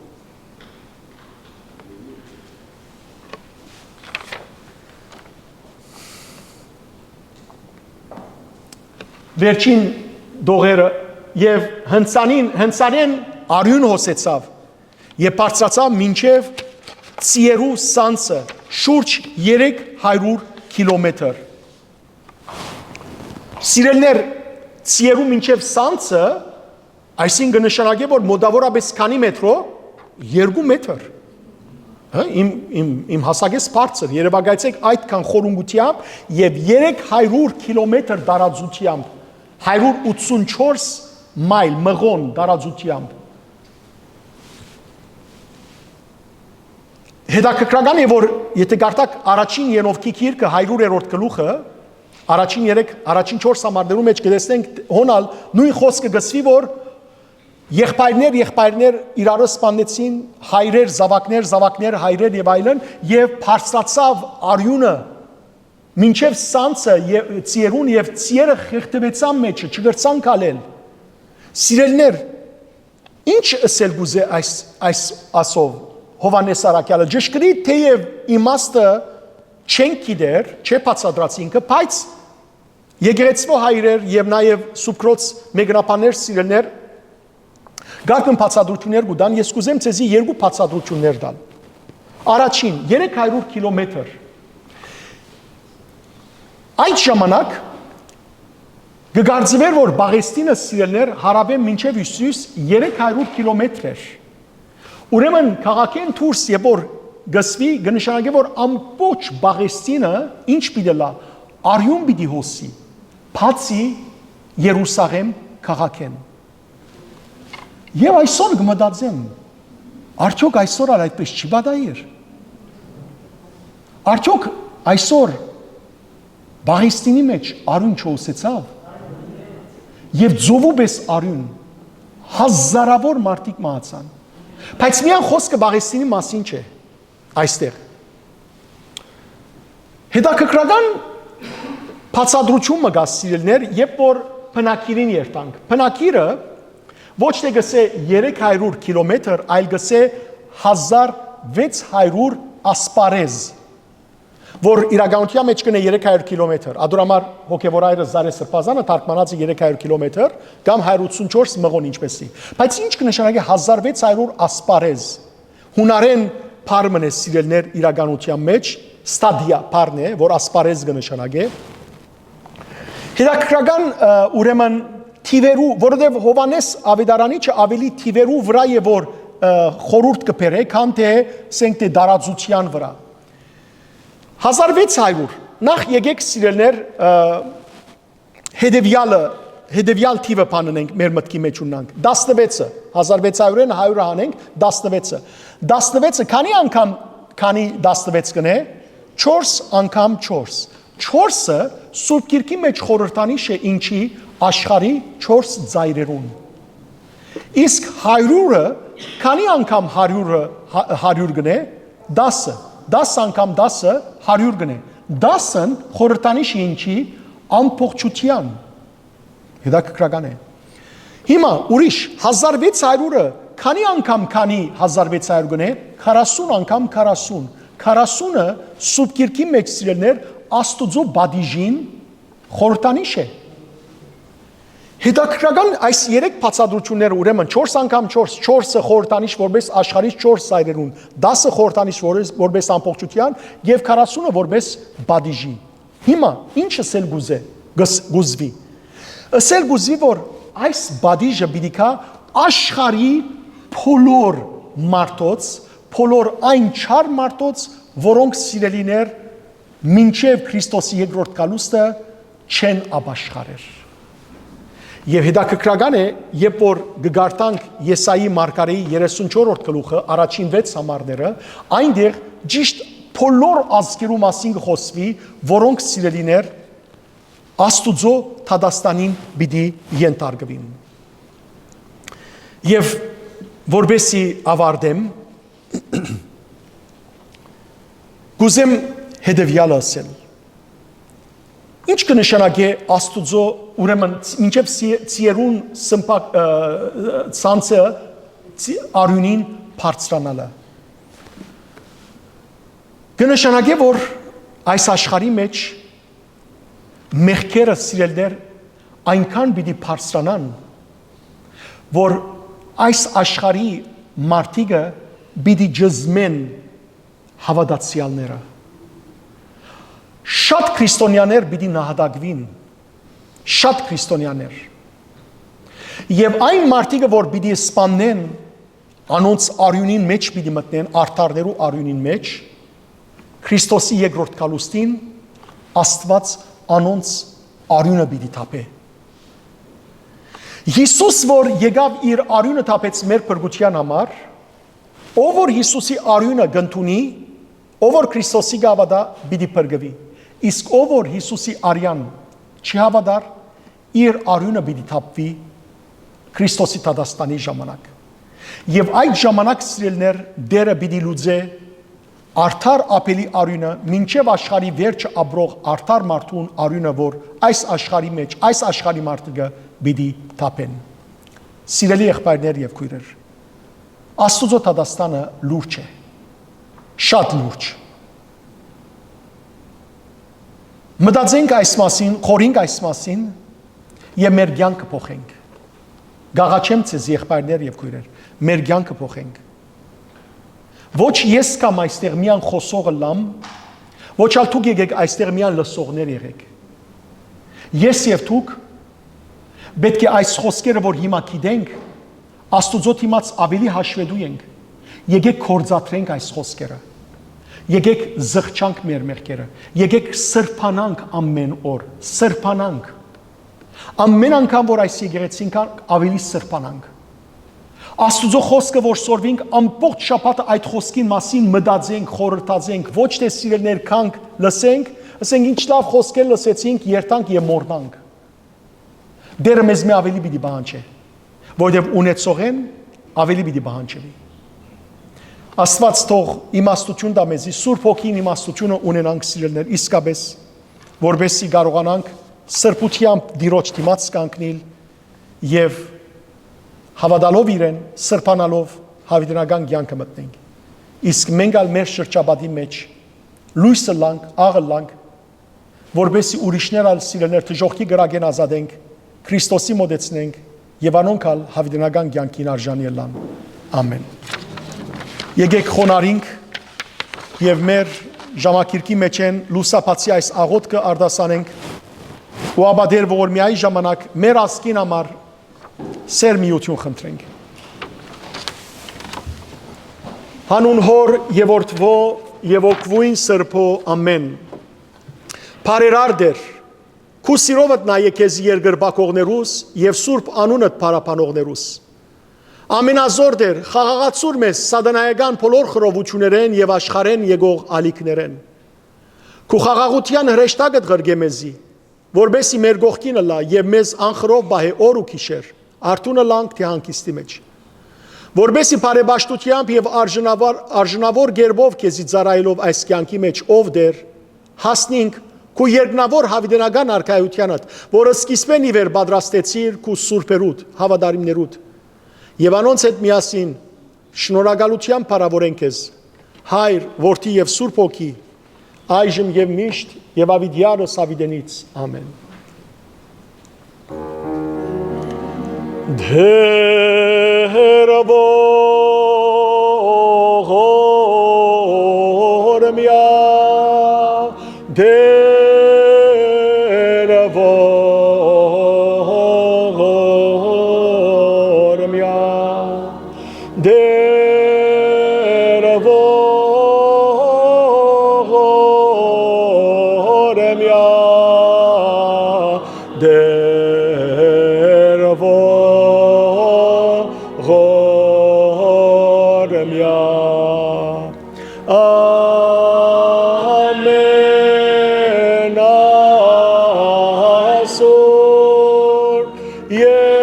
Վերջին դողերը, եւ հնցանին, հնցանեն արիւն հոսեցաւ եւ բարձրացաւ մինչեւ Ծիերու սանցը, շուրջ երեք հարիւր կիլոմեթր։ Սիրելիներ, Ծիերու մինչեւ սանցը, այսինքն, կը նշանակէ, որ մոտաւորապէս քանի մեթրո, երկու մեթր։ Հա, իմ, իմ, իմ հասակէս բարձր, երեւակայեցէք այդքան խորունկութեամբ եւ երեք հարիւր կիլոմեթր տարածութեամբ, հարիւր ութսունչորս մայլ մղոն տարածութեամբ։ Հետաքրքրական է, որ եթե կարդաք առաջին Ենովքի գիրքը, հարիւրերորդ գլուխը, առաջին երեք, առաջին չորս համարներու մէջ կը տեսնենք, հոն ալ նոյն խօսքը կը սուի, որ եղբայրներ, եղբայրներ իրարը սպաննեցին, հայրեր, զաւակներ, զաւակներ, հայրեր եւ այլն, եւ բարձրացաւ արիւնը մինչեւ սանցը, եւ Ծիերուն, եւ Ծիերը խեղդուեցան մէջը, չկրցան քալել։ Սիրելիներ, ի՞նչ ըսել կուզէ այս, այս ասով Յովհաննէս առաքեալը։ Ճշգրիտ թէեւ իմաստը չենք գիտեր, չէ բացատրած ինքը, բայց եկեղեցւոյ հայրեր եւ նաեւ Սուրբ Քրոց մեկնաբաններ, սիրելիներ, կարգին բացատրութիւններ կու տան, ես կուզեմ ձեզի երկու բացատրութիւններ տալ։ Առաջին, երեք հարիւր կիլոմեթր։ Այդ ժամանակ կը կարծուէր, որ Պաղեստինը, սիրելիներ, հարաւէ մինչեւ հիւսիս երեք հարիւր կիլոմեթր էր։ Ուրեմն քաղաքէն դուրս երբ որ գսվի, կը նշանակէ, որ ամբողջ Պաղեստինը ինչ պիտի լա, արիւն պիտի հոսի, բացի Երուսաղէմ քաղաքէն։ Եւ այսօր կը մտածեմ, արդյոք այսօր ալ այդպես չի պատահեր։ Արդյոք այսօր Պաղեստինի մէջ արիւն չհոսեցաւ, եւ ծովու պէս արիւն, հազարաւոր մարդիկ մահացան։ Բայց միան խօսքը Պաղեստինի մասին չէ այստեղ։ Հետաքրքրական բացատրութիւն մը կայ, սիրելիներ, երբ որ բնակիրին երթանք։ Բնակիրը ոչ թէ կսէ երեք հարիւր կիլոմեթր, այլ կսէ հազար վեց հարիւր ասպարեզ, որ իրականութեան մէջ կ'ընէ երեք հարիւր կիլոմեթր։ Ադոր համար հոգեւոր այրը Զարէ Սրբազանը թարգմանած է երեք հարիւր կիլոմեթր կամ հարիւր ութսունչորս մղոն ինչպէսի։ Բայց ի՞նչ կը նշանակէ հազար վեց հարիւր ասպարեզ։ Հունարէն բառ մըն է, սիրելիներ, իրականութեան մէջ, ստադիա բառն է, որ ասպարեզ կը նշանակէ։ Հետաքրքրական, ը, ուրեմն, թիւերու, որովհետեւ Յովհաննէս Աւետարանիչը աւելի թիւերու վրայ է, որ, ը, խորհուրդ կը բերէ, քան թէ, սենք թէ, տարածութեան վրայ։ Հազար վեց հարիւր, նախ եկեք, սիրելիներ, ը, հետեւեալը, հետեւեալ թիւը բաննենք, մեր մտքի մէջ ուննանք։ Տասնվեցը, հազար վեց հարիւրէն հարիւրը հանենք, տասնվեցը։ Տասնվեցը քանի՞ անգամ, քանի տասնվեց կ'ընէ, չորս անգամ չորս։ Չորսը Սուրբ Գիրքի մէջ խորհրդանիշ է ինչի, աշխարհի չորս ծայրերուն։ Իսկ հարիւրը քանի՞ անգամ հարիւրը, հա-, հարիւր կ'ընէ, տասը, տաս անգամ տասը հարիւր կ'ընէ։ Տասն խորհրդանիշ է ինչի, ամբողջութեան։ Հետաքրքրական է։ Հիմա ուրիշ, հազար վեց հարիւրը քանի՞ անգամ քանի հազար վեց հարիւր կ'ընէ, քառասուն անգամ քառասուն։ Քառասունը Սուրբ Գիրքի մէջ, սիրելիներ, Աստուծոյ պատիժին խորհրդանիշ է։ Հետաքրքրական այս երեք բացատրութիւնները, ուրեմն չորս անգամ չորս, չորսը խորհրդանիշ որպես աշխարհի չորս ծայրերուն, տասը խորհրդանիշ որպես, որպես ամբողջութեան եւ քառասունը որպես պատիժի։ Հիմա ի՞նչ ըսել կուզէ, կս-, կուզուի։ Ըսել կուզուի, որ այս պատիժը պիտի գայ աշխարհի բոլոր մարդոց, բոլոր այն չար մարդոց, որոնք, սիրելիներ, մինչեւ Քրիստոսի երկրորդ գալուստը չեն ապաշխարեր։ Եւ հետաքրքրական է, երբ որ կը կարդանք Եսայի մարգարեի երեսունչորսերորդ գլուխը, առաջին վեց համարները, այնտեղ ճիշտ բոլոր ազգերու մասին կը խօսուի, որոնք, սիրելիներ, Աստուծոյ դատաստանին պիտի ենթարկուին։ Եւ որպեսզի ավարտեմ, Կ'ուզեմ հետեւեալը ըսել։ Ինչ կը նշանակէ Աստուծոյ, ուրեմն, մինչեւ ցի-, ցիերուն սմբակ, ը, ցանցը, ցի-, արիւնին բարձրանալը։ Կը նշանակէ, որ այս աշխարհի մէջ մեղքերը, սիրելիներ, այնքան պիտի բարձրանան, որ այս աշխարհի մարդիկը պիտի ճզմեն հաւատացեալները։ Շատ քրիստոնեաներ պիտի նահատակուին, շատ քրիստոնեաներ։ Եւ այն մարդիկը, որ պիտի սպաննեն, անոնց արիւնին մէջ պիտի մտնեն, արդարներու արիւնին մէջ, Քրիստոսի երկրորդ գալուստին Աստուած անոնց արիւնը պիտի թափէ։ Յիսուս, որ եկաւ, իր արիւնը թափեց մեր փրկութեան համար, ով որ Յիսուսի արիւնը կ'ընդունի, ով որ Քրիստոսի կը հաւատայ, պիտի փրկուի։ Իսկ ով որ Յիսուսի արեան չի հաւատար, իր արիւնը պիտի թափուի Քրիստոսի դատաստանի ժամանակ։ Եւ այդ ժամանակ, սիրելիներ, Տէրը պիտի լուծէ արդար Աբէլի արիւնը, մինչեւ աշխարհի վերջը ապրող արդար մարդուն արիւնը, որ այս աշխարհի մէջ, այս աշխարհի մարդիկը պիտի թափեն։ Սիրելի եղբայրներ եւ քոյրեր, Աստուծոյ դատաստանը լուրջ է, շատ լուրջ։ Մտածենք այս մասին, խորհենք այս մասին եւ մեր կեանքը փոխենք։ Կ'աղաչեմ ձեզ, եղբայրներ եւ քոյրեր, մեր կեանքը փոխենք։ Ոչ ես կամ այստեղ միայն խօսողը լամ, ոչ ալ դուք եկեք այստեղ միայն լսողներ եղեք։ Ես եւ դուք պէտք է այս խօսքերը, որ հիմա գիտենք, Աստուծոյ դիմաց աւելի հաշուետու ենք։ Եկեք գործադրենք այս խօսքերը։ Եկեք զղջանք մեր մեղքերը։ Եկեք սրբանանք ամէն օր, սրբանանք։ Ամէն անգամ, որ այս եկեղեցին գանք, աւելի սրբանանք։ Աստուծոյ խօսքը որ սորվինք, ամբողջ շաբաթը այդ խօսքին մասին մտածենք, խորհրդածենք, ոչ թէ սիրելիներ գանք, լսենք, ասենք ինչ լաւ խօսքեր լսեցինք, երթանք եւ մոռնանք։ Տէրը մեզմէ աւելի պիտի պահանջէ, որովհետեւ ունեցողէն աւելի պիտի պահանջուի։ Աստուած թող իմաստութիւն տայ մեզի, Սուրբ Հոգին իմաստութիւնը ունենանք, սիրելիներ, իսկապէս, որպեսզի կարողանանք սրբութեամբ Տիրոջ դիմաց կանգնիլ եւ հաւատալով իրեն, սրբանալով յաւիտենական կեանքը մտնենք։ Իսկ մենք ալ մեր շրջապատի մէջ լոյս ըլլանք, աղ ըլլանք, որպեսզի ուրիշներ ալ, սիրելիներ, դժոխքի կրակէն ազատենք, Քրիստոսի մօտեցնենք եւ անոնք ալ յաւիտենական կեանքին արժանի ըլլան։ Ամէն։ Եկեք խոնարհինք եւ մեր ժամագիրքի մէջէն լուսաբացի այս աղօթքը արտասանենք ու ապա Տէր ողորմիայի ժամանակ մեր ազգին համար սեր միութիւն խնդրենք։ Հանուն Հօր եւ Որդւոյ եւ Հոգւոյն Սրբոյ, ամէն։ Բարերար Տէր, քու սիրովդ նայէ քեզի երկրպագողներուս եւ սուրբ անունդ փառաբանողներուս։ Ամենազօր Տէր, խաղաղացուր մեզ սատանայական բոլոր խռովութիւններէն եւ աշխարհէն եկող ալիքներէն։ Քու խաղաղութեան հրեշտակդ ղրկէ մեզի, որպեսզի մեր կողքին ըլլայ եւ մեզ անխռով պահէ օր ու գիշեր, արթուն ըլլանք թէ հանգիստի մէջ։ Որպեսզի բարեպաշտութեամբ եւ արժանավար, արժանաւոր կերպով քեզի ծառայելով այս կեանքի մէջ, ով Տէր, հասնինք քու երկնաւոր յաւիտենական արքայութեանդ, որ սկիզբէն ի վեր պատրաստեցիր քու սուրբերուդ, հաւատարիմներուդ, եւ անոնց հետ միասին շնորհակալութեամբ փառաւորենք քեզ, Հայր, Որդի եւ Սուրբ Հոգի, այժմ եւ միշտ եւ յաւիտեանս յաւիտենից։ Ամէն։ Տէր ողորմեա, Տէր ողորմեա, Տէր ողորմեա, Տէր ողորմեա, ամենասուրբ երրորդ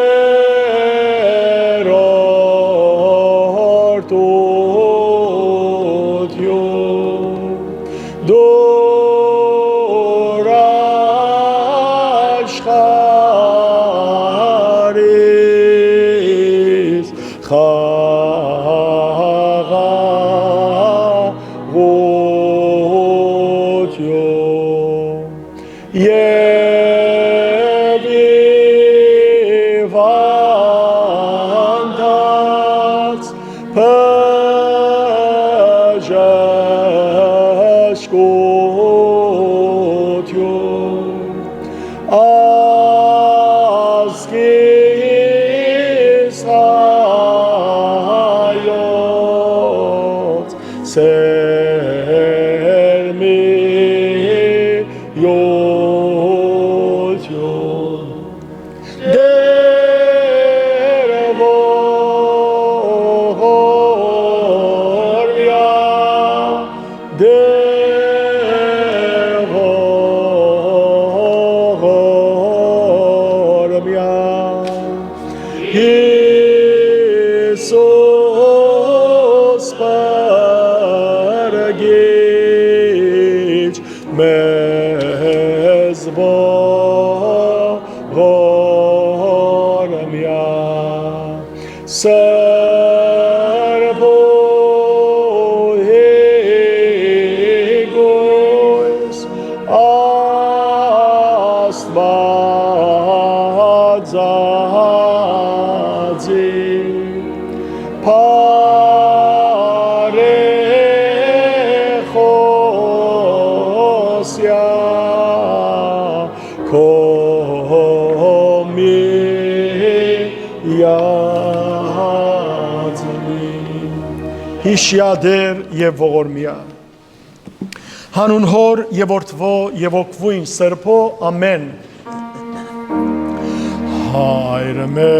խաղաղ յաջողութիւն եւ հիւանդանց բժշկութիւն, ազգիս հայոց սերմի յոյթիւն։ Տէր ողորմեա, Տէր ողորմեա, Յիսուս փրկիչ մեզ ողորմեա, Սրբոյ կոյս Աստուածածի բարեխօսեայ քո միածնի։ Յիշեայ Տէր եւ ողորմեայ, յանուն Հօր եւ Որդւոյ եւ Հոգւոյն Սրբոյ, ամէն։ Հայր մեր,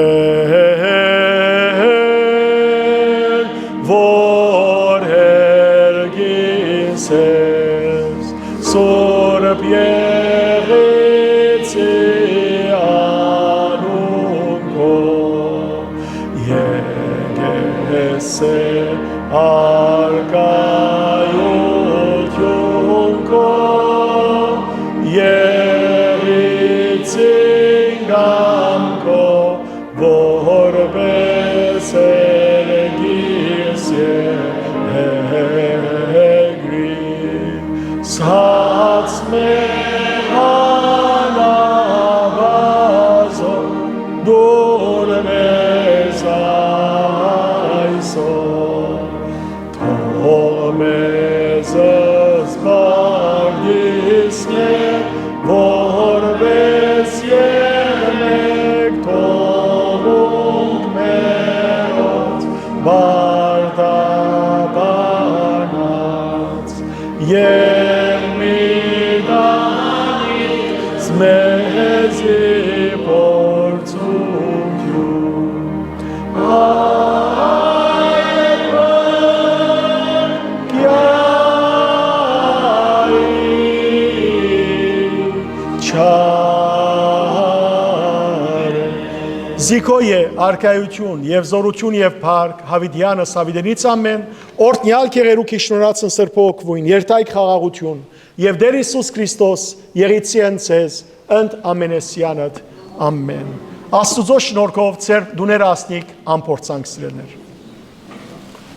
որ երկինս ես, Սուրբ Եղեցի անուն քո, եկեղեցի առկայութիւն քո, Եղեցին կամքով, որպէս երկիրս երկրի, ցած մեր անաբազոր դուր մեզ այսօր, թող մեզ զբաղեցնէ, որպէս երբեք թողունք մերոց պարտաբանած, եւ մի տանից մեզի փորձութիւն, այլ կայ չար։ Զիքոյ է, արքայութիւն եւ զօրութիւն եւ փառք Յաւիտեանս Յաւիտենից ամէն, օրհնեալ կեղերուկ յիշնորհացն Սրբոյ Հոգւոյն, երթայք խաղաղութիւն, եւ Տէր Յիսուս Քրիստոս եղիցի ընդ ձեզ, ընդ ամենեսեանդ։ Ամէն։ Աստուծոյ շնորհքով ձեր տուները ասնիք անփորձանք, սիրելիներ։